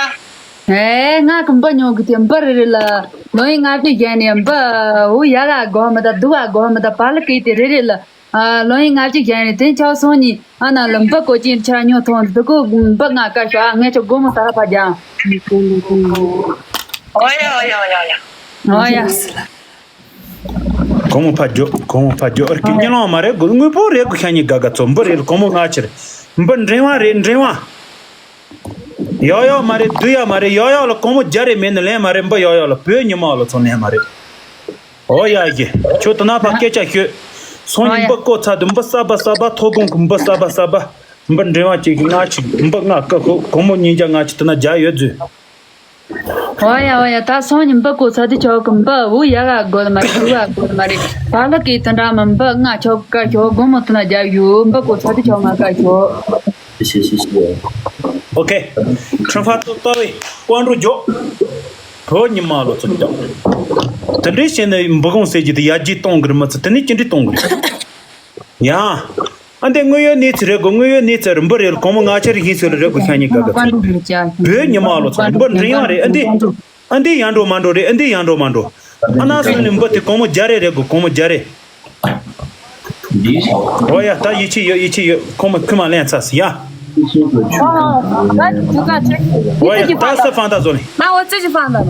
ཨེ་ང་གི་འབུ་ཉོ་གི་དེ་འབུ་རེ་རེ་ལ་ལོ་ཡིན་ལྔ་བཅུ་བཞག་ནས་འབུ་འུ་ཡ་ལ་དགོས་མི་ད་སྡུག་ག་དགོས་མི་ད་བ་ལ་ཀི་དེ་རེ་རེ་ལ། ཨ་ལོ་ཡིན་ལྔ་བཅུ་བཞག་ནས་དེ་ཆའོ་སོང་ནི་ཨ་ན་ལ་འབུ་གོ་ཅིན་ཆ་ཉོ་ཐོང་འདི་གོ་འབུ་ང་ཀ་ཤོ་ཨ་ངས་ཆོ་སྒོ་མོ་ས་ར་ཕ་རྒྱ། ཨོ་ཡ་ཨོ་ཡ་ཨོ་ཡ་ཨོ་ཡ། ཨོ་ཡ། གོང་མོ་ཕ་ཇོ་གོང་མོ་ཕ་ཇོ་ཨར་ཀི་ཉི་ལོང་མ་རེད་དངོས་པོ་རེད་གོ་ཤ་ཉི་ག་ག་ཚོ་འབུ་རེད་གོང་མོ་ང་ཕྱིར་འབུ་འབྲིང་བ་རེད་འབྲིང་བ། ཡོ་ཡོ་མ་རེད་དུ་ཡ་མ་རེད་ཡོ་ཡོ་ལ་གོང་མོ་རྒྱ་རེད་མེད་ནི་ལན་མ་རེད་འབུ་ཡོ་ཡོ་ལ་བོད་ཉི་མ་ལ་ཚོ་ལན་མ་རེད། ཨོ་ཡ་ཡེ། ཁྱོད་དེ་ན་ཕ་སྐད་ཆ་ཤོད། སང་ཉིན་འབུ་བརྐོ་ཚར་དུས་འབུ་གསར་པ་གསར་པ། ཐོ་དགོང་གི་འབུ་གསར་པ་གསར་པ། འབུ་མགྲིན་པ་གཅིག་གི་ལྔ་གཅིག་འབུ་ལྔ་བརྐོ་ཁོ། སྒོར་མོ་ཉིས་བརྒྱ་ལྔ་གཅིག་དེ་ན་རྒྱག་ཡོད་ཟེར། ཨོ་ཡ་ཨོ་ཡ། ད་སང་ཉིན་འབུ་བརྐོ་ཚར་དུས་ཆོག་གི། འབུ་འུ་ཡ་ག་དགོས་མ་རེད། འུ་བ་དགོས་མ་རེད། བ་ལ་གི་དེ་འདྲ་མ་འབུ་ལྔ་ཆོག་ག་ཆོག་སྒོར་མོ་དེ་ན་རྒྱག་ཡོད། འབུ་བརྐོ་ཚར་དུས་ཆོག་ང་ག་ཆོག་ཤེས་ཤེས་ཤེས། ཨོ་ཁེ། ཁྲིམས་ཕ་ཏོ་ལྟ་བའི་ཀོན་འགྲོ་འཇོག་བོད་ཉི་མ་ལོ་ཚོ་ཀྱང་། དེ་འདྲའི་བྱས་ནས་འབུ་གོང་ཟེར་གྱི་དེ་ཡར་རྒྱས་གཏོང་གི་རེད་མི་ཚེ། དེ་ནས་ཅི་འདྲའི་གཏོང་གི་རེད། ཡང་། ཨ་འདི་དངོས་ཡོད་གནས་ཚུལ་རེད་གོ། དངོས་ཡོད་གནས་ཚུལ་རེད། འབུ་རེད། སྒོར་མོ་ལྔ་ཆ་རེ་ཡིན་ཟེར་ལ་རེད་གོ། ཤ་ཉེ་དགའ་དགའ་ཚོ། བོད་ཉི་མ་ལོ་ཚོ་འབུ་མགྲིན་དབྱངས་རེད། ཨ་འདི། ཨ་འདི་ཡར་འགྲོ་མར་འགྲོ་རེད། ཨ་འདི་ཡར་འགྲོ་མར་འགྲོ། ཨ་ན་སུ་ནི་འབུ་དེ་སྒོར་མོ་བརྒྱ་རེ་རེད་གོ། སྒོར་མོ་བརྒྱ་རེ། འདི། ཨོ་ཡ། ད་ཡིད་ཆེས་ཡོད། ཡིད་ཆེས་ཡོད། ཁོ་མ་ཁུ་མ་ལེན་ཚ་སི་ཡ། ཨོ་ཡ། ད་ས་ཕང་ད་ཟོ་ནི། ང་འོ་ཙི་ཅི་ཕང་ད་ནོ།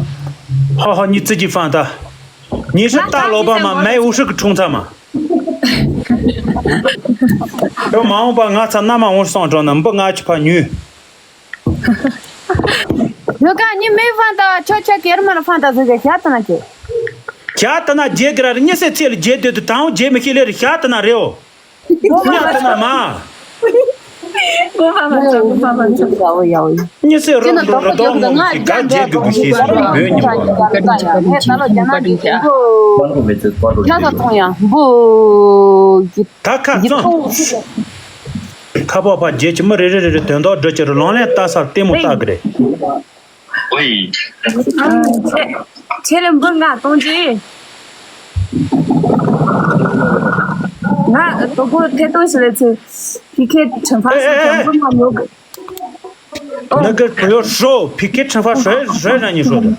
ཧ་ཧ། ཉི་ཙི་ཅི་ཕང་ད། ཉི་ཧྲི་ད་ལོ་པ་མ་མའི་འུ་ཧྲི་གི་ཁྲུང་ཚ་མ། ཡོ་མ་འོངས་པ་ང་ཚ་མནའ་མ་འོང་སོང་འགྲོ་ན་འབུ་ང་ཅི་ཕ་ཉུས། ཡོ་ག་ཉི་མེ་ཕང་ད་ཆོ་ཆ་ཀེར་མ་ན་ཕང་ད་ཟེར་གི་ཞག་ད་ན་ཅི། ཞག་ད་ན་རྗེ་གི་ར་རེ་ཉི་སེ་ཚེ་ལ་རྗེ་སྡོད་དུ་དང་རྗེ་མི་ཤེས་ལེ་རེ་ཞག་ད་ན་རེའོ། ཉག་ད་ན་མ། གོ་ཕ་མ་ཚ་གོ་ཕ་མ་ཚ། ཉི་སེ་རོ་རོ་རོ་དོ་མོ་མི་ཤེས་ག་རྗེ་སྡོད་དུ་ཤེས་སོང་བོད་ཉི་མ། ཁ་ཁ་ཚོང་ཡང་འབུ། ད་ཁ་ཚོང་། ཁ་པ་ཕ་རྗེས་ཀྱི་མི་རེ་རེ་རེ་རེ་དོན་དག་སྒྲུབ་ཀྱི་རུ་ལོང་ལེན་ལྟ་སར་ལྟད་མོ་ལྟ་གི་རེད། ཨོའི། ཁྱེད་རང་འབུ་ང་གཏོང་རྗེས། ང་དོ་གོ་ཐེ་གཏོང་ཞིག་རེད་ཚེ། ཕི་ཁེ་ཁྲིམས་ཕ་སོགས་ཀྱང་འབུ་ང་ཉོ་གི། ནི་གི་བུ་ཡོ་ཧྲོ་ཕི་ཁེ་ཁྲིམས་ཕ་ཧྲོ་ཧྲོ་ར་ཉི་ཧྲོ་དུ།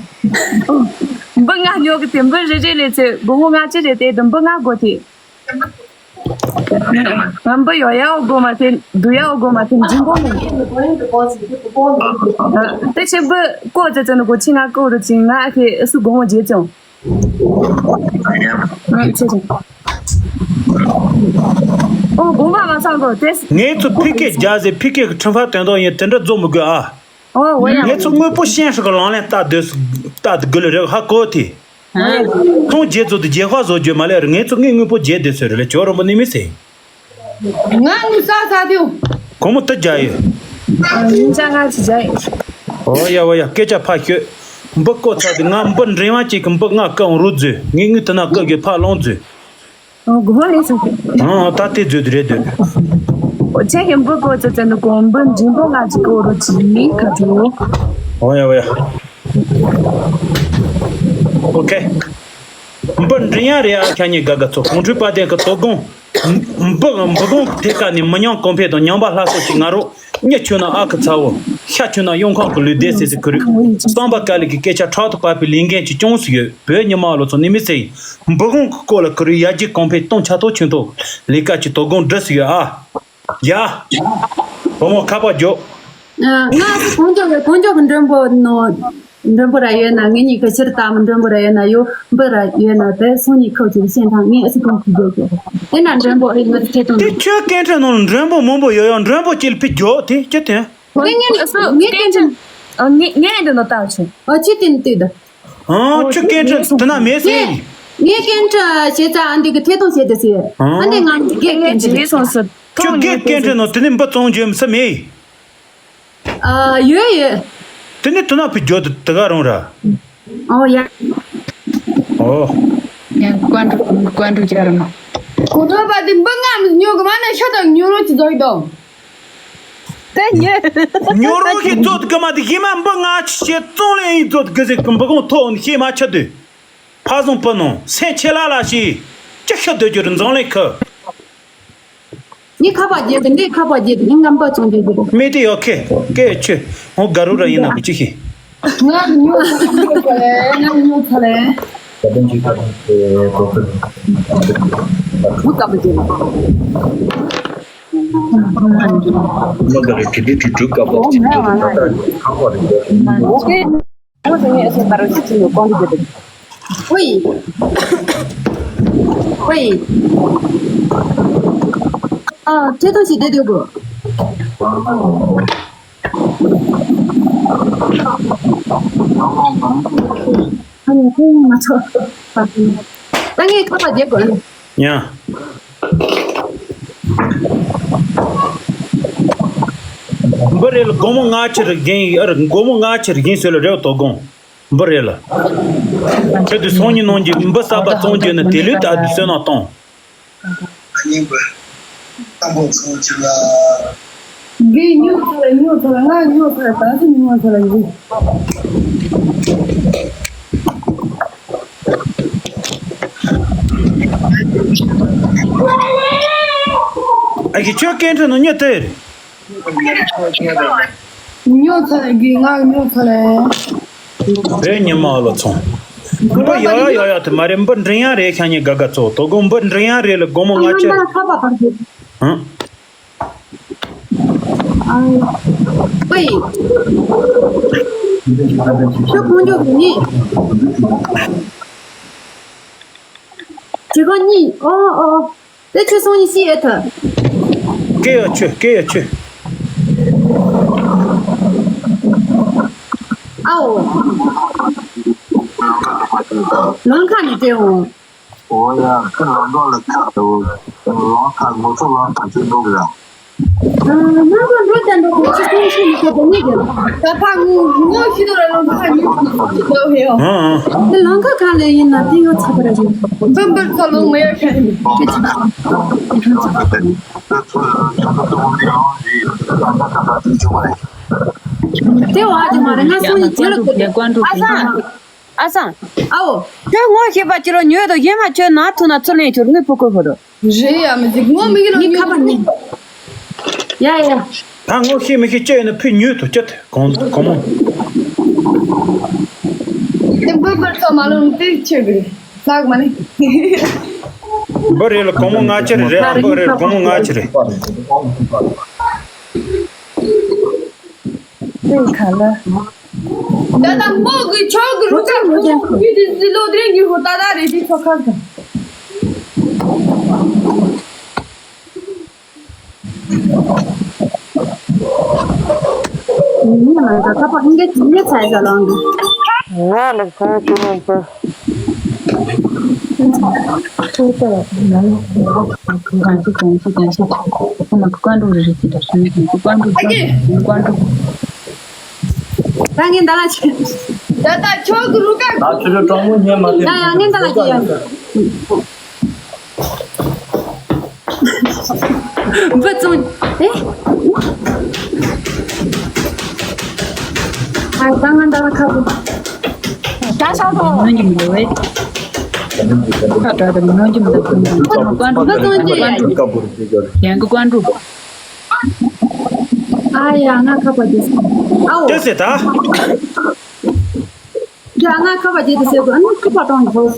འབུ་ང་ཉོ་གི་དེ་འབུ་རེ་རེ་ལས་ཚེ་སྒོར་མོ་ལྔ་བཅུ་རེད་དེ་དུ་འབུ་ང་དགོས་ཏེ། ང་འབུ་ཡོ་ཡའོ་དགོས་མ་ཐེ་འདུ་ཡའོ་དགོས་མ་ཐེ་འཇིང་གོ་མོ། དེ་ཆེ་འབུ་ཀོ་ཙེ་ཙེ་ནི་གོ་ཆི་ང་ཀོ་རུ་ཆི་ང་ཨ་ཁེ་ཨ་སུ་སྒོར་མོ་བརྗེད་ཅོང་། ཨོ་དགོངས་པ་མ་ཚོམ་གོ་དེ། ངས་ཚོ་ཕི་ཀེ་རྒྱ་ཟེ་ཕི་ཀེ་གི་ཁྲིམས་ཕ་དོན་དག་ཡིན་དེ་འདྲ་རྫོགས་མི་དགོས་ཨ། ཨོ་ཡ། ངས་ཚོ་དངོས་པོ་ཤན་ཧྲི་གི་ལང་ལན་ལྟ་སྡོད་ལྟ་དགོས་ལ་རེ་ཧ་གོ་དེ། ཁོང་རྗེས་ཚོ་དེ་རྗེས་ཧ་བཟོ་རྒྱུ་མ་ལས་རེ་ངས་ཚོ་ངས་དངོས་པོ་རྗེས་སྡོད་ཟེར་རེ་ལ་ཇོ་རོ་མོ་ནི་མི་ཟེར། ང་ངུ་ས་ས་དེའོ། ཁོ་མོ་དུ་རྒྱ་ཡོད། ཉིན་ཅང་ང་ཅི་རྒྱ་ཡོད། ཨོ་ཡ་ཨོ་ཡ་སྐད་ཆ་ཕ་ཤོད། འབུ་བརྐོ་ཚར་དུས་ང་འབུ་མགྲིན་པ་གཅིག་གི་འབུ་ལྔ་བརྐོ་འོང་རུ་མཛོད། ངས་ངུས་དུ་ན་བརྐོ་དགོས་ཕ་ལོང་མཛོད། ཨོ་དགོས་མ་ལས་སོང་། ཨང་ད་དེ་མཛོད་དུ་རེད་འདོད། ཨོ་ཆེ་གི་འབུ་བརྐོ་ཚར་ཚར་འདུག་གོ་འབུ་མགྲིན་པ་ལྔ་གཅིག་བརྐོ་རུ་ཅི་མི་ཁ་ཐུ། ཨོ་ཡ་ཨོ་ཡ། ཨོ་ཁེ། འབུ་མགྲིན་ཡ་རེ་ཨ་ཁྱ་ཉེ་དགའ་དགའ་ཚོ་ཁོང་ཁྲོའི་པ་དན་གི་དོ་དགོང་། འབུ་འབུ་གོང་གི་ཐད་ཀ་ནས་མི་ཉམས་གོང་འཕེལ་དང་ཉམས་པ་སླར་གསོ་ཞིག་ང་རོ་གཉིད་ཆུ་ན་ཨ་ཁུ་ཚ་བོ་ཤ་ཆུ་ན་གཡོན་ཁང་གི་ལུས་བདེ་སེ་སེ་ཁུ་རུ་བསམ་པ་དཀའ་ལས་ཀྱི་སྐད་ཆ་ཕྲག་ཏུ་བབས་པའི་ལས་འགན་གྱི་ཅུང་སུ་ཡོད་བོད་ཉི་མ་ལོ་ཚོ་ནི་མི་ཚེ་ཡིན་འབུ་གོང་གི་སྐོར་ལ་ཁུ་རུ་ཡར་རྒྱས་གོང་འཕེལ་གཏོང་ཆ་ཐོག་ཆུང་ཐོག་ལས་ཀ་གྱི་དོ་དགོང་འདྲི་སུ་ཡོད་ཨ། ཡ། བུ་མོ་ཁ་པར་རྒྱོབ། ང་ཚོ་གང་མགྱོགས་གང་མགྱོགས་ཀྱི་མགྲོན་པོ་ནོ། མགྲོན་པོ་ར་ཡོད་ན་ངེད་གཉིས་ཀྱི་ཕྱིར་ལྟ་མི་མགྲོན་པོ་ར་ཡོད་ན་ཡོ་འབུ་ར་ཡོད་ན་དེ་སང་ཉིན་ཁོ་ཚོའི་ཤེས་ཐང་ངས་ཨ་ཚོ་གང་གི་རྒྱོབ་རྒྱོབ་དེ་ན་མགྲོན་པོ་ཨེ་ང་ཚོ་ཐད་གཏོང་དེ་ཁྱོད་སྐད་འཕྲིན་ནང་ལ་མགྲོན་པོ་མང་པོ་ཡོད་ཡོད་མགྲོན་པོ་གཅིག་ལ་ཕི་རྒྱོབ་དེ་ཅི་དེ། ངས་ངས་ངས་སྐད་འཕྲིན་ངས་ངས་འདི་ནོ་ལྟ་བྱུང་། ཨ་ཅི་དེ་ནི་ལྟོས་ད། ཨང་ཁྱོད་སྐད་འཕྲིན་དེ་ན་མེད་ཟེར། ངས་སྐད་འཕྲིན་བྱས་ཙང་ཨ་འདི་གི་ཐད་གཏོང་བྱས་ཏེ་ཟེར། ཨ་འདི་ང་འདི་སྐད་སྐད་འཕྲིན་རེད་སོང་ཟེར། ཁྱོད་སྐད་སྐད་འཕྲིན་ནང་དེ་ནི་འབུ་བཙོང་རྒྱུ་མི་ས་མེད། ཨ་ཡོད་ཡོད། དེ་ནི་དེ་ན་བུ་རྒྱོ་དེ་དེ་ག་རང་ར། ཨོ་ཡ། ཨོ། ཡ་ཀོན་ཀོན་རུ་ཅར་མ། གོ་ཐོས་པ་དེ་འབུ་ང་མི་ཉོ་གི་མ་ན་ཤ་དང་ཉོ་རོགས་ཀྱི་ཟོ་ཡི་དང་། དེ་ཉོ་རོགས་ཀྱི་ཚོད་དུ་གི་མ་དེ་ཡི་མ་འབུ་ང་ཆི་ཤེས་བཙོང་ལེན་ཡིན་ཚོད་དུ་གི་ཟིག་གི་འབུ་གོང་ཐོག་ནི་ཤེས་མ་ཆི་དུས། ཕ་བཟང་བུ་ནང་སེམས་ཆེ་ལ་ལ་ཞིག་ཅི་ཤི་སྡོད་རྒྱུ་རུ་འཛང་ལེན་ཁུ། ངས་ཁ་པར་རྒྱབ་དུས་འདི་ཁ་པར་རྒྱབ་དུས་ངས་ངམ་པ་བཙོང་རྒྱུ་རེད། མི་དེ་ཡོད་ཁེ་སྐད་ཆུ་ཧོ་ག་རུ་ར་ཡིན་ན་གི་ཅི་ཤེས། ང་ཉོ་ཚ་ལེ་ང་ཉོ་ཚ་ལེ། ཨོ་ཟེར་ངས་ཨེ་ཟེར་ད་རུང་ཅི་ཅི་ཡོད་གོང་དུ་བསྡད་དེ། ཝེ། ཝེ། ཨ་ཐེ་ཐོ་ཞིག་བསྡད་དེ་གོ། ཨ་ནི་ཁོང་མ་ཚོ། ད་ངས་ཁ་པར་རྒྱག་དགོས། ཡ། འབུ་རེད་ལ་སྒོར་མོ་ལྔ་ཁྱེར་རེ་རྒན་ཡིན། ཨ་རེ། སྒོར་མོ་ལྔ་ཁྱེར་རེ་རྒན་ཟེར་ལ་རེད་པ། དོ་དགོང་འབུ་རེད་ལ། ཁྱོད་དུས་སང་ཉིན་ནང་གི་འབུ་གསར་པ་བཙོང་རྒྱུ་ནི་དེ་ལུས་ད་དུས་སོན་ན་གཏོང་། འདི་ཉོ་ཚར་ལ། ཉོ་ཚར་ལ། ང་ཉོ་ཚར་ལ། ད་ཅི་ཉོ་ཚར་ལ་འདི། ཨ་ཁྱི་ཁྱོད་སྐད་འཕྲིན་ནང་ཉོ་ཐལ། ཉོ་ཚར་ལ། འདི་ང་ཉོ་ཚར་ལ། རེད། ཉི་མ་ཨ་ལོ་ཚོང་། འབུ་ཡག་ཡག་ཡག་ཡག་དེ་མ་རེད། འབུ་མགྲིན་དབྱངས་རེད། ཤ་ཉེ་དགའ་དགའ་ཚོ། དོ་དགོང་འབུ་མགྲིན་དབྱངས་རེད་ལ་སྒོར་མོ་ལྔ་ཁྱེར། ཨང་། ཨ། ཨོའི། ཁྱོད་ཁོང་ཆོ་གི་ནི། བྱེད་སྒོ་གཉིས། ཨོ་ཨོ་ཨོ། དེ་ཁྱོད་སང་ཉིན་ཤི་ཨེ་ཐུབ། སྐད་ཡ་ཆོས། སྐད་ཡ་ཆོས། ཨའོ། ལམ་ཁ་ནས་སྤྲད་འོང་། འོ་ཡ། ཁྱོད་ལམ་འགྲོ་ལ་ཁ་འདུག་ལམ་ཁ་ངོ་ཚོ་ལམ་ཁ་ཅིག་འདུག་ལ། ཨ། ལམ་ཁ་འགྲོ་དང་འགྲོ་གི་ཅི་ཐུང་ཤི་མི་ཁ་དེ་ནི་གི། ད་ཕ་ངུ་ངོ་ཤི་དུ་ར་ལམ་ཁ་ཉུ་ཤི་དུ་ཧེ་ཡོ། ཨ་ཨ། དེ་ལམ་ཁ་གང་ལ་ཡིན་ན་དེ་ཡོ་ཚ་པ་ར་རེད། བུམ་བུར་ཚ་ལོང་མེ་ཡོ་ཤ་ཡིན། དེ་བ་དེ་མ་རེད། ང་སང་ཉིན་རྗེས་ལ་གོ་ཨ་སང་། ཨ་སང་། ཨའོ། ཁྱོད་ངོ་ཤེས་པ་ཅི་རོ་ཉོས་དོ། ཡེ་མ་ཁྱོད་ན་ཐུག་ན་ཚུར་ལེན་ཁྱོད་ངའི་ཕུ་ཁོ་ཕོ་དོ། རེད་ཡ། མི་ཟིག་ངོ་མི་གི་རོ་ངའི་ཉོས་ཁ་པར་ནི། ཡ་ཡ། ད་ངོ་ཤེས་མི་ཤེས་ཅི་ཡིན་ན་ཕུ་ཉོས་དོ། ཅི་དེ་གོང་གོང་མོ། དེ་འབུར་འབུར་ཚོ་མ་ལོང་དེ་ཆེ་གི་ལག་མ་ནི། འབུ་རེད་ལ་སྒོར་མོ་ལྔ་ཁྱེར་རེད། ཨ། འབུ་རེད་ལ་སྒོར་མོ་ལྔ་ཁྱེར་རེད། ཁ་ལ། ད་ལྟ་མོ་གི་ཆོག་གི་རུ་ཅག་མོ་གི་དེ་ཟི་ལོ་དྲན་གི་ཧོ་ད་ད་རེ་དེ་ཚོ་ཁ་ཁ། ཉི་མ་ད་ཁ་པར་ཧིང་གེ་ཅི་ནས་ཚ་ཡ་ལང་གི། ང་ལ་ཁ་ཅི་ནས་པ། ཁོ་ད་ང་ལ་གང་ཅི་གང་ཅི་གང་ཅི་ཁོ་མ་ཀུ་ཀ་འགྲོ་རེ་རེ་ཅི་ད་སུ་ནི་ཀུ་ཀ་འགྲོ་ཀུ་ཀ་འགྲོ། ད་ངས་འདང་ཆེ། ད་ད་ཆོག་གི་རུ་ཀ། ད་ཆུ་ཆུ་གྲོགས་མོ་ཉན་མ་ཐེབས། ཡ་ཡ། ངས་འདང་ཆེ་ཡ། འབུ་བཙོང་། ཨེ། ཨ། ད་ང་འདང་ཁ་བོ། ད་ཤ་བོ། ནང་གི་མི་འདུག་བས། ཁ་བྲལ་དང་ནང་གི་མི་འདུག་ཀུ་ཀ་འགྲོ། འབུ་བཙོང་རྒྱུ་ཡ། ཡང་ཀུ་ཀ་འགྲོ། ཨ་ཡ། ང་ཁ་པར་དེ། ཨའོ། ལྟོས་ཟེར་ད། ཡ། ང་ཁ་པར་དེ་དེ་ཟེར་དགོས། ཨ་ནི་ཁ་པར་གཏོང་དགོས།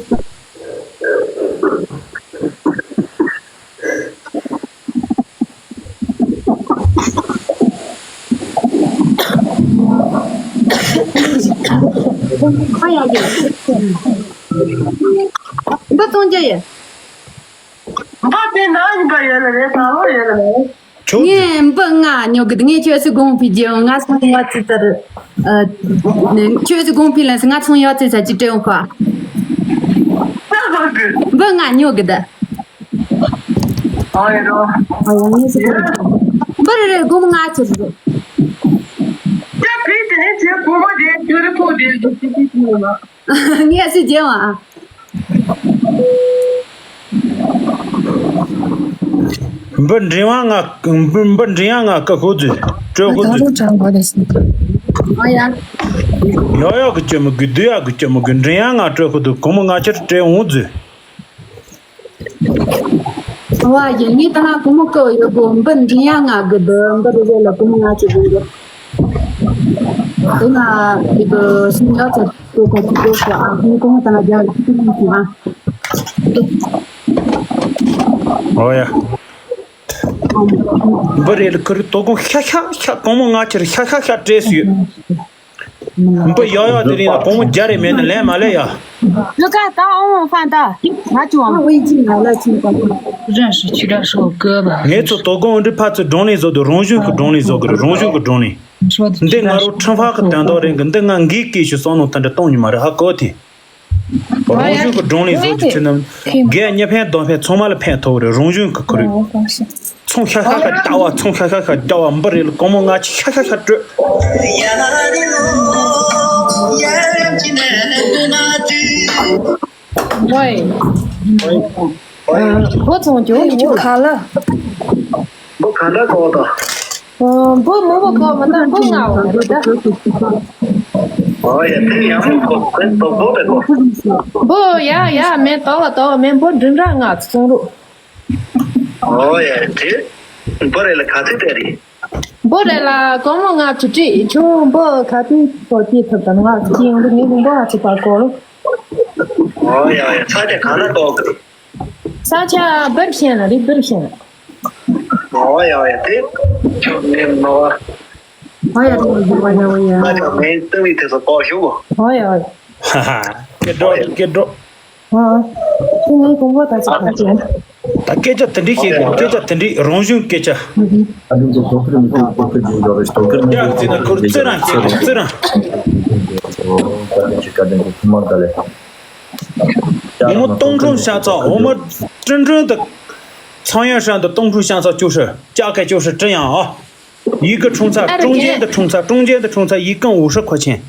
ཨ་ཡ་ཡ། འབུ་བཙོང་རྒྱུ་ཡ། འབུ་དེ་ན་ཡིན་པ་ཡོད་ལ་རེད། ད་ལོ་ཡོད་ལ་རེད། ཁྱོད། ངས་འབུ་ལྔ་ཉོ་གི་འདུག་ངས་ཁྱོད་སུ་དགོངས་པའི་རྒྱུ་ང་སོང་བ་ཙི་ཙར། ཨ། ཁྱོད་སུ་དགོངས་པའི་ལན་སུ་ང་སོང་ཡ་ཙི་ཙར་ཅི་སྤྲད་འོང་ཁ། འབུ་ལྔ་ཉོ་གི་འདུག་ཨ་ཡ་རོ། ཨ་ཡ། ངས་སུ་དགོངས། འབུ་རེ་རེ་སྒོར་མོ་ལྔ་ཁྱེར་རེད། ད་བི་དེ་ནས་ཁྱོད་སྒོར་མོ་རེད། ཁྱོད་རེ་ཕོ་རེད། འདུག་ཅི་ཅི་ཅི་ཡོད་ལ། ངས་སུ་རྒྱལ་བ་ཨ། འབུ་མགྲིན་དབྱངས་ང་། འབུ་མགྲིན་དབྱངས་ང་ཀ་ཧུ་ཛི་སྤྲོད་ཧུ་ཛི། ཨ་ཡ། ཡག་ཡག་གི་ཅི་མི་དགོས། སྡུག་ཡག་གི་ཅི་མི་དགོས། མགྲིན་དབྱངས་ང་སྤྲོད་ཧུ་ཛི། སྒོར་མོ་ལྔ་ཁྱེར་སྤྲད་འོང་ཛི། ཝ་ཡ། ངས་ད་ང་སྒོར་མོ་བཀོད་ཡོད་གོ། འབུ་མགྲིན་དབྱངས་ང་གི་འདི་འབུ་རེ་རེ་ལ་སྒོར་མོ་ལྔ་ཁྱེར་དགོས་འདུག་དེ་ང་འདི་གི་སུམ་ཡག་ཚོ་དེ་ཚོ་དེ་ཚོ་ཨ། ངས་སྒོར་མོ་ད་ང་རྒྱག་གི་ཐུག་ཐུག་ཨ། ཨོ་ཡ། འབུ་རེ་ལ་ཁུར་དོ་དགོང་ཤ་ཤ་ཤ་སྒོར་མོ་ལྔ་ཁྱེར་ཤ་ཤ་ཤ་སྤྲད་སུ་ཡོད། འབུ་ཡག་ཡག་དེ་རིང་ལ་སྒོར་མོ་བརྒྱ་རེ་མེད་ན་ལན་མ་ལས་ཡ། ལུ་ཀ་ད་ཨོང་ཧྥང་ད་ང་ཅུ་ཨང་། རེན་ཧྲི་ཆི་ད་ཧྲོ་ཀ་བ། ངས་ཚོ་དོ་དགོང་འདི་ཕ་ཚོ་བགྲོ་གླེང་བཟོ་དུ་རང་བྱུང་གི་བགྲོ་གླེང་བཟོ་གི་རེད། རང་བྱུང་གི་བགྲོ་གླེང་། འདི་ང་རོ་ཁྲིམས་ཧྥ་གི་དོན་དག་རེད་གི། འདི་ང་འགས་སྐད་ཞུ་སོང་ནོ་ད་འདྲ་གཏོང་ཉི་མ་རེད་ཧ་གོ་དེ། རང་བཞིན་གྱི་སྒྲུང་ལས་བཟོ་རྒྱུ་ཚུལ་རྣམས། རྒས་གཉིད་ཕན་གདོང་ཕན་ཚང་མ་ལ་ཕན་ཐོགས་རེད། རང་བཞིན་གྱི་ཁོར་ཡུག་ཚོང་ཤ་ཤ་ཤ་རྒྱག་པ། ཚོང་ཤ་ཤ་ཤ་རྒྱག་པ། འབུ་རེ་ལ་སྒོར་མོ་ལྔ་བཅུ་ཤ་ཤ་ཤ་སྤྲོད། ཝའི། འབུ་ཚོང་རྒྱུ་ཁྱོད་ག་ལ། འབུ་ག་འདྲ་གོ་དང་། འོ། འབུ་མང་པོ་གོ་མི་འདུག་འབུ་ལྔ་བ་རེད་ད། ཨོ་ཡ། དེ་ཡག་མོ་གོ། དེ་དོག་པོ་རེད་གོ། འབུ་ཡ་ཡ་མེད། དོག་པ་དོག་པ་མེད། འབུ་འབྲིང་དྲགས་ལྔ་བཙོང་རོགས། ཨོ་ཡ། དེ་འབུ་རེ་ལ་ག་ཚོད་སྤྲད་རེད། འབུ་རེ་ལ་སྒོར་མོ་ལྔ་བཅུ་སྤྲད། ཁྱོད་འབུ་ག་དུས་གོ་སྐྱེས་ཐུབ་དང་། ལྔ་བཅུ་སྐྱེས་ཡོང་དུས་ངས་འབུ་ལྔ་བཅུ་པ་གོ་རོགས། ཨོ་ཡ་ཡ། ས་ཆ་ག་ལ་གཏོགས་གི། ས་ཆ་སྦིར་ཤན་ལ་རེད། སྦིར་ཤན་ལ། ཨོ་ཡ་ཡ། དེ་ཁྱོད་ངའི་མ་བ། ཨོ་ཡ། ཨོ་ཡ། ཨོ་ཡ། ཨོ་ཡ། ང་ཅག་ངའི་ཏིང་ལི་དེ་ཚོ་ལྐོག་ཞུ་གོ། ཨོ་ཡ། ཨོ་ཡ། ཧ་ཧ། སྐད་སྒྲོག་སྐད་སྒྲོག་ཨ། ཁྱོད་ངའི་གོང་བུ་ད་ཅི་ཁ་ཅན། ད་སྐད་ཆ་དེ་འདྲས་བཤད་དགོས། སྐད་ཆ་དེ་འདྲས། རང་བྱུང་སྐད་ཆ། ཨ་ནི་ཚོ་ཐོག་ཁུར་མི་ཐུབ། ཐོག་ཁུར་ཇུས་འགྲོ་རེ། ཐོག་ཁུར་མི་ཡག་ཐུབ། ཟེར་ན་ཁུར་ཙི་རང་སྐད་ཀྱི་ཙི་རང་། ཨོ། བཀའ་དྲིན་ཆེ། བཀའ་དྲིན་ཆེ། ཐུགས་མ་དགའ་ལེ། ངོ་མ་སྟོང་ཁྲོམ་ཤ་ཚ། འོ་མ་ཀྲིན་ཀྲིན་དུ། ཚང་ཡོན་ཧྲན་དུ་སྟོང་ཁྲོམ་ཤ་ཚ་བཅུ་ཧྲི། ཅག་གེ་བཅུ་ཧྲི་ཀྲི་ཡང་ཨ། ཡི་གེ་ཁྲུང་ཚ། ཀྲུང་间的ཁྲུང་ཚ། ཀྲུང间的ཁྲུང་ཚ། 一共五十块钱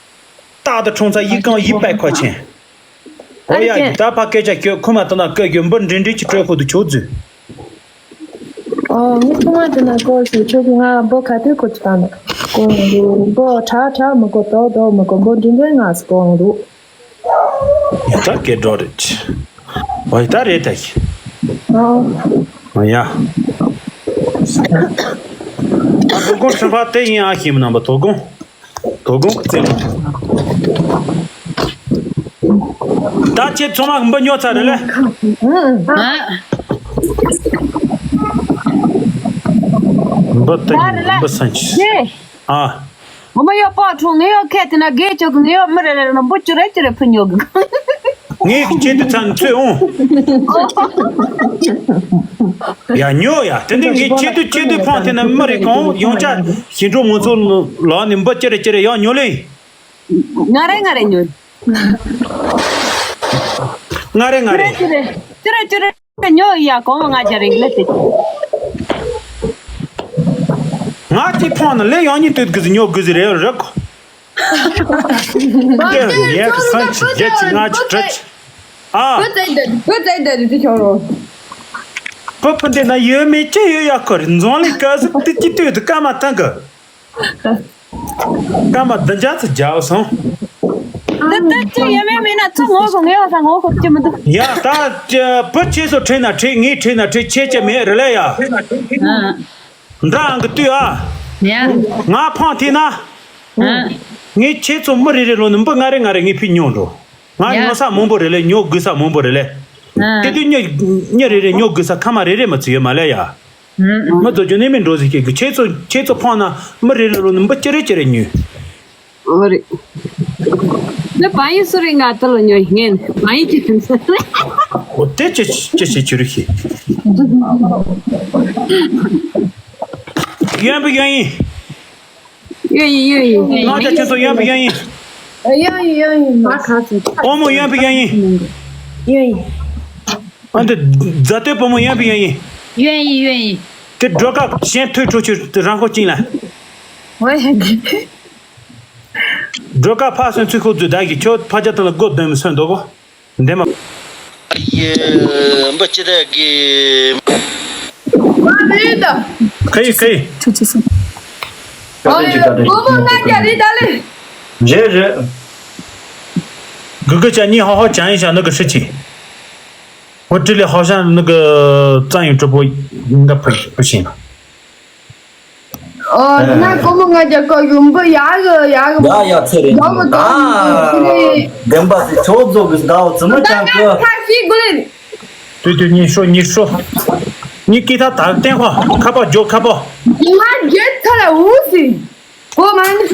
། 大的ཁྲུང་ཚ། 一共一百块钱། ཨོ་ཡ། ད་ཕ་སྐད་ཆ་ཁྱོད་ཁུ་མ་ཏི་ན་སྐད་ཁྱོད་འབུ་འདྲེ་འདྲེ་ཅིག་སྤྲོད་ཁོ་དུ་ཁྱོད་རྫུས། ཨོ། ངས་ཁུ་མ་ཏི་ན་སྐོར་ཞིག་ཁྱོད་ཀྱི་ང་འབུ་ག་དུས་ཁོ་ཅི་ད་ན་སྐོར་འདུག་འབུ་ཁྲག་ཁྲག་མི་དགོས། དོག་དོག་མི་དགོས། འབུ་འདྲེ་འདྲེ་ང་སྐོར་འདུག་ཡ་ད་སྐད་སྒྲོག་རེད། ཨོ་ཡ་ད་རེད་ད་གི། ཨོ། ཨོ་ཡ། ཨ་དོ་དགོང་ཁྲིམས་པ་དེ་ཡིན། ཨ་ཞིམ་རྣམ་པ་དོ་དགོང་། དོ་དགོང་གི་རྩེད་མོ། ད་ཁྱེད་ཚང་མ་འབུ་ཉོ་ཚར་རེད་ལེ། འབུ་ད་འབུ་སན་ཆི། ཨ། ངོ་མ་ཡོད་པ་ཁྲུང་ངས་ཡོད་ཁས་དེ་ན་རྒས་ཆོག་གི། ངས་ཡོད་མི་རེ་རེ་ལ་འབུ་བཅུ་རེ་བཅུ་རེ་ཕུལ་ཉོ་གི། ངས་ཁྱེད་དུ་ཚ་ཚོད་འོང་། ཡ་ཉོ་ཡ། དེ་འདི་ངས་ཁྱེད་དུ་ཁྱེད་དུ་ཕང་དེ་ན་མི་རེ་གང་ཡོང་ཆ་ཞིང་འབྲོག་མང་ཚོགས་ལ་ནི་འབུ་ཅི་རེ་ཅི་རེ་ཡང་ཉོ་ལེ། ང་རེ་ང་རེ་ཉོ། ང་རེ་ང་རེ། ཅི་རེ་ཅི་རེ་ཉོ་ཡ། གོང་ང་རྒྱ་རིང་ལེ་དེ། ང་ཅི་ཕང་ན་ལེ་ཡང་ཉི་དུད་གི་ཟི་ཉོ་གི་ཟི་རེ་རེ་གོ། ངས་ཀྱི་སང་ཅི་རྒྱལ་ཅི་ང་ཅི་དྲི་ཅི། ཨ། བུ་ཙེ་འདི་བུ་ཙེ་འདི་འདི་ཁྱོད་རོ། བུ་ཕུ་འདི་ན་ཡོད་མེད་ཅི་ཡོད་ཡ་ཁོ་རེ། འཛོང་ལི་ཀ་ཟི་དི་ཅི་ཏུ་དི་ཀ་མ་ཐང་གི། ཀ་མ་དི་འཇའ་ཚི་རྒྱ་བ་སོང་། འདི་ལྟར་ཅི་ཡོད་མེད་མེད་ན་ཚ་ངོ་གོ་ངེ་བ་ས་ངོ་གོ་ཅི་མི་འདུག་ཡ་ད་བུ་ཁྱེད་ཚོ་ཁྲིད་ན་ཁྲིད། ངས་ཁྲིད་ན་ཁྲིད། ཁྱེད་ཅི་མེད་རེ་ལེ་ཡ། འདྲ་ཨང་གི་ལྟོས་ཨ། ཡ། ང་ཕང་དེ་ན། ཨ། ངས་ཁྱེད་ཚོ་མི་རེ་རེ་ལོ་ནི་འབུ་ལྔ་རེ་ལྔ་རེ་ངས་ཕུལ་ཉོ་འགྲོ། ང་ཡ། ཉོ་ས་མང་པོ་རེ་ལེ། ཉོ་དགོས་ས་མང་པོ་རེ་ལེ། ཨ། དེ་དུས་མྱི་མྱི་རེ་རེ་ཉོ་དགོས་ས་ཁ་མ་རེ་རེ་མ་ཚུད་ཡོད་མ་ལེ་ཡ། ཨ། མི་ཚོ་རྒྱུ་ནས་མི་འགྲོ་ཟིག་སྐྱེ་དགོས། ཁྱེད་ཚོ་ཁྱེད་ཚོ་ཕང་ན་མི་རེ་རེ་ལོ་ནི་འབུ་ཅི་རེ་ཅི་རེ་ཉོས། ཨོ་རེད། ནི་བ་ཡི་སུ་རེད། ང་ད་ལོ་ཉོ་ཡི་ངན་བ་ཡི་ཅི་ཐུན་ས། ཨོ་དེ་ཅི་ཅི་ཞིག་ཅི་རིགས་ཤིག་ཡོན་པོ་ཡོན་ཡིན། ཡོན་ཡིན་ཡོན་ཡིན། ང་ཅག་ཁྱོད་ཚོ་ཡོན་པོ་ཡོན་ཡིན། ཡོན་ཡིན་ཡོན་ཡིན། ཨོ་མོ་ཡོན་པོ་ཡོན་ཡིན། ཡོན་ཡིན། ཨ་འདི་རྫ་སྟོད་བུ་མོ་ཡོན་པོ་ཡོན་ཡིན། ཡོན་ཡིན་ཡོན་ཡིན། དེ་སྒྲོལ་དཀར་གཞན་ཐོས་ཁྲོ་ཆུ་རང་ཁོ་ཅིང་ལ། ཨོ་ཡ། སྒྲོལ་དཀར་ཕ་སོན་ཚུལ་ཁོ་རྫུས་བདག་གིས་ཁྱོད་ཕ་ཅག་དང་ལ་སྒོ་བསྡོམས་སོན་འདུག་གོ། འདེམས་མ། ཡེ་འབུ་ཅི་རེད་གི། མ་རེད་ད། ཁ་ཡི་ཁ་ཡི། ཁྱོད་ཅི་སོང་། ཨ་ཡ་སྒོར་མོ་ལྔ་བརྒྱ་རེད་ད་ལེ། རེད་རེད། གུ་གུ་ཅག་གཉིས་ཧ་ཧོ་ཅང་ཡིན་ཤག་ནི་གི་ཧྲི་ཆི། ཧོ་ཀྲི་ལི་ཧོ་ཤང་ནི་གི་རྩ་ཡིན་གྲུ་པོ་འགའ་ཕུ་ཕུ་ཤིང་། ཨོ། ཨ། ན་སྒོར་མོ་ལྔ་བརྒྱ་བཀག་ཡོང་འབུ་ཡག་གི་ཡག་གི། ཡ་ཡ་ཚེ་རིང་ཡག་གི་ད། ཡག་གི་ཚེ་རིང་། བདེན་པ་ཟེར་ཆོག་རྫོགས་གི་ཟླ་བ་བཙུན་མོ་ད་ཅང་ང་གི། ཁ་ཤི་གུ་ལེན། ཏུ་ཏུ་གཉིས་ཤོ་གཉིས་ཤོ། གཉིས་ཀི་ཐ་ད་བསྟན་ཁོ་ཁ་པ་འཇོག་ཁ་པ། ང་རྒྱལ་ཚ་ལ་འུ་སི། གོ་མ་ནི།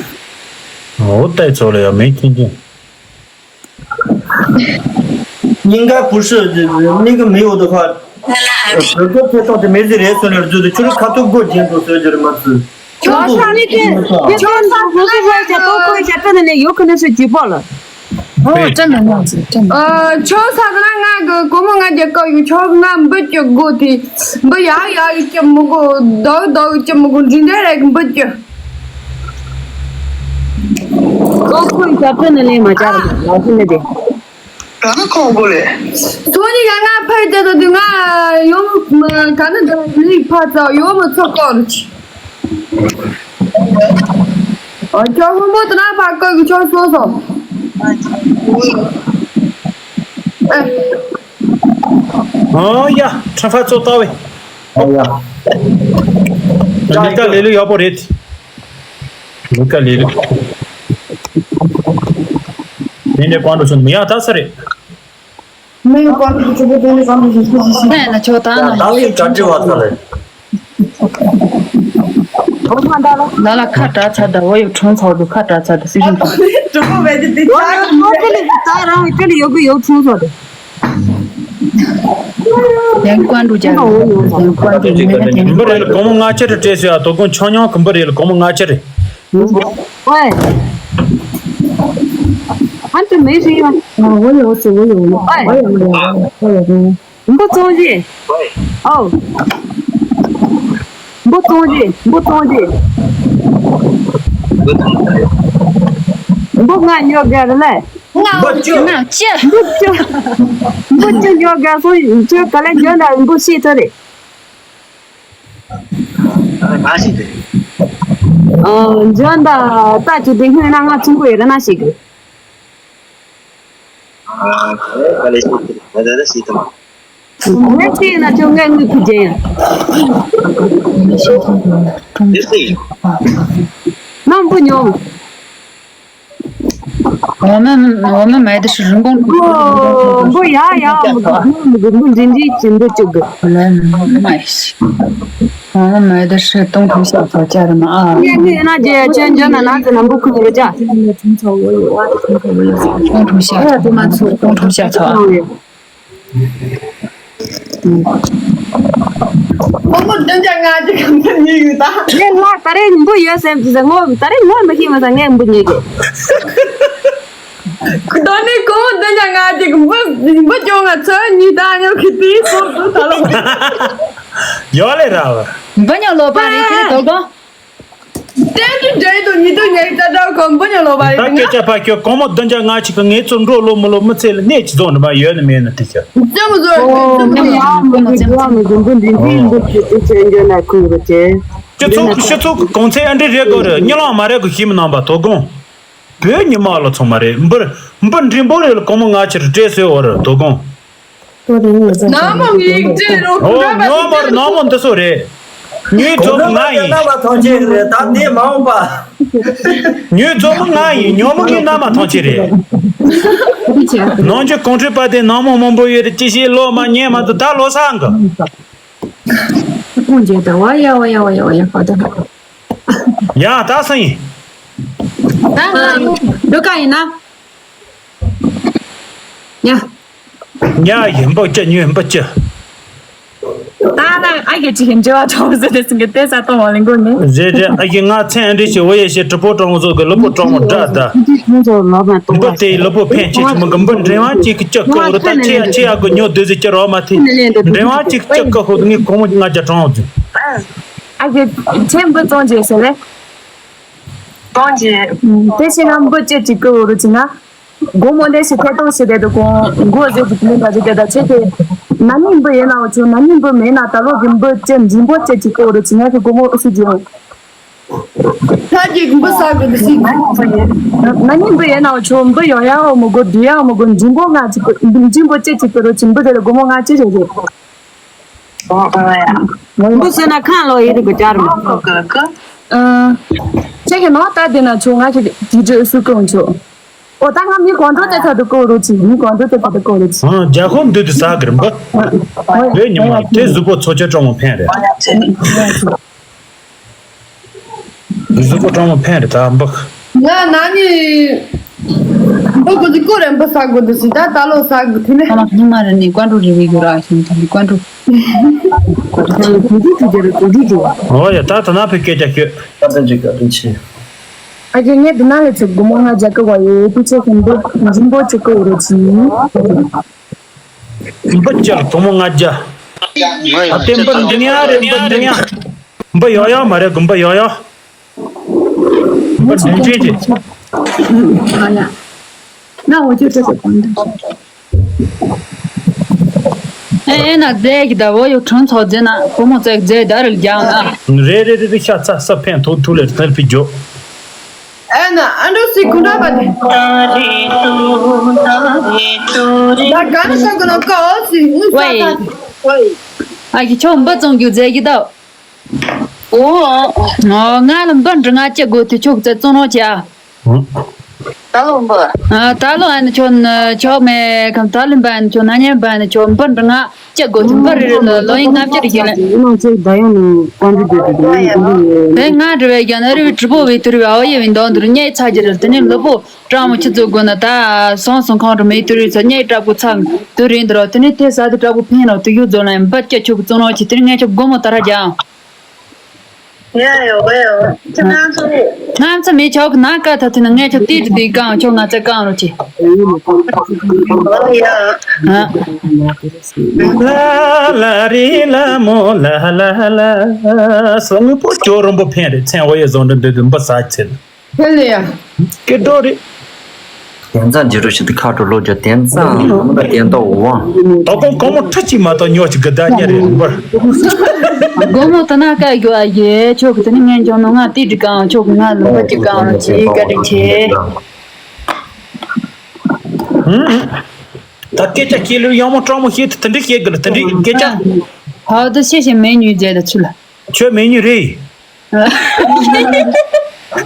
འོ་ལྟའི་ཚོ་ལ་ཡ་མེད་ཁྱིན་ཁྱིན། 应该不是那个没有的话，呃，这个配上的没事人说了，就是就是他都过节都说就是么子。 ཁྱོད་ཚོ་ནི་དེ་དེ་ཚོ་ནི་ཧུ་ཀི་ཧུ་ཅ་ཏོ་ཀོ་ཅ་ཏོ་ནི་ནི་ཡོད་ཁ་ནི་སུ་ཅི་པོ་ལ། ཨོ་བཀྲ་མི་མ་ཟེར་བཀྲ་མི། ཨ་ཆོག་ས་དེ་ན་ང་གི་སྒོར་མོ་ང་རྒྱ་སྐབས་ཡོད། ཆོག་ང་འབུད་རྒྱུ་དགོས་དེ། འབུད་ཡག་ཡག་ཡོད་ཀྱི་མི་དགོས། རྡོག་རྡོག་ཡོད་ཀྱི་མི་དགོས། འབྲིང་འབྲིང་རེ་གི་འབུད་རྒྱུ། ཨོ་ཁོས་ཞབས་ཕྱི་ནས་ལེན་མ་བྱ་ར་ལགས་སོ་ནི་དེ། ད་ནི་ཁོང་དགོས་རེད། སོ་ནི་ཡ་ང་ཕར་བསྡད་དོ་དུས་ང་ཡོང་ག་ནི་འདི་ལི་ཕར་ཚ་ཡོང་མི་ཚོ་ཀོ་རུ་ཆི། ཨ་ཁྱོད་ཧོན་པོ་དེ་ན་ཕར་བཀོད་གི་ཁྱོད་སོ་སོ། ཨ་ཡ་ཁྲ་ཕ་ཚོ་ལྟ་བས། ཨ་ཡ། མི་ཀ་ལེ་ལོ་ཡག་པོ་རེད། མི་ཀ་ལེ་ལོ། ནས་ནས་ཀོང་འགྲོ་ཚོ་མི་ཡག་ད་ས་རེད། མི་ཡག་ཀོང་འགྲོ་ཚོ་ཆུ་བོ་དེ་ནས་ཀོང་འགྲོ་ཚོ་སུ་སུ་སུ། ནས་ན་ཆོག་ད་ན་ད་ཧོ་ཡོད་སུ་གྲ་སྒྲིག་བ་ཚ་རེད། ད་ལ་ཁ་གྲག་ཚར་ད་བོ་ཡོད་ཁྲོང་ཚོགས་འདུག་ཁ་གྲག་ཚར་ད་སི་ཤིང་ཚོགས། གྲོགས་པོ་བས་ཏེ་དེ་ཆག་གི་ད་རང་གི་ལ་ཡོད་གི་ཡོད་ཁྲོང་ཚོགས་དེ། ཡང་ཀོན་ཀྲུ་ཅག་ཡང་ཀོན་ཀྲུ་མེད་ན་དེ་འབུ་རེ་ལ་གོང་མོ་ལྔ་ཆ་རེ་སྤྲད་སོ་ཡ། དོ་དགོང་ཆོ་མྱོང་གི་འབུ་རེ་ལ་གོང་མོ་ལྔ་ཆ་རེ། ཨོའི། ཨན་ཏི་མེ་ཧྲི་ཡ། ཨོའི་ཨོའི་ཨོའི་ཨོའི། འབུ་བཙོང་རྗེས། ཨོ། འབུ་བཙོང་རྗེས། འབུ་བཙོང་རྗེས། འབུ་ང་ཉོ་དགའ་རེ་ལས། ང་ཅི། ང་ཅི། འབུ་ཅི། འབུ་ཅི་ཉོ་དགའ་སོང་། ཁྱོད་ག་ལེ་འཇོན་ན་འབུ་ཤེས་ཐུབ་རེད། ང་ཤེས་ཏེ། ཨ་འཇོན་ད་ལྟ་ཅི་དེ་སྔོན་ན་ང་ཆུང་གུ་ཡོད་ན་ཤེས་གི། ཨ་ག་ལེ་ཤེས་ཏེ་ད་ད་ཤེས་ཐུབ། ངས་ཤེས་ན་ཁྱོད་ངའི་དངུལ་ཁུ་རྒྱན་ཡ། ཡོད་སྲིད། ནམ་འབུ་ཉོ། 我们我们买的是人工。འབུ་ཡ་ཡ། འབུ་འབུ་འབྲིང་འབྲིང་ཅན་འབུ་བཅུག་གི།我们买的是冬虫夏草家的嘛啊。 ངས་ངས་ན་རྒྱལ་ཅན་འཇོན་ན་ན་ཚ་ན་འབུ་ཁུ་ཡོད་ཅག 冬虫夏草，冬虫夏草啊。 ཁོ་མོ་བདུན་བརྒྱ་ལྔ་བཅུ་གམ་ཚན་ཉོས་ཡོད་ད། ངས་ང་ད་རེས་འབུ་ཡོད་སེམས་ཀྱི་ངོ་ད་རེས་ངོ་མི་ཤེས་མ་ས་ངས་འབུ་ཉོས་ཀྱི། ཁོ་ནི་ཁོ་མོ་བདུན་བརྒྱ་ལྔ་བཅུ་གི་འབུ་འབུ་ཅོ་ང་ཚོ་གཉིས་ད་ཉོ་གི་དེའི་སོར་དུ་ད་ལོ། ཡོད་ལེ་ར་བ། འབུ་ཉོ་ལོ་པ་རེད་ཁྱེད་དོ་དགོང་། ཏན་ཏན་འདྲེ་དང་ཉི་དུ་ཉལ་ཙ་འདྲ་གོམ་པ་ཉོ་ལོ་བ་ད་རེད་སྐད་ཆ་ཕ་ཁྱོད་གོང་མ་བདུན་བརྒྱ་ལྔ་བཅུ་གི་ངེད་ཚོ་འགྲོ་ལོ་མི་ལོ་མི་ཚེ་ལ་གནས་ཀྱི་རྫོང་འདྲ་མ་ཡོད་ནི་མེད་ནི་དེ་ཁྱོད། ཙེ་མོ་ཟོ་ཙེ་མོ་ཟོ་ཙེ་མོ་ཟོ་ཙེ་མོ་ཟོ་འདི་འདི་འདི་འདི་ཅན་ཅན་ན་ཁུང་རུ་ཅན། སྤྱི་ཚོགས་ཀྱི་སྤྱི་ཚོགས་ཀྱི་གོང་ཚད་ཨ་འདྲི་རེད་དགོས་རེད། གཉིད་ལམ་མ་རེད་དགོས་ཤི་མི་རྣམ་པ་དོ་དགོང་། བོད་ཉི་མ་ལ་ཚང་མ་རེད། འབུར་འབུར་འབྲིང་པོ་རེད་ལ་གོང་མ་ང་ཕྱིར་སྤྲད་སོས་འོ་རེད་དོ་དགོང་། ནག་མོ་ངའི་རྗེས་རོགས་ཨོ་ཉོ་མོར་ནག་མོ་འདི་སོ་རེད། ཉོས་ཚོ་ང་ཡིན། ནག་མ་ཐོང་ཆེ་རེད་ད་འདི་མ་འོངས་པ། ཉོས་ཚོ་མོ་ང་ཡིན། ཉོ་མོ་ངའི་ནག་མ་ཐོང་ཆེ་རེད། ནང་ཆོས་གོང་ཁྲོས་པ་དེ་ནག་མོ་མང་པོ་ཡོད་རེད། ཅི་ཞིག་ལོ་མ་ཉན་མ་འདུག་ད་ལོ་སང་གི་ཁོང་རྗེས་ད་བ་ཡ་བ་ཡ་བ་ཡ་བ་ཡ་ཧ་ད་ཧ། ཡ་ད་སང་ཡིན། ད་ང་འདུག་ག་ཡིན་ན། ཡ། ཉ་ཡིན་པོ་ཅི་ཉོས་ཡིན་པོ་ཅི། ད་ན་ཨ་གེ་ཅི་ཡིན་འཇེ་བ་ཁྲོམ་ཟེར་ཏེ་སིང་གེ་ཏེ་ས་ཏོང་བ་ལིང་གོ་ནི། རེད་རེད། ཨ་གེ་ང་མཚན་ཨ་འདྲི་ཞེ་བོ་ཡེ་ཞེ་གྲི་པོ་གྲོང་བཟོ་གི་ལུ་པོ་གྲོང་བོ་འདྲ་ད། འབུ་དེ་ལུ་པོ་ཕན་ཆེ་ཆུ་མོ་གི་འབུ་འདྲེན་བ་གཅིག་གི་སྐྱི་ཀོ་རུ་ད་ཆེ་ཡ་ཆེ་ཡ་གི་ཉོ་དུ་ཟི་ཀྱི་རོ་མ་ཐི། འདྲེན་བ་གཅིག་གི་སྐྱི་ཀོ་ཧོ་ངི་གོང་མོ་ང་རྒྱ་གྲོང་བཟོ། ཨ་གེ་ཁྱེད་འབུ་བཙོང་རྗེས་ཟེར་རེད། གཏོང་རྗེས། དེ་བྱས་ན་འབུ་ཅེ་གཅིག་གི་འོ་རུ་ཅི་ན། སྒོ་མོ་འདི་ཞིག་ཐད་གཏོང་བྱེད་བསྡད་འདུག་གོང་མགོ་བཟོས་ཀྱི་མི་འདྲ་ཞིག་བསྡད་ད་ཆེ་གེ། ན་ནིང་འབུ་ཡིན་ནའོ་ཆུ་ན་ནིང་འབུ་མེད་ན་ད་ལོ་གི་འབུ་ཅེ་འབྲིང་པོ་ཅེ་གཅིག་གི་འོ་རུ་ཅི་ན་གི་སྒོ་མོ་ཨུ་སུ་ཅི་ཡོང་། ད་ཀྱི་འབུ་ཟ་དགོས་འདུག་ཟིག་ན་ནིང་འབུ་ཡིན་ནའོ་ཆུ་འབུ་ཡོང་ཡའོ་མི་དགོས་འདི་ཡའོ་མི་དགོས་འབྲིང་པོ་ང་ཅིག་འབྲིང་པོ་ཅེ་གཅིག་གི་རུ་ཅི་འབུ་དེ་ལ་སྒོ་མོ་ང་ཅི་རེད་རེད། འབུ་ཟེར་ན་ཁང་ལོ་ཡི་རི་གི་ཅར་མ། ཁྱེད་ཀྱི་ནང་ལྟ་དེ་ན་ཆུ་ང་ཞིག་དེ་འདྲ་སུ་ཀུང་ཆུ། ཨོ་ད་ང་མི་གོང་དུ་དེ་ཚ་དུ་ཀོ་རུ་ཆི་མི་གོང་དུ་དེ་ཚ་དུ་ཀོ་རུ་ཆི། ཨང་རྒྱ་ཁོ་འདུས་དུ་ཟ་གིར་འབུ། བོད་ཉི་མ་དེ་གཟུགས་པོ་འཚོ་ཆོས་གྲོང་མོ་ཕན་རེད། གཟུགས་པོ་གྲོང་མོ་ཕན་རེད་ད་འབུ། ང་ན་ནི་འབུ་གུ་ཅི་ཀོ་རེ་འབུ་ཟ་གོ་འདུག་ཟི་ད་ད་ལོ་ཟ་གི་དེ་ནས། ཨ་ལ་ཉི་མ་རེ་ནི་ཀོན་ཀྲུ་རི་བི་གུ་ར་ཤིང་ཐ་ནི་ཀོན་ཀྲུ། ཀོན་ཀྲུ་ཀོན་ཀྲུ་ཀོན་ཀྲུ། ཨོ་ཡ་ད་ད་ན་ཕི་སྐད་ཆ་ཤོད། བཀའ་དྲིན་ཆེ་བཀའ་དྲིན་ཆེ། ཨ་ཅེ་ངས་འདི་ན་ལས་ཚེ་སྒོར་མོ་ལྔ་བརྒྱ་བཀག་པ་ཡོད། དུས་ཚོད་ཀྱི་འདི་འཇིམ་པོ་གཅིག་བཀག་རོགས་གྱིས། འབུ་བཅུ་ལ་སྒོར་མོ་ལྔ་བརྒྱ། ཨ་ཏེ་འབུ་འདི་ཡ་རེད། འབུ་འདི་ཡ། འབུ་ཡོ་ཡོ་མ་རེད། འབུ་ཡོ་ཡོ། འབུ་འདི་འདྲ་རེད། ཨ་ཡ། ན་འོ་ཅོ་ཅོ་ཅོ་གང་འདྲ། ཨེ་ཨེ་ན་རྫས་ཀྱི་ཟླ་བོ་ཡོ་ཁྲོན་ཚོགས་རྫས་ན་སྒོར་མོ་བརྩེགས་རྫས་ད་རེ་རྒྱག་ན། རེད་རེད་རེད་རེད། ཤ་ཚ་ས་ཕན་ཐོགས་ཐུག་ལེར་ཐར་ཕི་འཇོག་ཨེ་ན་ཨ་འགྲོ་སི་ཁུ་འདྲ་པ་དེ། ད་ག་ནས་ཤོག་གི་ནོ་ཀ་ཨོ་སི་ངུ་ས་ད། ཨ་ཀྱི་ཁྱོད་འབུ་བཙོང་རྒྱུ་རྫས་ཀྱི་ད། ཨོ། ང་ལ་འབུ་འབྲི་ང་སྐྱེ་དགོས་དུས་ཁྱོད་ཀྱི་བཙོང་རོགས་བྱ། ད་ལོ་འབུ། ད་ལོ་ཨ་ནི་ཁྱོད་ནི་ཁྱོད་མེད་གམ། ད་ལོ་འབུ་ཨ་ནི་ཁྱོད་ན་ཉན་འབུ་ཨ་ནི་ཁྱོད་འབུ་འབྲི་ང་སྐྱེ་དགོས་དུས་འབུ་རེ་རེ་ལ་ལོ་ཡིན་ལྔ་བརྒྱ་རེ་རྒྱུ་ལེན། ཡིན་ནང་ཚེ་ད་ཡང་ནི་ཀོང་ཏི་དེ་དེ་དེ་ཡིན་དེ་ཡིན། དེ་ང་འབྲི་བའི་རྒྱ་ནི་རི་བའི་གྲི་པོ་བའི་དུར་བའི་ཨ་བ་ཡེ་བའི་མདོག་འདིར་གཉའི་ཚ་རྒྱུ་རེད། དེ་ནས་ལུས་པོ་སྤྲང་མོ་ཆུ་ཚོད་དགོས་ན་ད་སོང་སོང་ཁང་དུ་མེད་དུར་བའི་ཚ་གཉའི་སྐྲ་པོ་ཚ་དུར་རིང་དུ་རོ། དེ་ནས་དེ་ས་དུ་སྐྲ་པོ་ཕན་རོ་དུ་ཡུ་རྫོ་ན་འབུ་སྐྱེ་ཁྱོད་ཀྱི་བཙོང་རོགས་ཆེ། དེ་ནས་ངས་ཁྱོད་སྒོར་མོ་ད་ར་རྒྱག་ཡ་ཡོ་ག་ཡོ། ཁྱེད་ང་ཚོ། ང་ཚོ་མི་ཆོག་ན་ཀ་ཐ་ཐི་ན་ངས་ཁྱོད་ཏི་ཏི་ཏི་ཀང་ཆོག་ང་ཚ་ཀང་རོ་ཆེ། ཨ། ལ་ལ་རི་ལ་མོ་ལ་ལ་ལ། སོ་ངུ་པོ་ཅོ་རོམ་པོ་ཕན་རེ་ཚན་འོ་ཡེ་བཟོ་འདྲ་འདོད་འདུན་པ་ས་ཚེ་ལ། ཕན་ལེ་ཡ། སྐད་འགྲོ་རེད། དན་ཙང་ཇི་རུ་ཞིག་ཏུ་ཁ་དྲོ་ལོ་རྒྱུ་དན་ཙང་ལ་དན་ཏོ་ཝང་། དོ་དགོང་སྒོར་མོ་ཁྲི་གཅིག་མ་གཏོགས་ཉོ་གཅིག་གི་བདག་ཉེ་རེད་འབར། སྒོར་མོ་ད་ན་ཀ་རྒྱུ་ཨ་ཡེ་ཆོག་གི། དེ་ནི་ངན་ཅོ་ནོ་ང་ཏི་ཏི་ཀང་ཆོག་གི། ང་ལུང་པ་ཅིག་ཀང་རོ་ཆེ་བཀའ་དྲིན་ཆེ། ད་སྐད་ཆ་སྐྱེ་ལུས་ཡང་མོ་སྤྲང་མོ་བཤད་དེ་དེ་འདྲ་བཤད་གི་ལ་དེ་འདྲ་སྐད་ཆ། ཧའོ་ད་ཤེས་ཤེས་མེ་ཉུལ་མཛད་ད་ཚུལ། ཁྱོད་མེ་ཉུལ་རེད།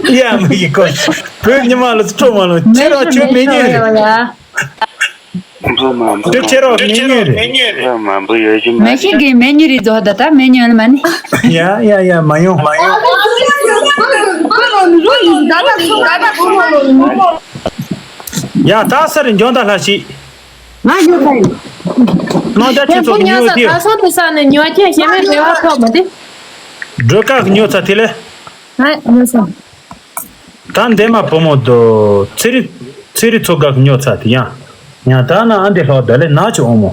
ཡ་མི་གི་གོ། བོད་ཉི་མ་ལ་སྤྲོ་མ་ལོ་ཁྱེད་རང་ཁྱོད་མེ་ཉུལ་རེད། འདི་ཁྱེད་རང་མེ་ཉུལ་རེད། མ་ཤེས་གི་མེ་ཉུལ་རེད་རྫོགས་ད་ད་མེ་ཉུལ་མ་ནི། ཡ་ཡ་ཡ་མ་ཡོང་མ་ཡོང་། ཡ་ད་སར་འཇོན་ད་ལྷ་ཞིག་ང་ཉོ་ཁ་ཡིན། ནང་རྒྱ་ཁྱེད་ཚོ་གི་ཉོ་དེ། ད་སོང་དུ་ས་ནས་ཉོ་ཁྱེད་ཞེ་མེད་རེ་བ་ཐོབ་མ་དེ། སྒྲོལ་དཀར་གི་ཉོ་ཚ་དེ་ལས། ང་ཉོ་ས། ད་འདན་མ་བུ་མོ་དོ་ཚེ་རིང་ཚེ་རིང་ཚོ་དཀར་གི་ཉོ་ཚ་དེ་ཡང་། ཡང་ད་ན་ཨ་འདི་ལྷག་ད་ལས་ན་ཆུ་འོང་མོ།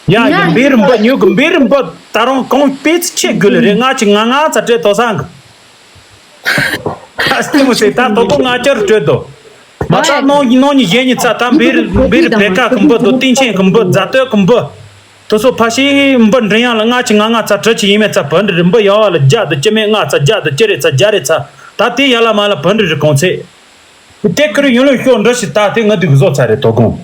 ཡ་ཡ་འབེ་རི་འབུ་ཉོ་གི་འབེ་རི་འབུ་ད་རུང་གོང་སྤེལ་ཚི་ཆེ་དགོས་ལེ་རེད། ང་ཅི་ང་ང་ཚ་སྤྲད་དོ་སང་གི། ཨ་སྟེ་མོ་སེ་ད་དོ་པོ་ང་ཅར་སྤྲོད་དོ། མ་ད་ནོ་ནོ་ཉི་གཞན་ཉི་ཚ་ད་འབེ་རི་འབེ་རི་བེ་ཀ་གི་འབུ་དོ་ཏིན་ཆེན་གི་འབུ་རྫ་སྟོད་གི་འབུ། དེ་ཚོ་ཕ་ཤི་འབུ་འདྲེན་ཡང་ལ་ལྔ་ཆི་ང་ལྔ་ཚ་དྲུག་ཆི་ཡིན་མེད་ཚ་བུ་འདྲི་རི་འབུ་ཡ་བ་ལ་བརྒྱ་དང་བཅུ་མེད་ལྔ་ཚ་བརྒྱ་དང་བཅུ་རེ་ཚ་བརྒྱ་རེ་ཚ་ད་དེ་ཡ་ལ་མ་ལ་བུ་འདྲི་རི་གོང་ཚེ། དེ་ཁུར་ཡུན་ལོན་ཤོག་འདྲ་ཞིག་ད་དེ་ང་དུག་བཟོ་ཚ་རེ་དོ་དགོང་།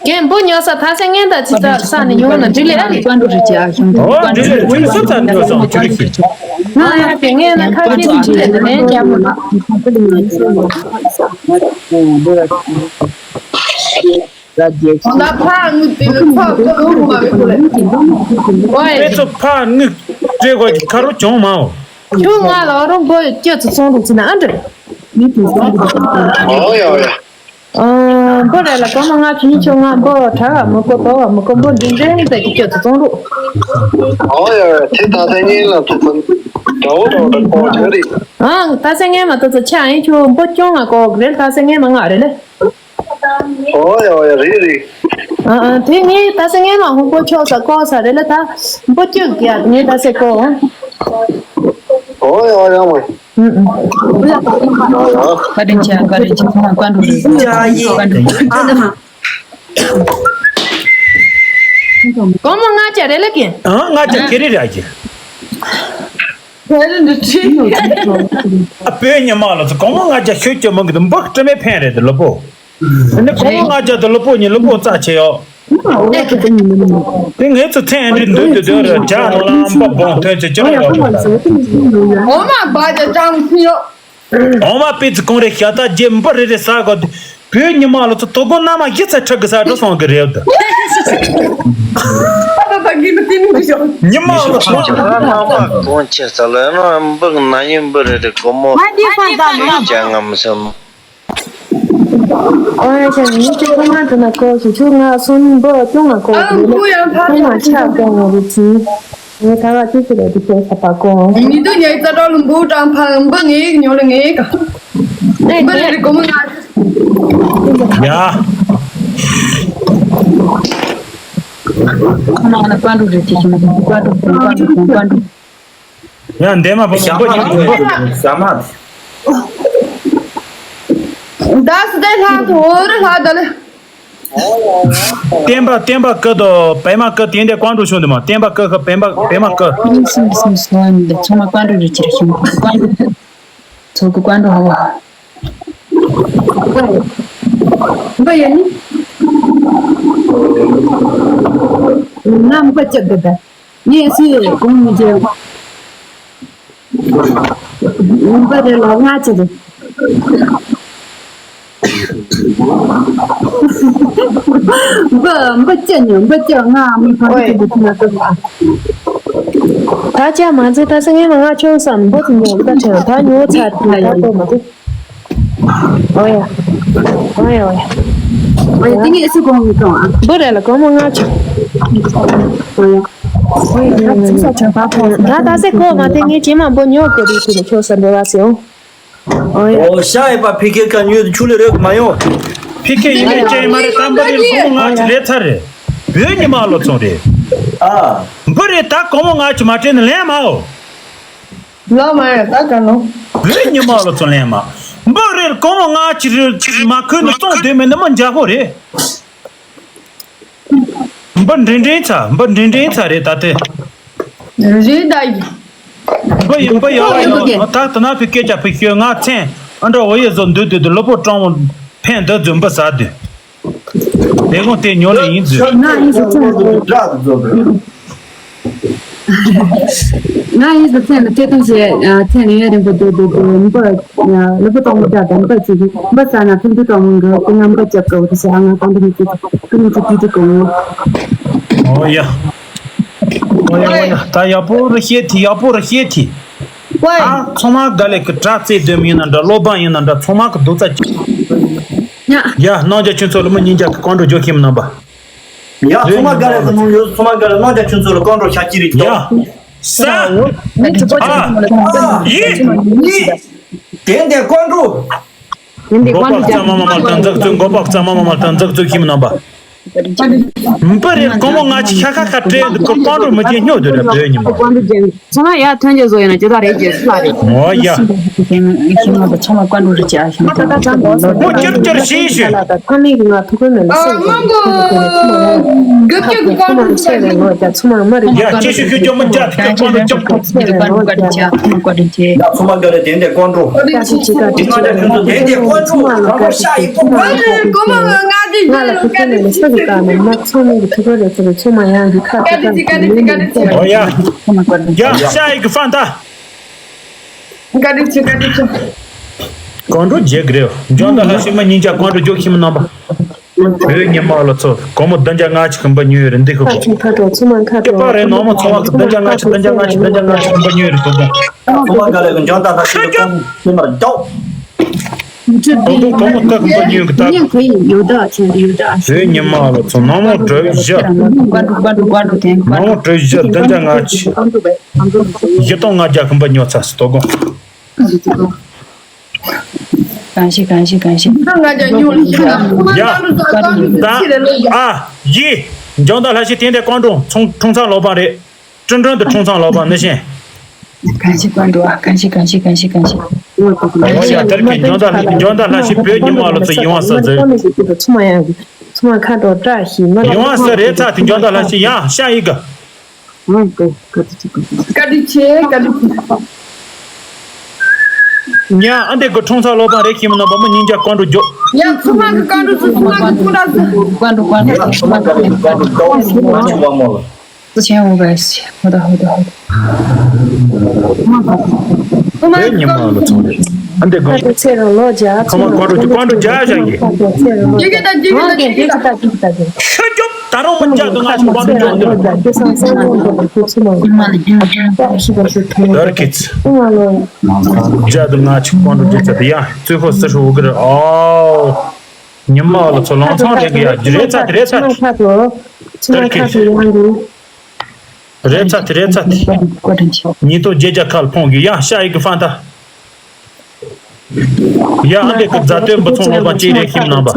རྒན་འབུ་ཉོ་ས་ཐ་སེ་ངན་ད་ཅི་ད་ས་ནས་ཉོ་ན་འགྲིག་ལེ་ཨ་ནི་ཀོན་འགྲོ་རི་ཅི་ཨ་ཤང་དུ་ཨོ་ཀོན་འགྲོ་འདྲི་ལེ་རི་ཅི་བཟོ་ཚ་ཉོ་སང་ཅི་རིག་ཅི། ང་ཡ་དེ་ངན་ན་ཁ་ཅི་འགྲིག་ལེ་ནས་རྒྱ་མོ་ལ། ད་ཕ་ངུ་ཏི་ལི་ཚོགས་ཀོ་ལོ་མ་བི་ཀོ་ལེ། ཨོ་ཨེ། དེ་ཚོ་ཕ་ངུ་སྤྲད་དགོས་ཀྱི་ཁ་རོ་བྱུང་མའོ། ཁྱོད་ང་ལ་རོ་འབུ་ཁྱོད་ཚོ་ཚོང་རུ་ཚི་ན་ཨ་འདྲ། ཨོ་ཡ་ཡ། ཨ་འབུ་རེ་ལ་གོ་མ་ང་ཚོ་ཉི་ཆོ་ང་འབུ་གྲ་བ་མི་གོ་དོ་བ་མི་གོ་འབུ་འདི་འདྲའི་ཟེར་གྱི་ཁྱོད་ཚོ་ཚོང་རུ། ཨོ་ཡ་ཡ་དེ་ད་ལྟ་ངན་ལ་ཐུག་པ་འདྲ་བོ་འདྲ་བོ་འདྲ་གོ་དེ་རེད། ཨང་ད་སེ་ངན་མ་ཐུག་ཚོ་ཆ་ཨིན་ཁྱོད་འབུ་སྐྱོང་ང་གོ་རེད་ད་སེ་ངན་མ་ང་རེད་ལེ། ཨོ་ཡ་ཨོ་ཡ་རེད་རེད། ཨ་ཨ་དེ་ངས་ད་སེ་ངས་མ་ཧོང་པོ་ཆོག་ས་ཀོ་ས་རེད་ལ་ད་འབུ་ཅུག་གི་ཡ་ངས་ད་སེ་ཀོ། ཨོ་ཡ་ཨོ་ཡ་མ། ཨུ་ཨུ། བཀའ་དྲིན་ཆེ་བཀའ་དྲིན་ཆེ་ཁོང་བཀའ་འགྲོ་རེད་བཀའ་འགྲོ་རེད། གོང་མ་ལྔ་བརྒྱ་རེད་ལ་ཀྱེ། ཨ་ལྔ་བརྒྱ་ཁེ་རེ་རེད་ཨ་ཀྱེ། ཨ་བོད་ཉི་མ་ལ་ཚོ་གོང་མ་ལྔ་བརྒྱ་ཤོད་ཀྱི་མང་གི་འདུག་འབུ་སྤྲི་མེད་ཕན་རེད་དེ་ལོ་པོ། ཨ་ནི་གོང་མ་ལྔ་བརྒྱ་དེ་ལོ་པོ་ཉིན་ལོ་པོ་རྩ་ཆེ་ཡོ། དེ་ངས་ཚོ་ཚན་རིག་འདོད་དུ་འདོད་ར་ཇ་ནོ་ལ་ཨམ་པ་བོང་ཐོན་ཚེ་ཅི་ར་ཡོ། འོ་མ་བ་ཇ་ཅང་ཕི་ཡོ། འོ་མ་པི་ཙི་གོང་རེ་ཤ་ད་རྗེ་འབུ་རེ་རེ་ས་གོ། བོད་ཉི་མ་ལ་ཚོ་དོ་དགོང་མནའ་མ་བཞི་ཚ་ཁྲག་གི་ས་འགྲོ་སོང་གི་རེད་ད། ཉི་མ་ལ་ཚོ། ཁོང་ཁྱེད་ས་ལ་ཡང་ན་འབུ་ན་ཡིན་འབུ་རེ་རེ་སྒོར་མོ་ཅི་ཅང་ངམ་སེམས། ཨོ་ཡ་ཅག་ངས་ཅིག་ཁོ་མ་དེ་ན་ཀོ་ཞིག་ཆུ་ང་སོན་འབུ་ཅུང་ང་ཀོ་ཨ་ལུ་ཁོ་ཡང་ཕ་ཁོ་མ་ཆ་ཀོ་ངོ་རུ་ཅི། ངས་ད་ག་ཅི་ཞིག་ལ་དེ་ཁྱོད་ས་པ་ཀོ། ཉི་དུ་ཉའི་རྩ་གྲོགས་ལུ་འབུ་ཀྲང་ཕ་འབུ་ངེས་ཉོ་ལ་ངེས་ག། ཨེ། འབུ་རེ་རེ་སྒོར་མོ་ལྔ་བཅུ། ཡ། ཁོ་མ་ན་ཀ་འགྲོ་རེ་ཅི་ཞིག་མ་ཀ་འགྲོ་ཀ་འགྲོ་ཀ་འགྲོ། ཡ་འདས་མ་བུ་མོ་འབུ་ཉོ་འབུ། ཟ་མ། ཟ་མ། ད་སུ་དེ་ལྷ་ཐོ་རི་ལྷ་ད་ལེ། བསྟན་པ་བསྟན་པ་ཀི་དང་པད་མ་ཀི་དེ་འདྲ་ཀ་འགྲོ་ཤོག་འདི་མ། བསྟན་པ་ཀི་ཁ་པད་མ་པད་མ་ཀི། ཨིན་སིམ་སིམ་སོ་ཨན་འདི་ཚང་མ་ཀ་འགྲོ་རེ་ཅི་རེ་ཤིང་ཀ་འགྲོ། ཚོ་གི་ཀ་འགྲོ་ཧ་བ། འབུ་ཡ་ནི། ནམ་པ་ཅག་གི་ད། ངས་སུས་གོང་མི་བརྗེད། འབུ་རེ་ལ་ང་ཅི་རེད། འབུ་འབུ་ཅི་ཉོ་འབུ་ཅི་ང་མི་ཕ་གི་ཅི་འདུག་ན་ཏོ། ད་ཅག་མ་ཚེ་ད་སེ་ངས་མ་ང་ཆུང་སམ་འབུ་ཅི་ཉོ་ད་ཆེན་ད་ཉོ་ཚར་ད་ཡ་ད་ཏོ་མ་ཏོ། ཨོ་ཡ། ཨོ་ཡ་ཨོ་ཡ། ཨོ་ཡ་དེ་ངས་སུ་གོང་མི་གཏོང་ཨ། འབུ་རེ་ལ་སྒོར་མོ་ལྔ་བཅུ། ཨོ་ཡ། ཨོ་ཡ་ད་ཅི་ས་ཆ་ད་ཕོ། ད་ད་སེ་གོ་མ་དེ་ངས་ཇེ་མང་པོ་ཉོ་དགོས་རེད་དེ་ཁྱོད་ས་འབྲེལ་བ་སེ་ཨོ། ཨོ་ཡ། ཨོ་ཤ་ཡི་པ་ཕི་ཁེ་ཁ་ཉོས་ཆུ་ལེ་རེག་མ་ཡོང་། ཕི་ཁེ་ཡིན་མིན་ཅི་ཡིན་མ་རེད་ད་འབུ་རེ་ལ་སྒོར་མོ་ལྔ་བཅུ་རེད་ཚར་རེད། བོད་ཉི་མ་ལོ་ཚོང་རེད། ཨ། འབུ་རེ་ད་སྒོར་མོ་ལྔ་བཅུ་མ་སྤྲད་ན་ལེན་མ་ཨོ། ལོ་མ་ཡ་ད་ག་ནོ། བོད་ཉི་མ་ལོ་ཚོ་ལེན་མ། འབུ་རེར་སྒོར་མོ་ལྔ་བཅུ་རེ་མ་ཁུར་ནས་བཙོང་སྡོད་མེད་ན་མི་འཇག་པོ་རེད། འབུ་འདྲེན་འདྲེན་ཚ་འབུ་འདྲེན་འདྲེན་ཚ་རེད་ད་དེ། རེད་ད་ཡི། འབུ་ཡི་འབུ་ཡ་ཡ་ད་ད་ན་ཕི་སྐད་ཆ་ཕི་ཤོད་ང་མཚན་ཨ་འདྲ་འོ་ཡེ་བཟོ་འདུག་འདུག་འདུག་ལུས་པོ་སྐྲང་བོ་ཕན་འདུག་འཛུམ་པ་ཟ་འདུག་དེ་དགོང་དེ་ཉོ་ལེ་ཡིན་ཟེར། ང་ཡིན་ཟེར་ཚེ་ང་ཚེ་ཚེ་ལ་སྐྱེ་སྟོན་བྱས་ཚེ་ལ་ཡུན་རིང་པོ་སྡོད་སྡོད་སྡོད་མི་པར་ལུས་པོ་སྟོང་མོ་རྒྱག་དང་པར་ཅིག་གིས་མི་ས་ན་ཕན་ཚུན་སྟོང་མོ་འགའ་ཀུན་ངམ་པ་ཅབ་ཀ་བོ་དེ་ས་ང་གང་དུ་མི་ཚེ་ཀུན་མི་ཚེ་དུས་དུ་གོ་ངོ་། ཨོ་ཡ། ཨོ་ཡ་ཨོ་ཡ་ད་ཡག་པོ་རུ་བཤད་ཐི་ཡག་པོ་རུ་བཤད་ཐི། ཨ་ཚང་མ་དགའ་ལས་ཀྱི་དྲ་རྩེ་སྡོད་མི་ཡིན་ན་འདྲ་སློབ་འབངས་ཡིན་ན་འདྲ་ཚང་མ་གི་རྡོག་རྩ་གཅིག་ཡ་ནང་རྒྱ་ཁྱོད་ཚོ་ལ་མི་ཉིན་རྒྱ་གི་ཀོང་འགྲོ་རྒྱོ་ཁྱིམ་རྣམ་པ། ཡ་ཚང་མ་དགའ་ལས་ཚང་མ་ཡོད་ཚང་མ་དགའ་ལས་ནང་རྒྱ་ཁྱོད་ཚོ་ལ་ཀོང་འགྲོ་ཤ་གཅིག་རེད་ཡ། ས། ཨ། ཡི། ཡི། དེ་འདྲ་ཀོང་འགྲོ། དེ་འདྲ་མགོ་ཀོང་པག་གཙང་མ་མ་མ་ལྟ་འཛག་ཚོད་མགོ་པག་གཙང་མ་མ་མ་ལྟ་འཛག་ཚོད་ཁྱིམ་རྣམ་པ། འབུ་རེར་སྒོར་མོ་ལྔ་བཅུ་ཤ་ཁ་ཁ་སྤྲད་འདུག་གོ་ཀོང་འགྲོ་མི་བྱེད་སྨྱོ་འདུག་ར་བོད་ཉི་མ། ཀོང་འགྲོ་རྒྱག་ཚང་མ་ཡར་ཐོན་རྒྱུ་བཟོ་ཡོད་ན་ཇི་ལྟར་རེད་ཅེས་སུ་ལ་རེད། ཨོ་ཡ། ཤིང་ནགས་དང་ཚང་མ་ཀོང་འགྲོ་རེད་ཅེས་ཤིང་ནགས་དང་ཚང་མ་ཀོང་འགྲོ་ཀྱར་ཀྱར་ཤིང་ཤིང་། ལ་དང་ཐ་མིག་གི་ང་ཐུག་གོ་མེད་ལ་སེམས་ཀྱི་ཐུག་གོ་མེད་ལ་སེམས་ཀྱི་ཐུག་གོ་མེད་ལ་ཚོང་མ་ཚེ་རིང་ལོ་རྒྱ་ཚོང་མ་མ་རེད། ཡ་ཅི་ཞིག་ཁྱོད་ཀྱོ་མི་རྒྱ་ཐིག་ཀྱོ་ཀོང་འགྲོ་ཀྱོ་ཀོང་འགྲོ་ཀྱོ་ཀོང་འགྲོ་ཀྱོ་ཀོང་འགྲོ་ཀྱོ། ཡ་ཚང་མ་དགའ་ལས་དེ་འདྲ་ཀོང་འགྲོ། ཀ་ཅི་ཅི་ཀ་ཅི་ཅི་ཀ་ཅི་ཀ་དེ་འདྲ་ཀོང་འགྲོ་ཀོང་འགྲོ་ཤ་ཡི་པོ་ཀོང་འགྲོ། ང་ལ་ཐུག་གི་མེད་ལ་སུ་གི་ཀ་མེད་ན་ཚོང་མི་གི་ཐུག་གི་རེད་ཚོ་ཚོང་མ་ཡང་གི་ཁ་ཐུག་ག་གི་མེད་ནི་ཚོ། ཨོ་ཡ། ཡ་ཤ་ཡི་གི་ཧྥང་ཏ། ཀ་ཅི་ཅི་ཀ་ཅི་ཅི། ཀོང་འགྲོ་རྒྱག་གི་རེད། འཇོན་ད་ལྷ་ཤི་མ་ཉིན་ཅག་ཀོང་འགྲོ་རྒྱོ་ཁྱིམ་རྣམ་པ། བོད་ཉི་མ་ལ་ཚོ་སྒོར་མོ་བདུན་བརྒྱ་ལྔ་བཅུ་གི་འབུ་ཉོས་རེད་འདི་ཁོ་ཁ་ཐུག་ཁ་ཐུག་ཚོང་མ་ཁ་ཐུག་པ་རེད་ནོར་མོ་ཚོང་བ་གི་བདུན་བརྒྱ་ལྔ་བཅུ་བདུན་བརྒྱ་ལྔ་བཅུ་བདུན་བརྒྱ་ལྔ་བཅུ་གི་འབུ་ཉོས་རེད་དོ་དོ། ཚོང་བ་ག་ལ་གི་འཇོན་ད་ལྷ་ཤི་གི་ཀོང་ཉི་མ་རྡོག་ཁོང་ཁྲོ་གོང་མོ་སྟག་གི་འབུ་ཉོས་གི་སྟག་གི། བོད་ཉི་མ་ལ་ཚོ་ནང་མོ་གྲོས་བཞི། ནང་མོ་གྲོས་བཞི་བདུན་བརྒྱ་ལྔ་བཅུ། བཞི་སྟོང་ལྔ་བརྒྱ་གི་འབུ་ཉོ་ཚར་སོང་དོ་དགོང་། གང་ཞིག་གང་ཞིག་གང་ཞིག་ཡ། ད་ཨ་ཡི། འཇོན་ད་ལྷ་ཤི་དེ་འདྲ་ཀོང་འགྲོ་ཚོང་ཁྲུང་ཚང་ལོ་པང་རེད། ཀྲུང་ཀྲུང་དུ་ཁྲུང་ཚང་ལོ་པང་ནི་ཤེས། གང་ཞིག་ཀོང་འགྲོ་ཨ་གང་ཞིག་གང་ཞིག་གང་ཞིག་གང་ཞིག་ཨོ་ཡ་དེར་གི་འཇོན་ད་ལྷ་འཇོན་ད་ལྷ་ཤི་བོད་ཉི་མ་ལ་ཚོ་ཡིན་བ་ས་ཟེར། ཚོང་མ་ཡང་གི་ཚོང་མ་ཁ་དོག་བཀྲ་ཤིས་མ་ཡིན་བ་ས་རེད་ཚ་དེ་འཇོན་ད་ལྷ་ཤི་ཡང་ཤ་ཡི་ག་ཀ་ཏི་ཅི་ཀ་ཏི་ཅི། ཉ་ཨ་འདི་གི་ཁྲུང་ཚ་ལོ་པང་རེ་ཁྱིམ་ནང་པ་མི་ཉིན་རྒྱ་ཀོང་འགྲོ་རྒྱོ། ཡ་ཚོ་མ་གི་ཀོང་འགྲོ་ཚོ་ཚོ་མ་གི་ཚོ་འདྲ་ཚོ། ཀོང་འགྲོ་ཀོང་འགྲོ་ཚོ་མ་གི་ཀོང་འགྲོ་ཀོང་འགྲོ་ཀོང་འགྲོ་ཚོ་མ་མོ་ལ། ཚོ་ཆེན་འོ་ག་སི་ཧོ་ད་ཧོ་ད་ཧོ་ད། ཚོ་མ་གི་ཉི་མ་ལ་ཚོ་རེ། ཨ་འདི་གི་ཚེ་རིང་ལོ་བརྒྱ་ཚོ་མ་ཀོང་འགྲོ་ཀོང་འགྲོ་བརྒྱ་བཞག་གི། ཡི་གེ་ད་ཡི་གེ་ད་ཡི་གེ་ད། ཤ་རྒྱོབ། ད་རུང་མི་འཇའ་དུ་ང་ཞིག་པང་དུ་འཇོག་འདིར། ལར་ཁིས། འཇའ་དུ་ང་ཞིག་པང་དུ་འཇོག་ཚར་དུ་ཡ་ཙུའི་ཧོ་སི་ཧྲུ་གི་རི་ཨའོ། ཉི་མ་ལ་ཚོ་ལང་ཚང་རེད་གི་ཡ་རེད་ཚ་དེ་རེད་ཚ་དེ། ལར་ཁིས། རེད་ཚ་དེ་རེད་ཚ་དེ། ཉིས་སྟོང་བརྒྱད་བརྒྱ་ཁ་ལ་ཕོངས་གི་ཡ་ཤ་ཡི་གི་ཧྥང་ཏ། ཡ། ཨ་འདི་གི་མཛའ་དོན་འབུ་ཚང་སློབ་དཔོན་ཅི་རེད་ཤེས་ནང་པ།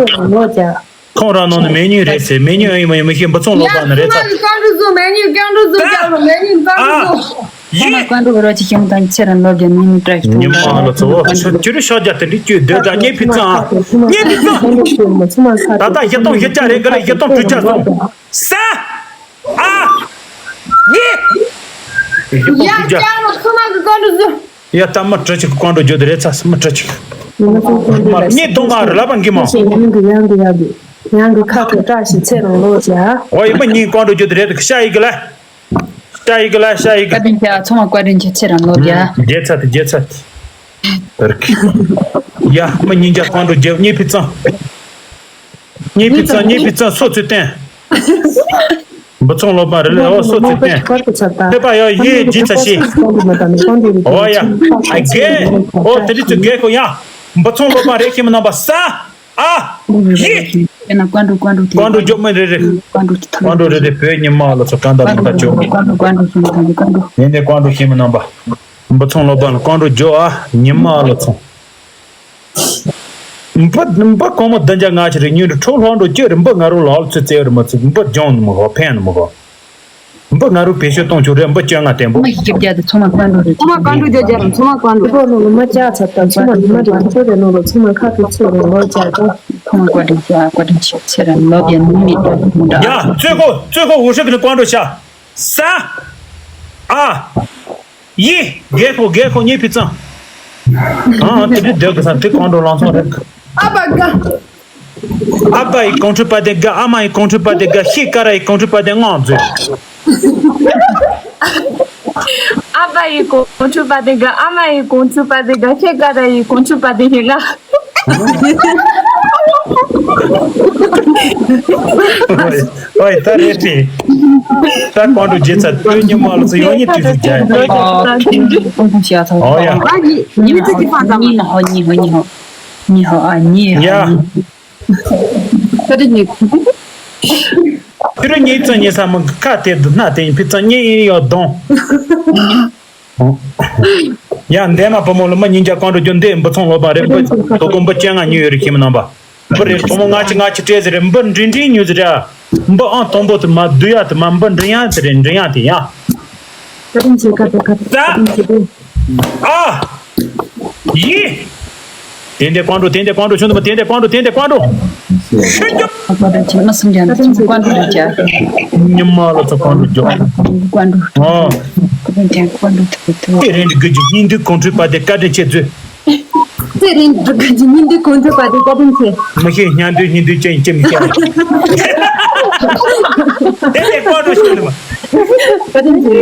ཁོང་རང་ནང་ནས་མེ་ཉིན་རེད་ཟེར། མེ་ཉིན་ཨེ་ཡིན་མ་ཡིན་མི་ཤེས། འབུ་ཚང་སློབ་དཔོན་ནི་རེད་ཚ། ཡ། མེ་ཉིན་བཀའ་འགྲོ་བཟོ། མེ་ཉིན་བཀའ་འགྲོ་བཟོ། ད། རྒྱག་རོགས། མེ་ཉིན་བཀའ་འགྲོ་ཨ། བཟོ། ཡི། ཁོང་མ་བཀའ་འགྲོ་བ་རོ་ཅི་ཁྱིམ་དང་ཚེ་རང་ལོ་བརྒྱ་མི་མི་ཏྲ་ཞིག་ཉི་མ་ལ་ཚོ་བ་ཁྱོད་ཅི་རུ་ཤོག་རྒྱ་དེ་འདྲི་ཅུས་སྡོད་ད། ངའི་ཕི་ཚང་། ངའི་ཕི་ཚང་། ད་ལྟ་ཞེ་སྟོང་ཞེ་བརྒྱ་རེད་ག་ལ། ཞེ་སྟོང་དྲུག་བརྒྱ་སོང་། ས། ཨ། ཡི། ཡ། རྒྱག་རོགས། ཚང་མ་གི་བཀའ་འགྲོ་བཟོ། ཡ། ད་མི་ཁྲི་གཅིག་གི་བཀའ་འགྲོ་བརྗོད་དེ་རེད་ཚ། མི་ཁྲི་གཅིག་ཉིན་མ་ཚོ་བཀའ་འགྲོ་མ་ལ་ཉིན་གཏོང་མ་རེད་ལབ་པ་འགི་མ། ཡང་གི་ཡང་གི་ཡང་གི་ཡང་གི་ཁ་ཐུག་བཀྲ་ཤིས་ཚེ་རིང་ལོ་བྱ། ཨོ་ཡི་མི་གཉིས་བཀའ་འགྲོ་བརྗོད་དེ་རེད། ཤ་ཡི་གི་ལ། ཤ་ཡི་གི་ལ། ཤ་ཡི་གི། བཀའ་དྲིན་ཆེ། ཚང་མ་བཀའ་དྲིན་ཆེ། ཚེ་རིང་ལོ་བྱ། རྒྱལ་ཚ་དེ་རྒྱལ་ཚ་དེ། ཡ། མི་གཉིས་ཀྱ་བཀའ་འགྲོ་བརྗོད། གཉིས་ཕི་ཚང་། གཉིས་ཕི་ཚང་། གཉིས་ཕི་ཚང་། སོ་ཚོད་བསྟན། འབུ་ཚང་སློབ་དཔོན་རེད་ལ། ཨོ་སོ་ཚོད་བསྟན། ཕེ་པ་ཡ་ཡེ་ཇི་ཚ་ཤི། ཨོ་ཡ། ཨ་རྒས། ཨོ་དེ་འདྲི་ཚུ་རྒས་ཁོ་ཡ། འབུ་ཚང་སློབ་དཔོན་རེད་ཤི་མི་རྣམ་པ་ས། ཨ། ཡི། ཡིན་ན་བཀའ་འགྲོ་བཀའ་འགྲོ་དེ། བཀའ་འགྲོ་བརྗོད། མི་རེ་རེ། བཀའ་འགྲོ་དེ་ཐོན། བཀའ་འགྲོ་རེ་རེ། བོད་ཉི་མ་ལ་ཚོ་གང་དང་མི་འདྲ་བརྗོད། བཀའ་འགྲོ་བཀའ་འགྲོ་ཤི་མི་རྣམ་པ་བཀའ་འགྲོ། དེ་འདྲའི་བཀའ་འགྲོ་ཤི་མི་རྣམ་པ། འབུ་ཚང་སློབ་དཔོན་ལ་བཀའ་འགྲོ་བརྗོད་ཨ། ཉི་མ་ལ་ཚོ། འབུ་འབུ་གོང་མ་བདུན་བརྒྱ་ལྔ་བཅུ་རེ་ཉིན་རེ་ཁྲོ་ལྷོ་འགྲོ་སྐྱོད་རེ། འབུ་ང་རུ་ལག་ལ་ཚུད་བཙལ་རེ་མ་ཚུད། འབུ་སྦྱོང་ནི་མི་གོ་ཕན་ནི་མི་གོ། འབུ་ང་རུ་བེད་སྤྱོད་གཏོང་ཆོག་རེད། འབུ་བཅོ་ལྔ་བསྟན་པོ། མ་ཞིག་རྒྱབ་རྒྱ་དེ་ཚང་མ་བཀའ་འགྲོ་རེད། ཚང་མ་བཀའ་འགྲོ་རྒྱག་རྒྱ་རེད། ཚང་མ་བཀའ་འགྲོ། ཁོ་ལོ་ལོ་མ་བཅག་ཚར་ད། ཚང་མ་ཉི་མ་རེ་ཁ་ཚོད་རེ་ལོ་ལོ་ཚང་མ་ཁ་ཐུག་ཚོད་རེ་ལོ་བཅག་ད། ཁོང་བཀའ་དྲིན་ཆེ། ཨ་བཀའ་དྲིན་ཆེ། ཚེ་རིང་ལོ་བརྒྱ་ནི་མི་འདྲ་འདྲ། ཡ། བཙོས་ཁོ་བཙོས་ཁོ་འུ་ཧྲི་གི་ནི་བཀའ་འགྲོ་ཤ། ས། ཨ། ཡི། རྒས་ཁོ་རྒས་ཁོ་གཉིས་ཕི་ཚང་། ཨ་དེ་དུས་སྡོད་གི་ས་དེ་བཀའ་འགྲོ་ལང་ཚོ་རེད། ཨ་པ་དགའ། ཨ་པ་ཡི་གོང་ཁྲི་པ་དེ་དགའ། ཨ་མ་ཡི་གོང་ཁྲི་པ་དེ་དགའ། ཤི་ཀ་ར་ཡི་གོང་ཁྲི་པ་དེ་ངང་མཛོད། ཨ་པ་ཡི་གོང་ཁྲི་པ་དེ་དགའ། ཨ་མ་ཡི་གོང་ཁྲི་པ་དེ་དགའ། ཤི་ཀ་ར་ཡི་གོང་ཁྲི་པ་དེ་ཧེ་ལ། ཨོའི་ད་རེད་དེ། ད་བཀའ་འགྲོ་རྗེས་ཚ་དོན་ཉི་མ་ལ་ཚོ་ཡོང་ཉི་དུས་སུ་རྒྱ་ཡོད། ཨོ་ཡ། ཨ་ཡི་ཡི་ཚ་ཅི་ཕ་ཙམ། ཉི་ཧོ་ཉི་ཧོ་ཉི་ཧོ་ཉི་ཧོ། ཨ་ཉི་ཡ། ད་དེ་ཉི། ཁྱོད་རང་ཉིད་ཙང་ཉེ་ས་མི་ཁ་དེ་དུ་སྣ་དེ་ཕི་ཙང་ཉེ་ཡིན་ཡོད་དོང་། ཡང་འདས་མ་བུ་མོ་ལ་མི་ཉིན་རྒྱ་བཀའ་འགྲོ་རྒྱུ་འདི་འབུ་ཚང་སློབ་པ་རེད། འབུ་དོ་ཀོ་འབུ་སྤྱན་ལྔ་ཉོས་ཡོད་རེད་ཤེས་མི་རྣམ་པ། འབུ་རེད་བུ་མོ་ལྔ་བཅུ་ལྔ་བཅུ་སྤྲད་ཟེར་རེད། འབུ་འབྲིང་འབྲིང་ཉོས་ཟེར་རེད། འབུ་ཨང་དང་པོ་དེ་མ་བསྡུ་ཡ་དེ་མ་འབུ་འབྲིང་ཡ་དེ་རེད། འབྲིང་ཡ་དེ་ཡ། བཀའ་དྲིན་ཆེ། བཀའ་དྲིན་བཀའ་དྲིན་ད། བཀའ་དྲིན་ཆེ། ཨ། ཡི། དེ་འདྲའི་བཀའ་འགྲོ། དེ་འདྲའི་བཀའ་འགྲོ་ཆུང་དུ་མ། དེ་འདྲའི་བཀའ་འགྲོ། དེ་འདྲའི་བཀའ་འགྲོ། ཆུང་དུ། བཀའ་དྲིན་ཆེ། མ་སུམ་རྒྱ་ན་ཆུང་བཀའ་འགྲོ་རེ་བྱ། ཉི་མ་ལ་ཚོ་བཀའ་འགྲོ་རྒྱོབ། བཀའ་འགྲོ། ཨོ། བཀའ་དྲིན་ཆེ། བཀའ་འགྲོ་ཐུག་ཐུག་དེ་རིང་གི་དགེ་རྒྱུ་སྙིང་འདུས་གོང་ཁྲུས་པ་དེ་བཀའ་དྲིན་ཆེ་མཛོད། དེ་རིང་གི་དགེ་རྒྱུ་སྙིང་འདུས་གོང་ཁྲུས་པ་དེ་བཀའ་དྲིན་ཆེ། མ་ཤེས་སྙིང་འདུས་སྙིང་འདུས་ཅན་ཅི་མི་ཤེས། དེ་ནས་བཀའ་འགྲོ་ཞུ་ནི་མ། བཀའ་དྲིན་ཆེ།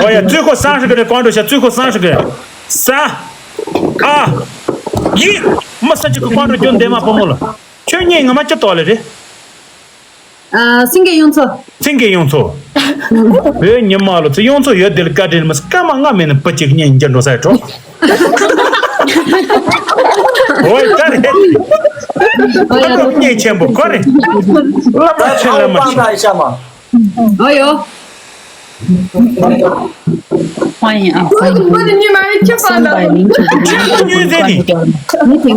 ཨོ་ཡ། བཙུན་ཁོ་སང་ཧྲི་གི་རེད། བཀའ་འགྲོ་ཤ། བཙུན་ཁོ་སང་ཧྲི་གི་རེད། ས། ཨ། ཡི། མི་ས་ཅིག་གི་བཀའ་འགྲོ་རྒྱུ་འདས་མ་བུ་མོ་ལ། ཁྱོད་གཉིས་ངོ་མ་ཅི་ལྟོགས་ལེ་རེད། ཨ། སེང་གེ་གཡུ་མཚོ། སེང་གེ་གཡུ་མཚོ། བོད་ཉི་མ་ལོ་ཚོ་གཡུ་མཚོ་ཡོད་དེ་ལ་བཀའ་དྲིན་མི་སྐར་མ་ལྔ་མེད་ན་བུ་གཅིག་གཉིས་འགྱུར་འགྲོ་ས་ཡ་གྲོགས། ཨོའི་ད་རེད། ཨོ་ཡ། སློབ་གཉེར་ཆེན་པོ་ཁོ་རེད། བླ་མ་ཆེན་བླ་མ་ཆེན། ཨོ་ཡོ། ཧོན་ཡིན་ཨ། ཧོན་ཡིན། ཁྱེད་ཀྱི་ཉོས་ཟེར་ནི། ཁྱེད་ཀྱི་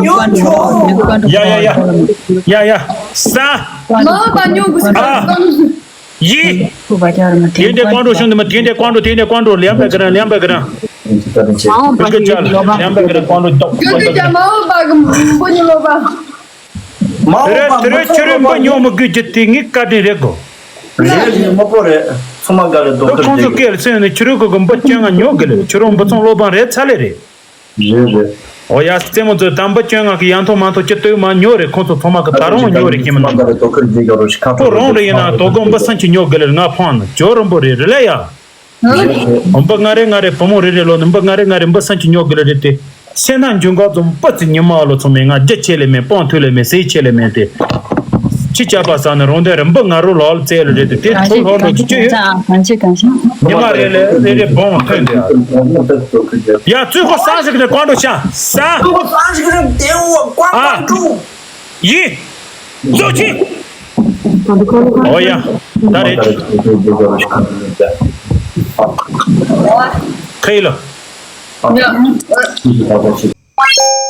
ཉོས་ཆོག་ཡ་ཡ་ཡ། ཡ་ཡ་ཡ། ས། མ་འོངས་པ་ཉོ་དགོས་ཟེར། ཨ། ཡི། དེ་འདྲའི་བཀའ་འགྲོ་ཞུ་འདི་མ། དེ་འདྲའི་བཀའ་འགྲོ། དེ་འདྲའི་བཀའ་འགྲོ། ལེམ་པའི་གི་རང་། ལེམ་པའི་གི་རང་། ལེམ་པའི་གི་རང་། བཀའ་འགྲོ་ཏོག་ཏོག་ཏོག་ཏོག་མ་འོངས་པ་གི་འབུ་ཉོ་ལོ་པ། མ་འོངས་པ་དེ་རེད། ཁྱོད་རང་འབུ་ཉོ་མི་དགོས་རྒྱུ་དེ་ངའི་བཀའ་དྲིན་རེད་གོ། རེད་རེད། མ་པོ་རེད། ཚང་མ་དགའ་རེད། དོ་ཁོང་ཚོ་སྐད་ལ་སེམས་ནས་ཁྱོད་རང་གི་འབུ་བཅོ་ལྔ་ཉོ་དགོས་ལེ། ཁྱོད་རང་འབུ་ཚང་སློབ་དཔོན་རེད་ཚ་ལེ་རེད། རེད་རེད། ཨོ་ཡ། རྩེད་མོ་ཚོས་དམ་པ་བཅོ་ལྔ་གི་ཡང་ཐོག་མ་ཐོག་ཅི་ལྟོས་མ་ཉོ་རེད། ཁོང་ཚོ་ཚང་མ་གི་ད་རུང་ཉོ་རེད་ཁྱིམ་ནང་། ཁོ་རང་རེ་ཡིན་ན་དོ་དགོང་འབུ་སང་ཅི་ཉོ་དགོས་ལེ། ང་ཕང་ན་ཇོ་རིན་པོ་རེད་རེད་ལ་ཡ། འབུ་ང་རེ་ང་རེ་བུ་མོ་རེ་རེ་ལོ་ནི་འབུ་ང་རེ་ང་རེ་འབུ་སང་ཅི་ཉོ་དགོས་ལེ་རེད་དེ། སེམས་ནང་འཇུག་འགག་ཙམ་པ་ཙི་ཉི་མ་ལོ་ཚོ་མེད། ང་རྒྱ་ཆེ་ལེ་མེད། སྤང་ཐུ་ལེ་མེད། ཟས་ཆེ་ལེ་མེད་དེ། ཅི་བྱ་བ་ཟ་ན་རང་དོན་རེད། འབུ་ང་རོ་ལོག་ལ་བཙལ་ལེ་རེད་དེ། དེ་ཚོ་ལོག་འགྲོ་རྒྱུ་ཅི་ཡོད། ཉི་མ་རེ་ལེ་རེ་རེ་བོང་ཐོན་དེ། ཡ་བཙུན་ཁོ་སང་ཞིག་རེ་བཀའ་འགྲོ་ཤ་ས། ཨ། ཡི། རྫོགས་ཆེ། ཨོ་ཡ། ད་རེད། ཁ་ཡི་ལོ། 好，继续操作系统。